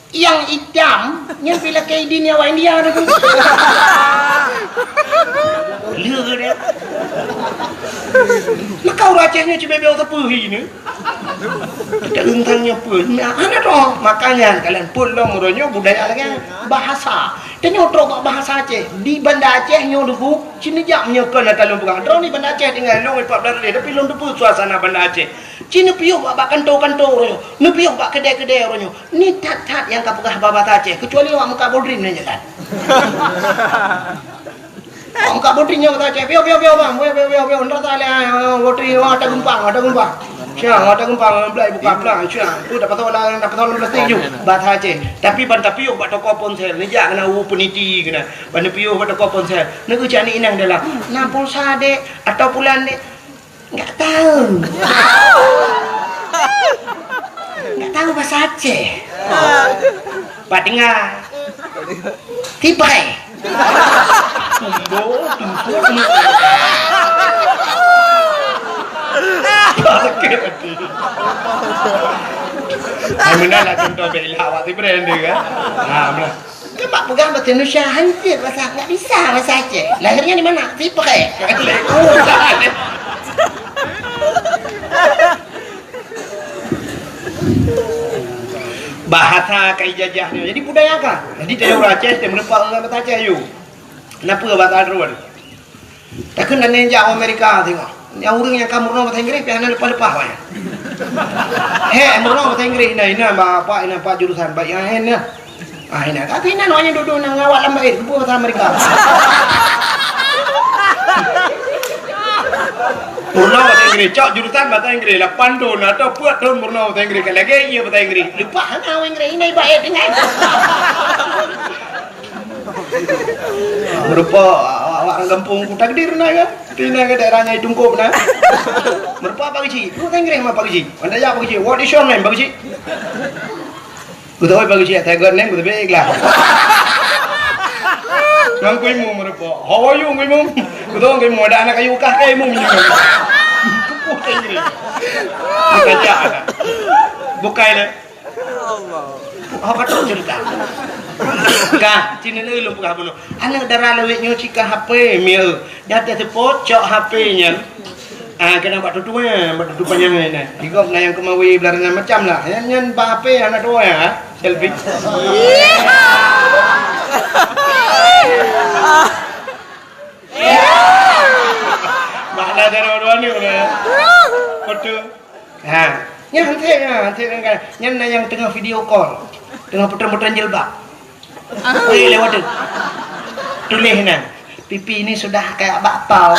Nyang itam, nyan pih lakée idin awak India tu. Lé dia. Maka ureueng Aceh nyoe cibebe teupeu hi ni. Kita rentang nyoe pun. Nah, hana tu. Makanya kalian pun lom uroe nyoe budaya lagi bahasa. Tanyoe trok bak bahasa Aceh. Di Banda Aceh nyoe dulu, sini jak nyoe kon ata lôn peugah. Droe ni Banda Aceh tinggai lôn empat belas hari, tapi lôn teupeu suasana Banda Aceh. Ci neupiôh bak, bak kanto-kanto uroe nyoe, neupiôh bak keudè-keudè uroe nyoe. Ni that-that nyang ka peugah bahasa Aceh, keucuali awak meukat bodrin nyan jalan. Awak meukat bodrin nyoe bahasa Aceh, piôh, piôh, piôh, bang, piôh, piôh, piôh, piôh, ndak salah, ah, bodrin, wah, ata geumpang, ata geumpang. Siang, ata geumpang, belai buka pelang, siang. Tu dapat tahu lah, dapat tahu dalam plastik ju, bahasa Aceh. Tapi ban tapiôh bak toko ponsel, neujak keunan u peniti keunan. Ban neupiôh bak toko ponsel, neugeucak ni inong dalam. Na pulsa, dek, atau pulan, dek? Enggak tahu. Enggak tahu bahasa Aceh. Pat tinggai. Tipai. Tumbo, tumbo, tumbo. Sakit hati. Hai, meunan lah contoh bela awak si brand dia, kan? Ha, meunan. Kan bak peugah bahasa Indonesia hancur bahasa, enggak bisa bahasa Aceh. Lahirnya di mana? Sipreh. Bahasa ka ijajah nyoe. Jadi budaya ka. Jadi tanyoe ureueng Aceh, tanyoe meureumpok ngon bahasa Aceh yue. Kenapa bahasa droe? Takheun dan jak Amerika tengok. Nyang ureueng nyang ka meurunoe bahasa Inggris, pih hana leupah-leupah awaknyan. He, meurunoe bahasa Inggris, inan, inan, bapak, inan, pak jurusan, baik, inan, inan. Ah, inan. Kata inan, awaknyan dudoe na ngawat lam bait, bahasa Amerika. Meurunoe bahasa Inggris, cok jurusan bahasa Inggris, lapan thon atau peuet thon meurunoe bahasa Inggris, ka lagèe ie bahasa Inggris. Leupah hana awak Inggris, inan bait, inan. Meureumpok awak-awak ureueng gampông ku takdir na kan? Tina ke daerah Nyai Tungkop na. Meureumpok Pak Geuchik. Ku tanyong Pak Geuchik. Anda ya Pak Geuchik. What is your name, Pak Geuchik? Ku tahu Pak Geuchik, saya got name, ku tahu ikhlas. Nang ku imu meureumpok. How are you, ku imu? Ku tahu ku imu ada anak kayu kah ke imu minyak. Ku tanyong. Bukan cak. Bukai lah. Ho ka trok ceurita. Ka, ci neuneuk lôn peugah bunoe. Aneuk dara lawét nyoe cit ka H P, mieu. Dah teuseupôt cok H P nyan. Ah, keunan bak tutoe, bak tutoe panyang nyan. Di gob na nyang keumawi beularonan macam lah. Nyan, nyan bak H P hana tuwoe, ha? Selfie. Bak na jaroe dua ni, foto. Ha, nyan hanté, ha, hanté nyan kan. Nyan na nyang teungoh video call. Teungoh putreun-putreun jilbab. Weh, lewat tu. Tuléh nyan. Pipi ini sudah kayak bakpao.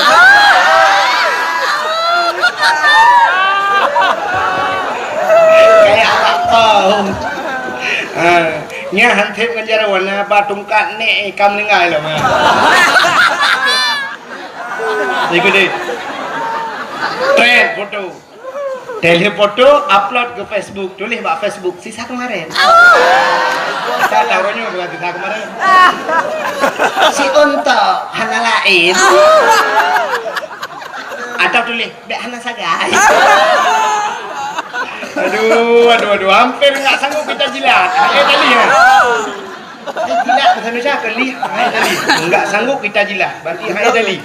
Kayak bakpao. Ha, nyan hanté ngon jaroe na ba tungkat nek ka meuninggai lom. Ha. Ikut deh. Trend foto. Tuléh foto, upload ke Facebook. Tuléh bak Facebook, sisa kemarin. Sisa tahun nyoe bukan sisa kemarin. Si Untok, hana laén. Atau tuléh, bèk hana sagai. Aduh, aduh, aduh, hampir enggak sanggup kita jilat. Eh, tadi ya. Eh, jilat bahasa Indonesia apa? Lih, hai tadi. Enggak sanggup kita jilat. Berarti hai tadi.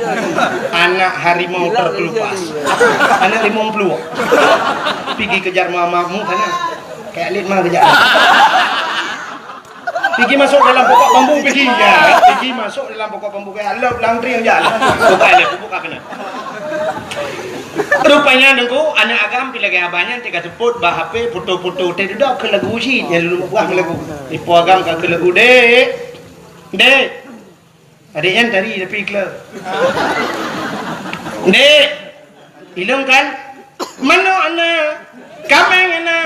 Anak harimau terkelupas. Anak limong puluh. Pigi kejar mamamu sana. Kayak lit mah kejar. Pigi masuk dalam pokok bambu pigi. Ya, pigi masuk dalam pokok bambu kayak lop langkring aja. Bukan, bukan kena. Rupanya nunggu aneuk agam pi lagèe abah nyan teuka seupôt bak H P foto-foto teuh dudoe keu lagu cit nyang lôn buah lagu. Ipo agam ka keu lagu, "Dek. Dek." Adek nyan tari tapi kleu. "Dek. Ilong kan? Manok ana, kameng ana,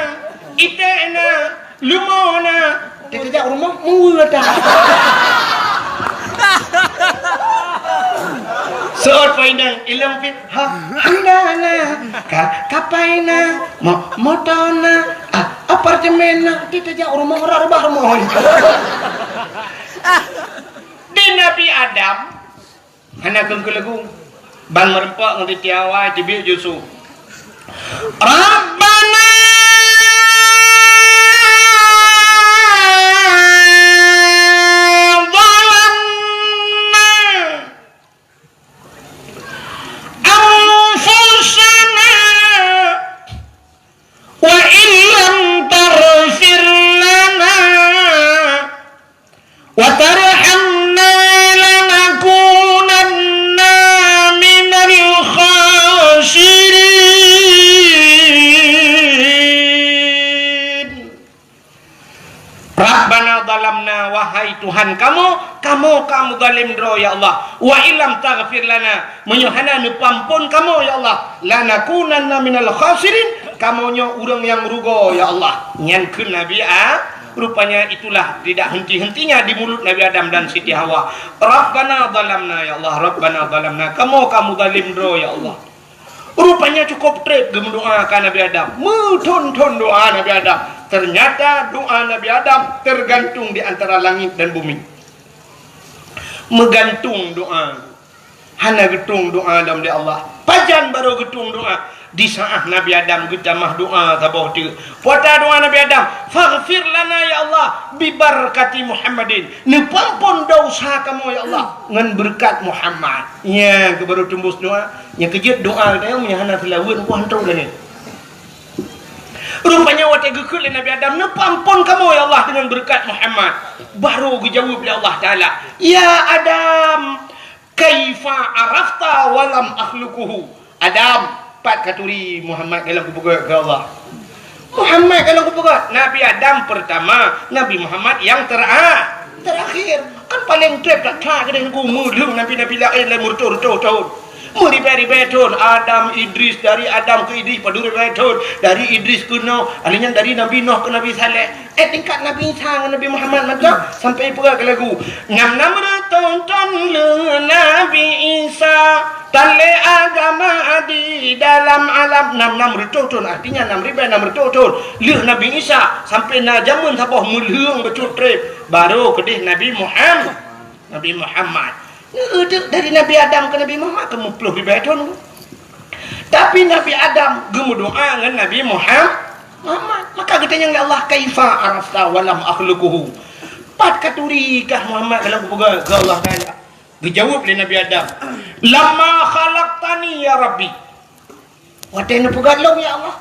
iték ana, leumo ana." Teukeujak rumoh, muwe ata. Seuôt Inang ilong fit ha handana ka kapaina mo motona ah apartemen na ti tajak rumah orang rubah rumah. Di Nabi Adam hana keungkeu lagu ban meureumpok ngon titi awai tibiek jusu. Rabbana zalamna anfusana wa illam taghfir lana wa tarhamna lanakunanna minal khasirin. Rabbana zalamna, wahai Tuhan kamoe, kamoe ka meuzalim droe ya Allah. Wa illam taghfir lana, meunyoe hana neupeuampon kamoe ya Allah, lanakunanna minal khasirin, kamoe nyoe ureuëng nyang rugoe ya Allah. Nyan kheun Nabi A, rupanya itulah tidak henti-hentinya di mulut Nabi Adam dan Siti Hawa. Rabbana zalamna ya Allah, Rabbana zalamna, kamoe ka meuzalim droe ya Allah. Rupanya cukup treb geumeudoa ka Nabi Adam. Meuthon-thon doa Nabi Adam. Ternyata doa Nabi Adam tergantung di antara langit dan bumi. Meugantung doa. Hana geutueng doa lom lé Allah. Pajan barô geutueng doa? Di saat Nabi Adam geutamah doa saboh teuk. Peue doa Nabi Adam? "Faghfir lana ya Allah bi barakati Muhammadin." Neupeuampon desya kamoe ya Allah ngon beureukat Muhammad. Nyan keuh barô teumbus doa. Nyang keujeuet doa geutanyoe meunyoe hana seulaweuet, wah, hantom lagée. Rupanya watée geukheun lé Nabi Adam, "Neupeuampon kamoe ya Allah deungon beureukat Muhammad." Barô geujaweueb lé Allah Taala, "Ya Adam, kaifa arafta wa lam akhluquhu?" Adam, pat katuri Muhammad golom kupeugét keu Allah? Muhammad golom kupeugét. Nabi Adam pertama, Nabi Muhammad nyang tera-, terakhir. Kan paleng treb that-that keudeh Teungku, meulheueng nabi-nabi laén lé meureutoh-reutoh thon. Meuribée-ribée thon. Adam, Idris, dari Adam keu Idris padum ribée thon. Dari Idris keu Nuh, alheuh nyan dari Nabi Nuh keu Nabi Saleh. Eh, tingkat Nabi Isa ngon Nabi Muhammad mantong sampai peugah keu lagu. Nam-nam reutôh thon lheueh Nabi Isa, tan lé agama di dalam alam. Nam-nam reutôh thon, artinya nam ribée nam reutôh thon lheueh Nabi Isa, sampai na jameun saboh meulheueng bacut treb, barô keudeh Nabi Muham-, Nabi Muhammad. Neudeuk dari Nabi Adam keu Nabi Muhammad keu meuploh ribée thon. Tapi Nabi Adam geumeudoa ngon Nabi Muham-, Muhammad. Maka geutanyong lé Allah, "Kaifa arafta wa lam akhluquhu?" Pat katuri kah Muhammad golom kupeugét keu Allah Taala? Geujaweueb lé Nabi Adam, "Lamma khalaqtani ya Rabbi." Watée neupeugét lôn ya Allah.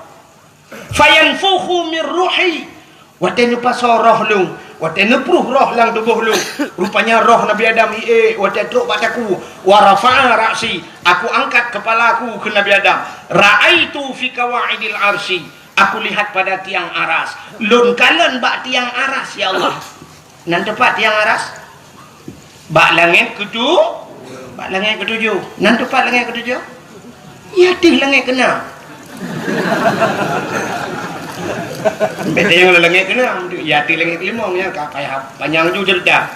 "Fayanfukhu min ruhi." Watée neupasoe roh lôn, watée neupruh roh lam tuboh lôn, rupanya roh Nabi Adam iék watée trok bak takue. "Wa rafa'a ra'si," aku angkat keupala aku keu Nabi Adam. "Ra'aitu fi qawaidil arsy," aku lihat pada tiang aras. Lôn kalon bak tiang aras, ya Allah. Nan teupat tiang aras? Bak langét keutu-, bak langét keutujoh. Nan teupat langét keutujoh? Ya, ateueh langét keunam. Beda nyang langét keunam, ya, ateueh langét keulimong, ya, ka payah panyang ju cerita.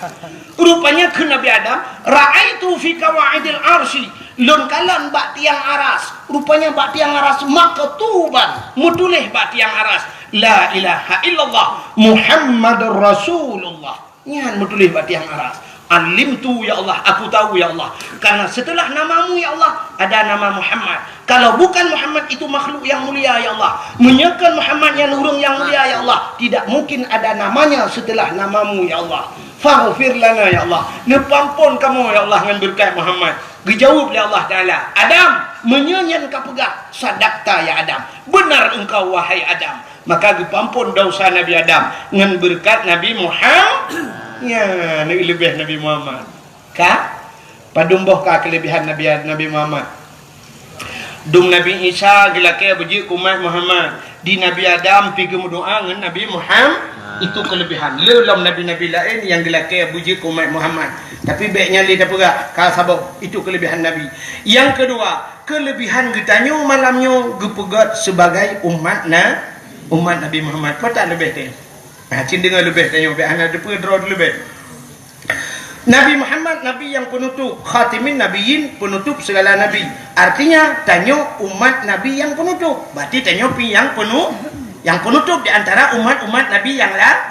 Rupanya kheun Nabi Adam, "Ra'aitu fi qawaidil arsy," lôn kalon bak tiang aras. Rupanya bak tiang aras maktuban, meutuléh bak tiang aras, "La ilaha illallah Muhammadur Rasulullah." Nyan meutuléh bak tiang aras. "Alimtu, ya Allah, aku tahu, ya Allah. Karena setelah namamu, ya Allah, ada nama Muhammad. Kalau bukan Muhammad itu makhluk yang mulia, ya Allah. Meunyoe kon Muhammad nyan ureuëng nyang mulia, ya Allah, tidak mungkin ada namanya setelah namamu, ya Allah. Faghfir lana, ya Allah. Neupeuampon kamoe, ya Allah, ngon beureukat Muhammad." Geujaweueb lé Allah Taala, "Adam, meunyoe nyan kapeugah, sadaqta, ya Adam. Beunar engkau, wahai Adam." Maka geupeuampon desya Nabi Adam ngon beureukat Nabi Muhammad. Nyan, leubeh Nabi Muhammad. Ka? Padum boh ka keuleubehan Nabi, Nabi Muhammad? Dum Nabi Isa geulakée beujeuet keu umat Muhammad. Di Nabi Adam pi geumeudoá ngon Nabi Muhammad. Itu keuleubehan. Le lom nabi-nabi laén nyang geulakée beujeuet keu umat Muhammad. Tapi bék nyan lé tapeugah, ka saboh. Itu keuleubehan Nabi. Nyang keudua, keuleubehan geutanyoe malam nyoe geupeugét sibagai umat na-, umat Nabi Muhammad. Peue that leubeh teuh? Nah, cit deungoe leubeh tanyoe, bék hana teupeue droe leubeh. Nabi Muhammad, Nabi nyang peunutôp, khatimin nabiyyin, peunutôp segala nabi. Artinya, tanyoe umat Nabi nyang peunutôp. Berarti tanyoe pih nyang peunu-, nyang peunutôp di antara umat-umat Nabi nyang la-,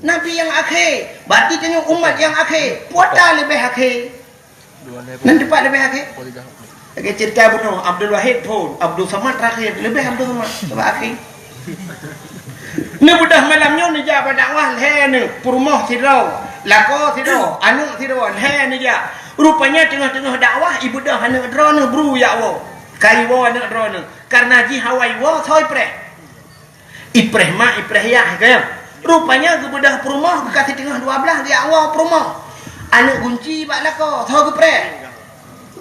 Nabi nyang akhé. Berarti tanyoe umat nyang akhé. Peue ata leubeh akhé? Nan teumpat leubeh akhé? Lagèe cerita bunoe, Abdul Wahid phôn, Abdul Samad terakhir, leubeh Abdul Samad, sabab akhé. Neubeudôh malam nyoe neujak bak dakwah lhèe neuh, peurumoh sidroe, lakoe sidroe, aneuk sidroe, lhèe neujak. Rupanya teungoh-teungoh dakwah, ibeudôh aneuk droeneuh bru jak woe. Ka iwoe aneuk droeneuh. Karena jih awai woe, soe ipreh? Ipreh mak, ipreh yah, kan? Rupanya geubeudôh peurumoh, geukasih teungoh dua blaih, geujak woe peurumoh. Aneuk gunci bak lakoe, soe geupreh?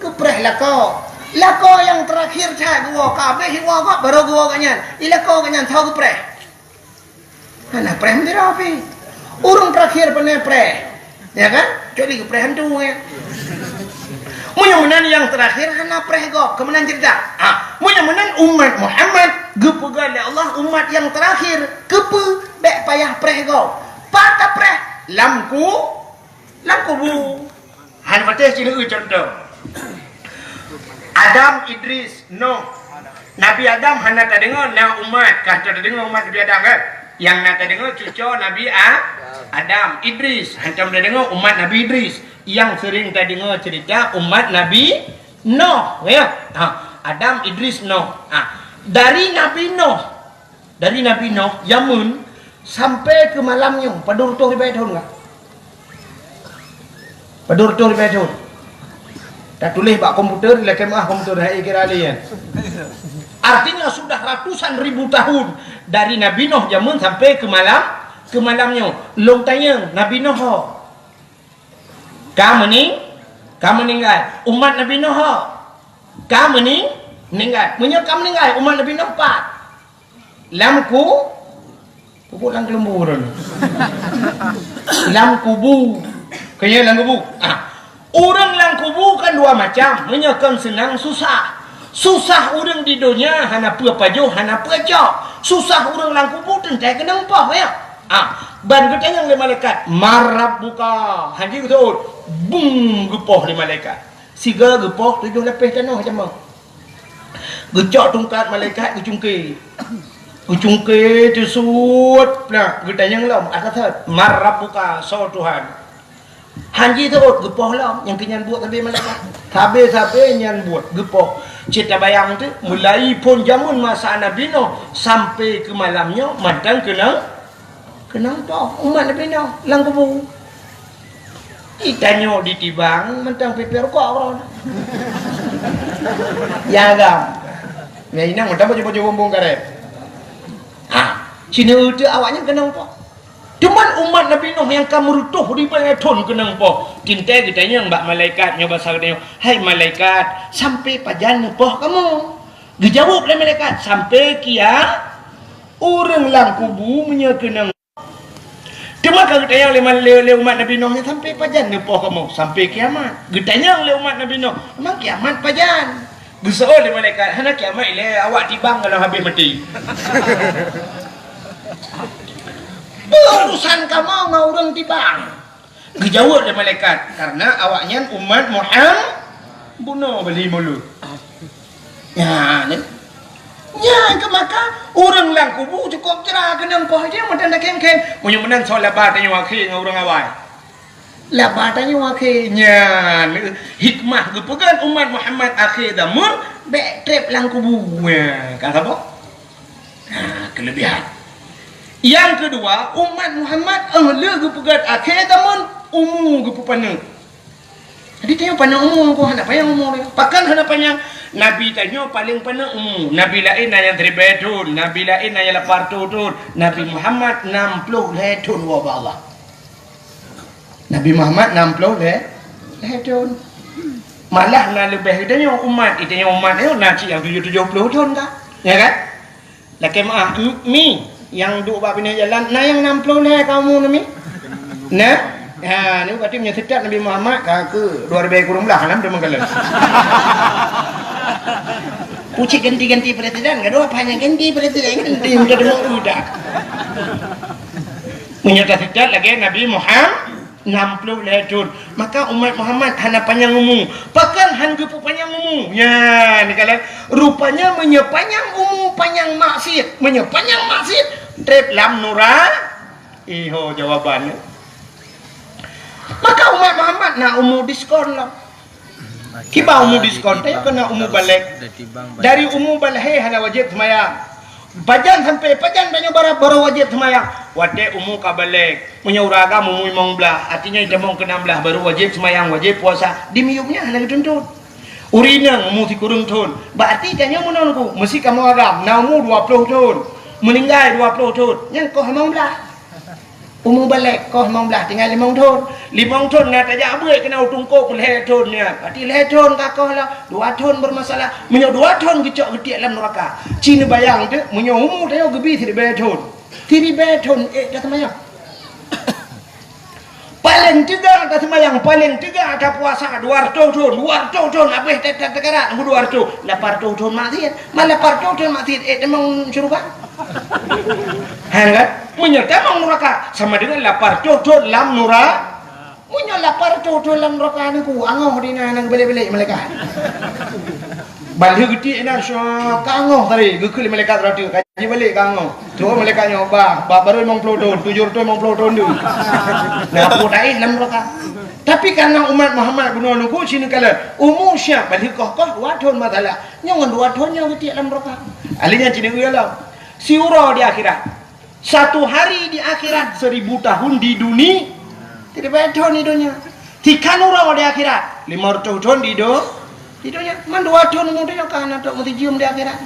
Geupreh lakoe. Lakoe nyang terakhir that geuwoe, ka abéh iwoe gob, barô geuwoe gobnyan. I lakoe gobnyan, soe geupreh? Hana preh meudroe pih. Ureueng terakhir pane preh. Ya kan? Kecuali geupreh hantu, ya. Meunyoe meunan nyang terakhir hana preh gob, keu meunan cerita. Ah, meunyoe meunan umat Muhammad geupeugah lé Allah umat nyang terakhir, keupeue bèk payah preh gob? Pat tapreh? Lam ku-, lam kubu. Hana patéh sineuk contoh. Adam, Idris, Noh. Nabi Adam hana tadeungoe na umat, ka tadeungoe umat Nabi Adam kan? Nyang na tadeungoe cucoe Nabi A-, Adam, Idris, hantom tadeungoe umat Nabi Idris. Nyang sering tadeungoe cerita umat Nabi Noh, ya. Ha, Adam, Idris, Noh. Ha, dari Nabi Noh, dari Nabi Noh jameun sampai keu malam nyoe, padum reutôh ribèe thôn ka? Padum reutôh ribèe thôn. Tatuléh bak komputer, lakèe meu'ah komputer, hai kira lé nyan. Artinya sudah ratusan ribu tahun dari Nabi Noh jameun sampai keu malam, keu malam nyoe. Lôn tanyong, Nabi Noh ho? Ka meuning-, ka meuninggai. Umat Nabi Noh ho? Ka meuning-, meuninggai. Meunyoe ka meuninggai, umat Nabi Noh pat? Lam ku-, pupuk lam keulumbu ureueng. Lam kubu. Keu nyan lam kubu. Ah. Ureueng lam kubu kan dua macam. Meunyoe kon seunang susah. Susah ureueng di donya hana peue pajoh, hana peue cok. Susah ureueng lam kubu teuntèe keunong poh, ya. Ah, ban geutanyong lé malaikat, "Man rabbuka?" Hanjeuet geuseuôt, bum, geupoh lé malaikat. Sigoe geupoh tujoh lapéh tanoh jameun. Geucok tungkat malaikat geucungké. Geucungké teusuet plak, geutanyong lom, "Ata that, man rabbuka, soe Tuhan?" Hanjeuet teuôt geupoh lom, nyang keu nyan buet sabe malaikat. Sabe-sabe nyan buet geupoh. Cit tabayang teuh, mulai phôn jameun masa Nabi Noh sampai keu malam nyoe mantong keunong, keunong poh umat Nabi Noh lam kubu. Itanyoe ditibang mantong pipée rukok droe. Ya agam. Ya inong mantong baju-baju bumbong karet. Ha, sineuk teuh awaknyan keunong poh. Cuman umat Nabi Nuh nyang ka meureutôh ribèe thôn keunong poh. Teuntèe geutanyong bak malaikat nyoe basa geutanyoe, "Hai malaikat, sampai pajan neupoh kamoe?" Geujaweueb lé malaikat, "Sampai kia-, ureueng lam kubu meunyoe keunong." Teuma ka geutanyong lé, lé, lé umat Nabi Nuh nyan, "Sampai pajan neupoh kamoe?" "Sampai kiamat." Geutanyong lé umat Nabi Nuh, "Emang kiamat pajan?" Geuseuôt lé malaikat, "Hana kiamat ilèe, awak tibang ka lheueh habéh maté." "Peue urusan kamoe ngon ureueng tibang?" Geujaweueb lé malaikat, "Karena awaknyan umat Muham-, bunoe bali mulut." Nyan, nyan keu maka ureueng lam kubu cukôp cra keunong poh jih mantong dakeng-keng. Meunyoe meunan soe laba tanyoe akhé ngon ureueng awai. Laba tanyoe akhé nyan hikmah geupeugöt umat Muhammad akhé zaman bèk trép lam kubu. Nyan, ka saboh? Nah, keulebihan. Nyang keudua, umat Muhammad, eh, lheueh geupeugöt akhé zaman, umu geupeupaneuk. Jadi, tanyoe paneuk umu, ko hana panyang umu. Pakon hana panyang? Nabi tanyoe paleng paneuk umu. Nabi laén na nyang siribèe thôn, nabi laén na nyang lapan reutôh thôn, Nabi Muhammad nam ploh lhèe thôn woe bak Allah. Nabi Muhammad nam ploh lhèe, lhèe thôn. Malah na leubeh geutanyoe umat, geutanyoe umat nyoe na cit nyang tujoh, tujoh ploh thôn ka. Ya kan? Lakèe meu'ah, mi, nyang duek bak binéh jalan, na nyang nam ploh lhèe ka umu na mi? Na? Ha, ni berarti meunyoe seutôt Nabi Muhammad ka keu dua ribèe kureueng blah lam teuma kalon. Kucik ganti-ganti presiden, gadoh apa nyang ganti presiden, ganti udah dua udah. Meunyoe taseutôt lagèe Nabi Muhammad, Nam ploh lhèe thôn. Maka umat Muhammad hana panyang umu. Pakon han geupeu panyang umu? Nyan, kalon. Rupanya meunyoe panyang umu, panyang maksiat. Meunyoe panyang maksiat, trép lam nura-, iho jawaban. Maka umat Muhammad na umu diskon lah. Kiban umu diskon, tanyoe keuneuk umu balek. Dari umu balek hana wajéb seumayang. Pajan sampai pajan tanyoe bara-, baru wajéb seumayang? Watèe umu ka balek. Meunyoe ureueng agam umu limong blaih, artinya jitamong keu nam blaih baru wajéb seumayang, wajéb puasa. Di miyueb nyan hana geutuntut. Ureueng inong umu sikureueng thôn. Berarti tanyoe meunan ku, meusi kamoe agam na umu dua ploh thôn. Meuninggai dua ploh thôn. Nyan koh limong blaih. Umu balek koh limong blaih, tinggai limong thôn. Limong thôn na tajak beuet keunan u teungku peuet lhèe thôn nyan. Berarti lhèe thôn ka koh lah, dua thôn bermasalah. Meunyoe dua thôn geucok geutiek lam nuraka. Ci neubayang teuk, meunyoe umu tanyoe geubi siribèe thôn. Siribèe thôn, eh, dah seumayang. Paleng teuga dah seumayang, paleng teuga dah puasa dua reutôh thôn, dua reutôh thôn habéh te-, te-, teukarat, dua reutôh, lapan reutôh thôn maksiat. Malah lapan reutôh thôn maksiat, eh, tamong syeuruga. Hana kan? Meunyoe tamong nuraka, sama dengan lapan reutôh thôn lam nura-, meunyoe lapan reutôh thôn lam nuraka nyan ku, angoh di na, na geubalek-balek malaikat. Ban lheueh geutiek inan, syok, ka angoh tadi, geukheun lé malaikat rot, ka jibalek ka angoh. Troh malaikat nyoe, bah, bah, baru limong ploh thôn, tujoh reutôh limong ploh thôn tu. Nah, peue taéh lam nuraka. Tapi karena umat Muhammad bunoe nunggu sini kala, umu siap, ban lheueh koh-koh dua thôn masalah. Nyoe ngon dua thôn nyoe geutiek lam nuraka. Ahli nyan sini uya lah. Siuroe di akhirat. Satu hari di akhirat, seribu tahun di duni-, tidak banyak tahun di dunia. Tikan uroe di akhirat, lima ratus tahun di do-, di dunia. Man dua tahun mu dunia kan untuk mesti cium di akhirat.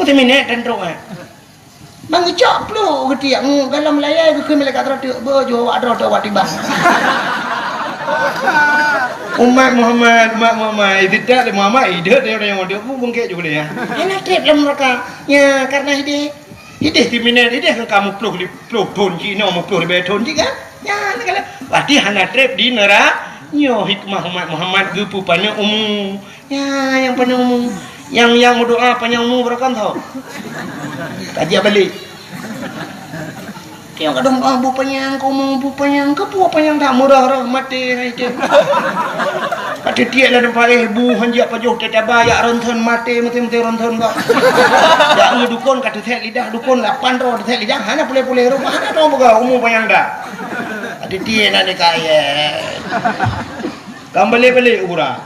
Mesti minat dan teruk, eh. Bang geucok ploh geutiek, mu dalam layar geukheun malaikat ratuk, beuh, jauh awak droe tu awak tiba. Umat Muhammad, umat Muhammad, tidak ada Muhammad, hidup dia orang yang hidup, bu bungkit juga dia. Hana trép lam neraka. Ya, karena hidup. Idéh teuminèt, idéh kan kamoe ploh li-, ploh thôn jih, inoe meuploh ribèe thôn jih kan? Nyan, kan? Berarti hana trép di neura-, nyoe hikmah umat Muhammad geupeupaneuk umu. Nyan, nyang paneuk umu. Nyang, nyang meudoa panyang umu barokon tho. Kaji balek. Nyang kadang doa bu panyang, keu umu bu panyang, keu peue panyang that murah-murah maté hai teuh. Ka teutiek lam teumpat éh bu hanjeuet pajoh teutaba jak ronson maté meuté-meuté ronson bah. Jak ngon dukon ka teuthèk lidah dukon lapan droe teuthèk lidah hana puléh-puléh rupa hana droe peugah umu panyang dah. Ka teutiek na dikayèe. Kan balek-balek u gura.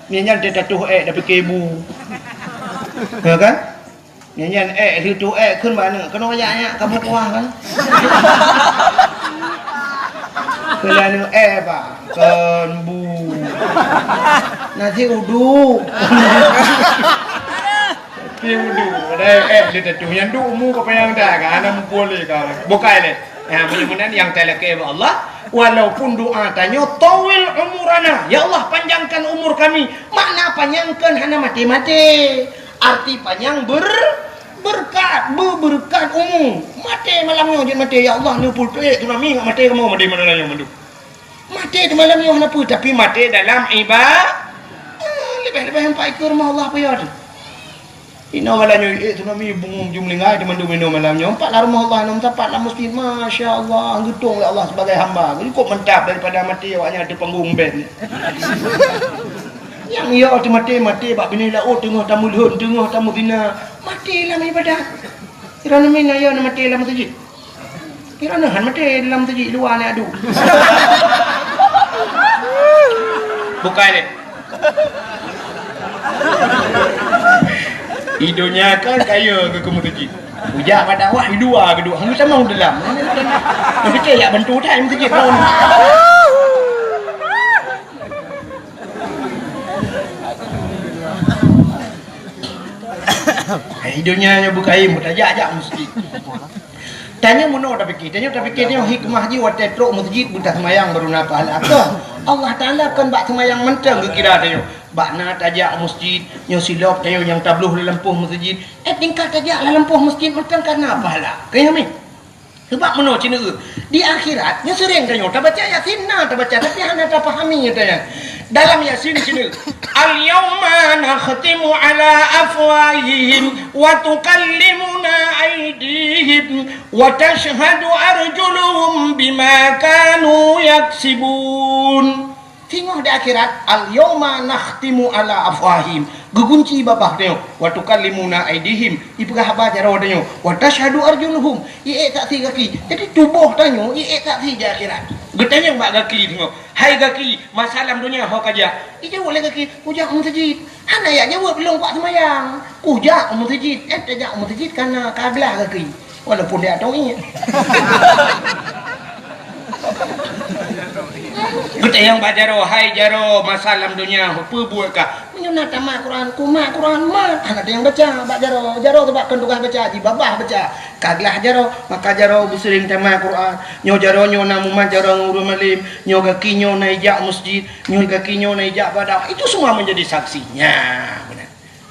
Nyan nyan teutatôh ék dah pike bu. Ya kan? Nyan nyan ék lheueh tu ék kheun bak aneuk keunoe jak nyak kamoe kuah kan. Keu lheueh aneuk ék bah kon bu. Nasi uduk. Nasi uduk. Padahai ék lheueh tatuh nyan duek umu ka panyang dah kan hana muphom lé ka. Bukai lé. Ha meunyoe meunan nyang talakée bak Allah, walaupun doa tanyoe tawil umurana, ya Allah panjangkan umur kami. Makna panyangkan hana maté-maté. Arti panyang ber-, berkat, beubeureukat umu. Maté malam nyoe jeuet maté, ya Allah, neupeutuek tsunami ngat maté kamoe maté malam nyoe mandum. Maté di malam nyoe hana peue, tapi maté dalam iba-, ah, leubeh-leubeh empat ikeu rumoh Allah peue tu. Inoe malam nyoe, eh, tsunami bungong ju meuninggai di mandum inoe malam nyoe. Empat lah rumoh Allah, enam sapat lah masjid. Masya Allah, geutong lé Allah sebagai hamba. Cukup mantap daripada maté awak nyan di panggung band. Nyang yo teumaté, maté bak binéh laôt teungoh tameulhon, teungoh tameuzina. Maté lam ibadat. Kira nami na yo na maté lam masjid. Kira na han maté dalam masjid luwa na adu. Bukai deh. Idonya kan kaya ke kamu masjid. Ujak pada wah di luwa ke duk. Hang sama dalam. Tapi cek yak bantu tai masjid kau. Hai donya nyoe beukaim, tajak-jak masjid. Tanyoe meunoe tapike, tanyoe tapike nyoe hikmah jih watée trok masjid beutah seumayang baru na pahala. Keu Allah Taala kon bak seumayang mantong geukira tanyoe. Bak na tajak masjid, nyoe silop tanyoe nyang tabloh lam lampôh masjid. Eh tingkat tajak lam lampôh masjid mantong ka na pahala. Keu nyoe mi. Sebab meunoe ceuneuk di akhirat nyoe sering tanyoe tabaca Yasin na tabaca tapi hana tapahami nyata nyan. Dalam Yasin ceuneuk, "Al-yauma nakhtimu ala afwahihim wa tukallimuna aidihim Wa tashhadu arjuluhum bima kanu yaksibun. Singoh di akhirat, "Al-yauma nakhtimu ala afwahim." Geugunci babah tanyoe. "Wa tukallimuna aidihim." Ipeugah haba jaroe tanyoe. "Wa tashhadu arjuluhum." Iék saksi gaki. Jadi tuboh tanyoe iék saksi di akhirat. Geutanyong bak gaki singoh, "Hai gaki, masa lam donya ho kajak?" Ijaweueb lé gaki, "Kujak u meuseujid." Hana jak jaweueb lôn kuat seumayang. "Kujak u meuseujid." Eh, tajak u meuseujid kana ka glah gaki. Walaupun di atong ié. Geutanyong bak jaroe, "Hai jaroe, masa lam donya ho peue buet kah?" "Meunyoe na tamat Quran, kumat Quran mat." Hana teunyang baca bak jaroe. Jaroe sabab kon tugaih baca, jibabah baca. Ka glah jaroe, maka jaroe beuseuring tamat Quran. Nyoe jaroe nyoe na mumat jaroe ngon ureuëng malém. Nyoe gaki nyoe na ijak meuseujid. Nyoe gaki nyoe na ijak ibadah. Itu semua menjadi saksi. Nya, beuna.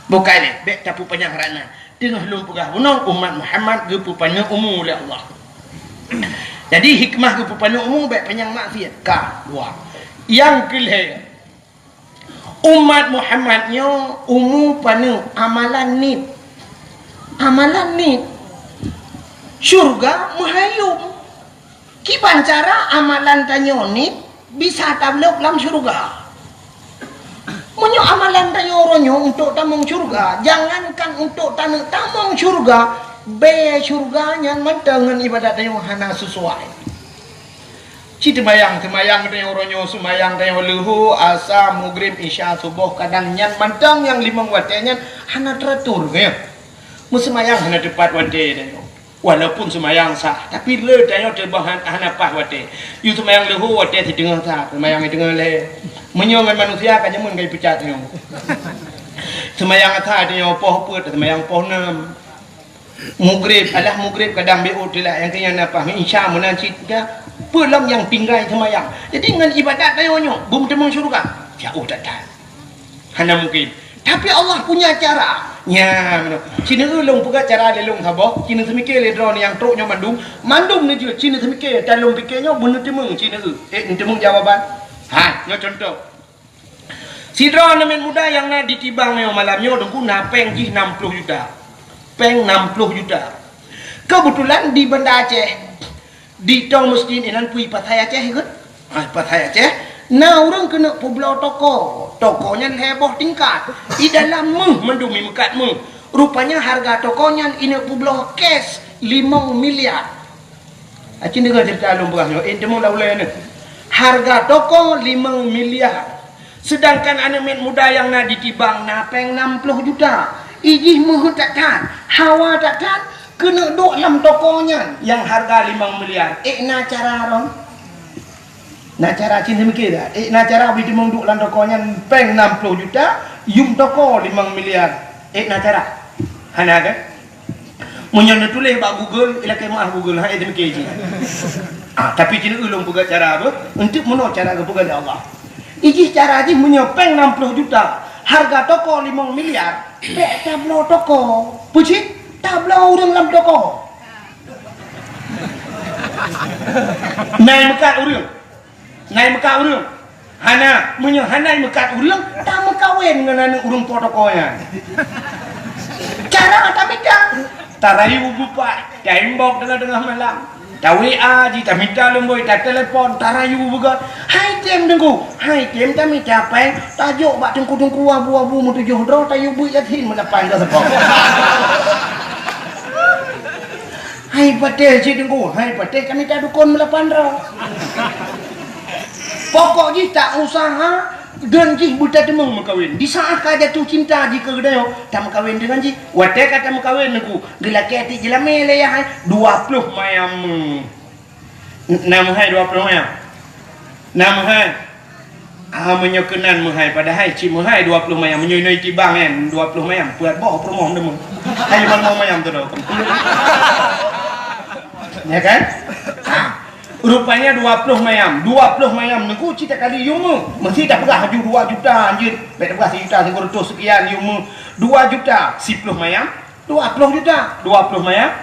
Bukai lé, bék tapeupanyang rana. Teungoh lôn peugah bunoe, umat Muhammad geupeupaneuk umu lé Allah. Jadi, hikmah geupeupaneuk umu bék panyang maksiat. Ka, dua. Nyang keulhée, umat Muhammad nyoe umu paneuk amalan niet. Amalan niet. Syurga meuhayom. Kiban cara amalan tanyoe niet bisa tablok lam syurga. Meunyoe amalan tanyoe uroe nyoe untuk tamong syurga, jangankan untuk taneuk tamong syurga, bée syurga nyan mantong ngon ibadat tanyoe hana sesuai. Ci teumayang, teumayang tanyoe uroe nyoe, seumayang tanyoe leuhô, asa, mugrib, isya, suboh, kadang nyan mantong nyang limong watée nyan hana teratur, ya. Meuseumayang hana teupat watée tanyoe. Walaupun seumayang sah, tapi le tanyoe teuboh han-, hana paih watée. Yue seumayang leuhô watée siteungoh that, seumayang siteungoh lhée. Meunyoe ngon manusia ka jameun ka jipeucat tanyoe. Seumayang asa tanyoe poh peuet, seumayang poh nam. Mugrib, alah mugrib kadang beuôt telat, nyang keu nyan na paih, isya meunan cit ka. Peue lom nyang tinggai seumayang. Jadi ngon ibadat tanyoe nyoe, beumeuteumong syeuruga? Jauh that-that. Hana mungkin. Tapi Allah punya cara. Nya, meunoe. Ci neueu lôn peugah cara lé lôn saboh, ci neuseumiké lé droeneuh nyang trok nyoe mandum, mandum neujeuet ci neuseumiké, dan lôn piké nyoe beuneuteumong ci neueu. Eh, neuteumong jawaban. Ha, nyoe contoh. Sidroe aneuk muda nyang na di Tibang nyoe malam nyoe, Teungku, na péng jih nam ploh juta. Péng nam ploh juta. Keubeutulan di Banda Aceh, di tong meuseujid inan peue, Pasai Aceh, ikôt? Ha, Pasai Aceh, na ureuëng keuneuk peubloe toko. Toko nyan lhée boh tingkat. I dalam méuh mandum, i meukat méuh. Rupanya hareuga toko nyan ineuk peubloe cash limong miliar. Aci deungoe ceurita lôn peugah nyoe, eh, teumeung lam ulée nyoe. Hareuga toko limong miliar. Seudangkan aneuk miet muda nyang na di Tibang na péng nam ploh juta. I jih meuheuet that-that, hawa that-that, keuneuk duek lam toko nyan nyang hareuga limong miliar. Eh, na cara droe? Na cara cit, seumiké that? Eh, na cara bri teumeung duek lam toko nyan péng nam ploh juta, yum toko limong miliar. Eh, na cara? Hana kan? Meunyoe neutuléh bak Google, ilakée meuáh Google, hai teumiké jih. Ah, tapi ci neueu lôn peugah cara apa? Untuk meunoe cara geupeugah lé Allah. I jih cara jih meunyoe péng nam ploh juta, hareuga toko limong miliar, bék tabloe toko. Peue cit? Tabloe ureuëng lam toko. Na i meukat ureuëng. Na i meukat ureuëng? Hana. Meunyoe hana i meukat ureuëng, tameukawen ngon aneuk ureuëng po toko nyan. Cara tamita. Tarayu beupat, taimbok teungoh-teungoh malam. Ta-W A jih, tamita lumboi, tatelepon, tarayu beugét. Hai tem Teungku, hai tem tamita péng, tajok bak teungku-teungku abu-abu meutujoh droe, tayue beuet Yasin meulapan droe seupôt. Hai patéh cit Teungku, hai patéh tamita dukon meulapan droe. Pokok jih ta usaha, dan jih beutateumong meukawen. Di saát ka jatuh cinta jih keu geutanyoe, tameukawen deungon jih. Watée ka tameukawen Teungku, geulakée tiek jeulamé lé yah hai, dua ploh mayam. Na meuhai dua ploh mayam? Na meuhai? Ah, meunyoe keunan meuhai, padahai cit meuhai dua ploh mayam. Meunyoe inoe Tibang nyan, dua ploh mayam, peuet boh peurumoh meuteumé. Hai limong mayam tu dah. Ya kan? Ha. Rupanya dua ploh mayam. Dua ploh mayam Teungku cit takali yum méuh. Meusti tapeugah laju dua juta anjeut. Bék tapeugah sijuta sikureueng reutôh seukian yum méuh. Dua juta, siploh mayam, dua ploh juta. Dua ploh mayam,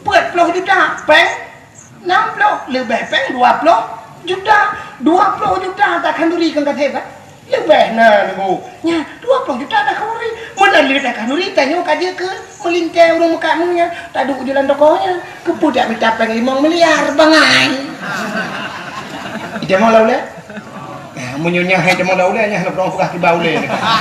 peuet ploh juta. Péng nam ploh, leubeh péng dua ploh juta. Dua ploh juta takhanduri kon ka sép, kan? Leubeh na, Teungku. Nyan, dua ploh juta takhanuri. Meunan lé takhanuri, tanyoe ka jeuet keu meulintèe ureueng meukat meunyan. Taduek u jalan toko nyan. Keupeue dak mita péng limong miliar, bangai. Ita mau lam ulèe? Nah, meunyoe nyan hai ita mau lam ulèe, nyan hana peurong peugah kiban ulèe. Ha,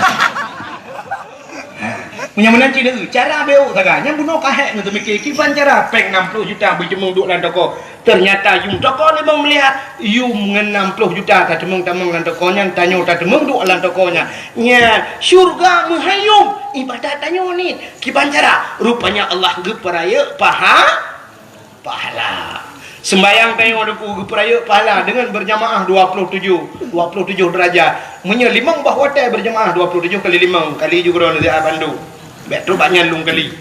meunyoe meunan cit cara beu sagai. Nyan bunoe ka hék ngon teumike kiban cara péng nam ploh juta beuceumeung duek lam toko. Teunyata yum toko limong miliar, yum ngon nam ploh juta tateumeung tamong lam toko nyan, tanyoe tateumeung duek lam toko nyan. Nyan syurga meuhai yum, ibadat tanyoe nit. Kiban cara? Rupanya Allah geupeurayeuk paha-, pahala. Seumbahyang tanyoe Teungku geupeurayeuk pahala deungon berjamaah dua ploh tujoh, dua ploh tujoh derajat. Meunyoe limong boh watèe berjamaah dua ploh tujoh kali limong, kali ju keudroe neusiat bandum. Bèk trok bak nyan lôn kali.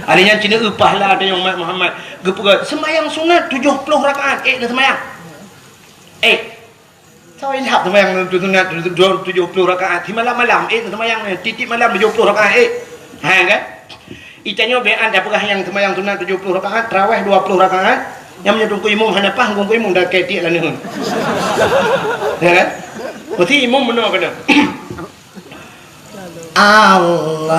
Hari nyan cit neueu pahala tanyoe umat Muhammad. Geupeugah, seumbahyang sunat tujoh ploh rakaat. Ék na seumbahyang? Ék. Soe ilham seumbahyang sunat tujoh ploh rakaat? Simalam-malam, ék, seumbahyang tiep-tiep malam tujoh ploh rakaat, ék. Ha, kan? Itanyoe bèk an tapeugah nyang seumbahyang sunat tujoh ploh rakaat, tarawih dua ploh rakaat, nyang meunyoe teungku imum hana paih, teungku imum dah keuh tiek laneuen. Ya, kan? Berarti imum meunoe keunoe. Allahu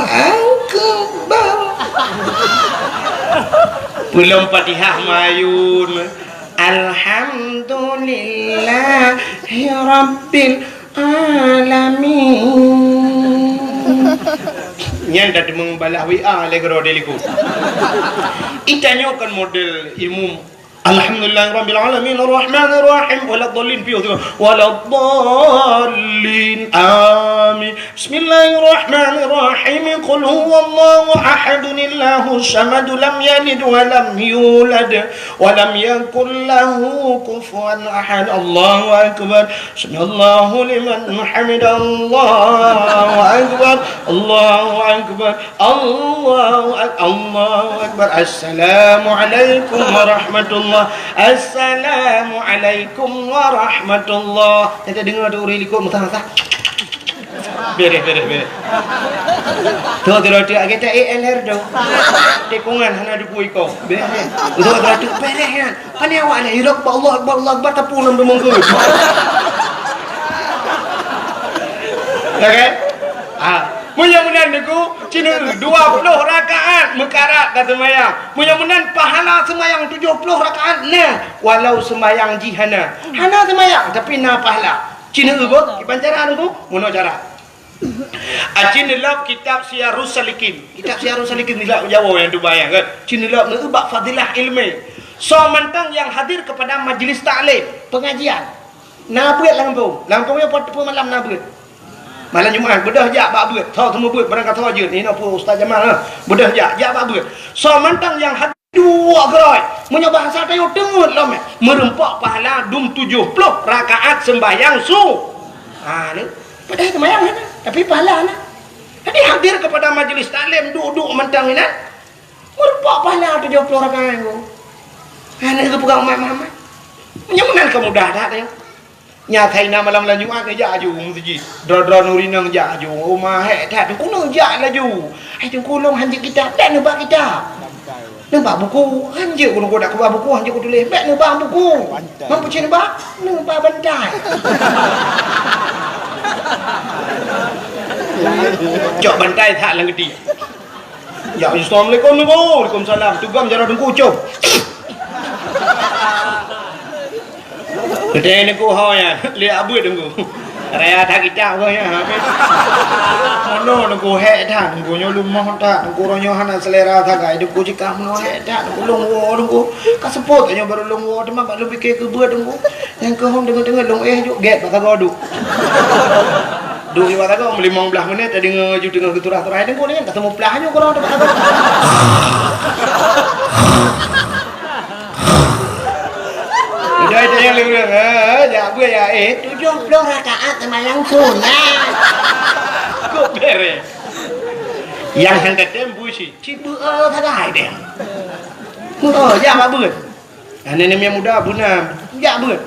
Akbar. Peulom Fatihah mayun. Alhamdulillahi Rabbil Alamin. Nyan dah teumeubalah W A lé keudroe di likot. Itanyoe kan model imum. Alhamdulillahirabbil alamin, arrahmanirrahim, waladdallin, piôh tu. Waladdallin. Amin. Bismillahirrahmanirrahim. Qul huwallahu ahad, Allahus samad, lam yalid wa lam yulad, wa lam yakul lahu kufuwan ahad. Allahu akbar. Sami'allahu liman hamidah. Allahu akbar. Allahu akbar. Allahu ak-, Allahu Akbar. Assalamualaikum warahmatullah. Assalamualaikum warahmatullah. Nyan tadeungoe tu ureueng likot meusaha-saha. Bereh, bereh, bereh. Tu, tu, tu, agak tak E L R tu. Tikungan hana duku iko. Bereh. Tu, tu, tu, bereh nyan. Pane awak nyan, "Allahu Akbar, Allahu Akbar, Allahu Akbar," tapi ulôn deungoe. Ya kan? Ah, meunyoe meunan Teungku, cit neueu dua ploh rakaat meukarat ka seumayang. Meunyoe meunan pahala seumayang tujoh ploh rakaat na, walau seumayang jih hana. Hana seumayang, tapi na pahala. Cit neueu beuh, kiban cara Teungku? Meunoe cara. Aci neulok kitab Siyarus Salikin. Kitab Siyarus Salikin nilai Jawa nyang tubai nyan kan. Ci neulok neueu bak fadilah ilmu. Soe mantong nyang hadir kepada majlis taklim, pengajian. Na beuet lam gampông. Lam gampông nyoe pat teupeu malam na beuet. Malam Jumat beudôh jak bak beuet. Tho teumeu beuet barang ka tho jeuet. Nyoe peue Ustaz Jamal, ha. Beudôh jak, jak bak beuet. Soe mantong nyang hadir Dua geurôi. Meunyoe bahasa tanyoe teungeut lom, eh. Meureumpok pahala dum tujoh ploh rakaat seumbahyang su-, ha, ni. Padahai seumbahyang hana, tapi pahala na. Jadi hadir kepada majlis taklim, duek-duek mantong inan. Meureumpok pahala tujoh ploh rakaat tu. Ha, ni geupeugah umat Muhammad. Meunyoe meunan ka mudah that, eh. Nyan asai na malam lam Jumat neujak aju u meuseujid. Droe-droe nuri nang jak aju. Uma hék that, Teungku neujak laju. Hai Teungku, lôn hanjeuet kitab, bèk neuba kitab. Neuba buku, hanjeuet ku neuba buku, hanjeuet ku tuléh, bèk neuba buku. Bantai. Meunyo peucit neuba, neuba bantai. Cok bantai that lam geuti. Ya, assalamualaikum, Teungku. Waalaikumsalam. Tugam jaroe Teungku, com. Geutanyoe Teungku ho nyan, lé abeuet Teungku. Raya that kitab ko nyan, habéh. Meunoe Teungku hék that, Teungku nyoe leumoh that, Teungku roh nyoe hana selera sagai, Teungku jikah meunoe hék that, Teungku lôn woe Teungku. Ka seupôt nyoe barô lôn woe, teuma bak lôn pike keu beuet Teungku. Nyang keuhom deungon-deungon lôn éh juk gét bak sagoe duek. Duek di bak sagoe limong blaih menit, tadeungoe ju teungoh geuturah-turah, Teungku nyan ka seumeuplah nyoe keudroe teuma sagoe. Udah itu yang lima, eh, jak beuet ya, eh, tujuh puluh rakaat sembahyang sunat. Kok beres? Yang hendak tembus sih, cibeu sagai deh. Oh, jak bak beuet. Aneuk-aneuk muda beuna, jak beuet.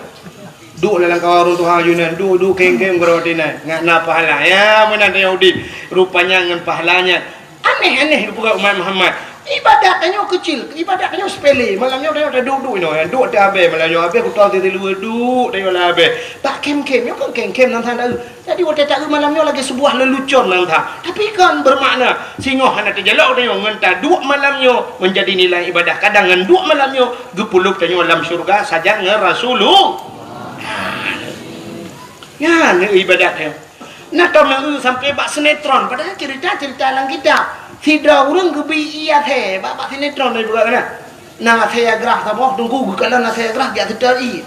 Duek lam kawan ureueng tuha yunan, duek-duek keng-keng gurau tinan, ngat na pahala. Ya, meunan tanyoe udép. Rupanya ngon pahala nyan. Aneh-aneh geupeugah umat Muhammad. Ibadat tanyoe keucil, ibadat tanyoe sepele. Malam nyoe tanyoe taduek-duek inoe, duek teuhabéh malam nyoe, habéh kuto teuh siluweue duek tanyoe lam habéh. Bak khém-khém, nyoe kan khém-khém nan hana eu. Jadi watée taeu malam nyoe lagée sebuah lelucon nan that. Tapi kan bermakna, singoh hana teujalok tanyoe ngon taduek malam nyoe menjadi nilai ibadah. Kadang ngon duek malam nyoe geupeuleub tanyoe lam syeuruga sajan ngon Rasulullah. Nyan ibadat nyoe. Na tom nyang eu sampai bak sinetron, padahai cerita-cerita lam kitab. Sidroe ureuëng geubi ie asèe bak, bak sinetron dari peugah kana. Na asèe grah saboh, teungku geukalon asèe grah jak seutôt ie.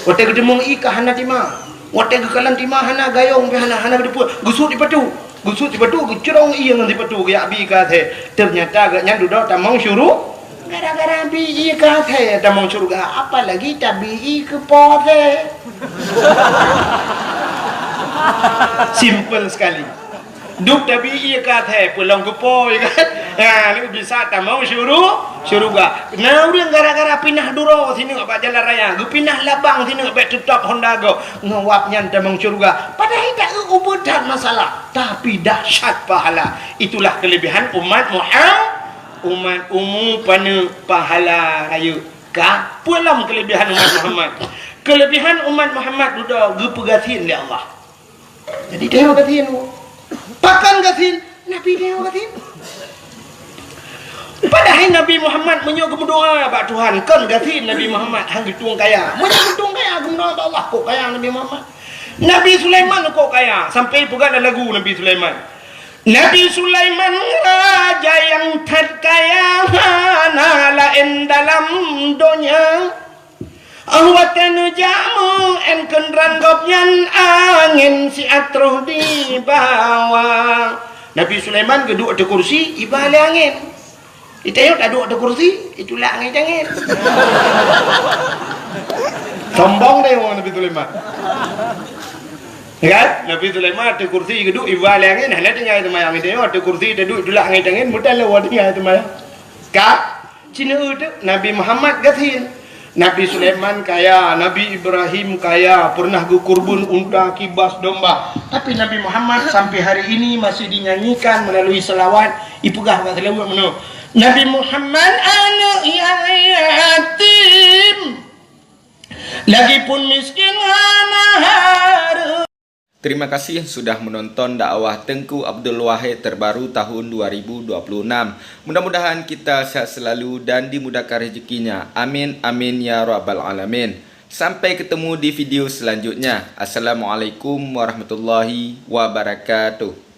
Watée geuteumeung ie ka hana tima. Watée geukalon tima hana, gayong pih hana, hana geuteupeue. Geusut sipatu. Geusut sipatu, geucrong ie ngon sipatu geujak bi keu asèe. Ternyata gobnyan dudoe tamong syuru-, gara-gara bi ie keu asèe tamong syeuruga, apalagi tabi ie keu po asèe. Simple sekali. Dum tabi ie keu asèe, peulom keu po, ya kan? Ha, ni bisa tamong syuru-, syeuruga. Na ureuëng gara-gara pinah duro sineuk bak jalan raya, geupinah labang sineuk bak teutap Honda gob, ngon wab nyan tamong syeuruga. Padahai taeu ubeut that masalah, tapi dahsyat pahala. Itulah kelebihan umat Muhammad. Umat umu paneuk pahala rayeuk ka. Peue lom kelebihan umat Muhammad? Kelebihan umat Muhammad dudoe geupeugasien lé Allah. Jadi tanyoe gasien. Pakon gasien? Nabi tanyoe gasien. Padahai Nabi Muhammad meunyoe geumeudoá bak Tuhan, kon gasien Nabi Muhammad, han geutueng kaya. Meunyoe geutueng kaya, geumeudoá bak Allah, kok kaya Nabi Muhammad. Nabi Sulaiman kok kaya, sampai peugah lam lagu Nabi Sulaiman. Nabi Sulaiman raja nyang that kaya, hana laén dalam donya. Ah, watée neujak meu'én keudroe gobnyan, angén siat troh dibawa. Nabi Sulaiman geuduek ateueh kursi, iba lé angén. Di tanyoe taduek ateueh kursi, itulak angén-angén. Sombong deh ureuëng Nabi Sulaiman. Ya kan? Nabi Sulaiman ateueh kursi geuduek, iba lé angén, hana tinggai seumayang. Di tanyoe ateueh kursi taduek, itulak angén-angén, mudah lé wa tinggai seumayang. Ka? Cina teuk Nabi Muhammad gasien. Nabi Sulaiman kaya, Nabi Ibrahim kaya, pernah geukurban unta, kibas, domba. Tapi Nabi Muhammad sampai hari ini masih dinyanyikan melalui salawat, ipeugah bak salawat meunoe. Nabi Muhammad aneuk yatim, lagipun miskin hana hareuem. Terima kasih sudah menonton dakwah Teungku Abdul Wahid terbaru tahun dua ribu dua puluh enam. Mudah-mudahan kita sehat selalu dan dimudahkan rezekinya. Amin, amin, ya rabbal alamin. Sampai ketemu di video selanjutnya. Assalamualaikum warahmatullahi wabarakatuh.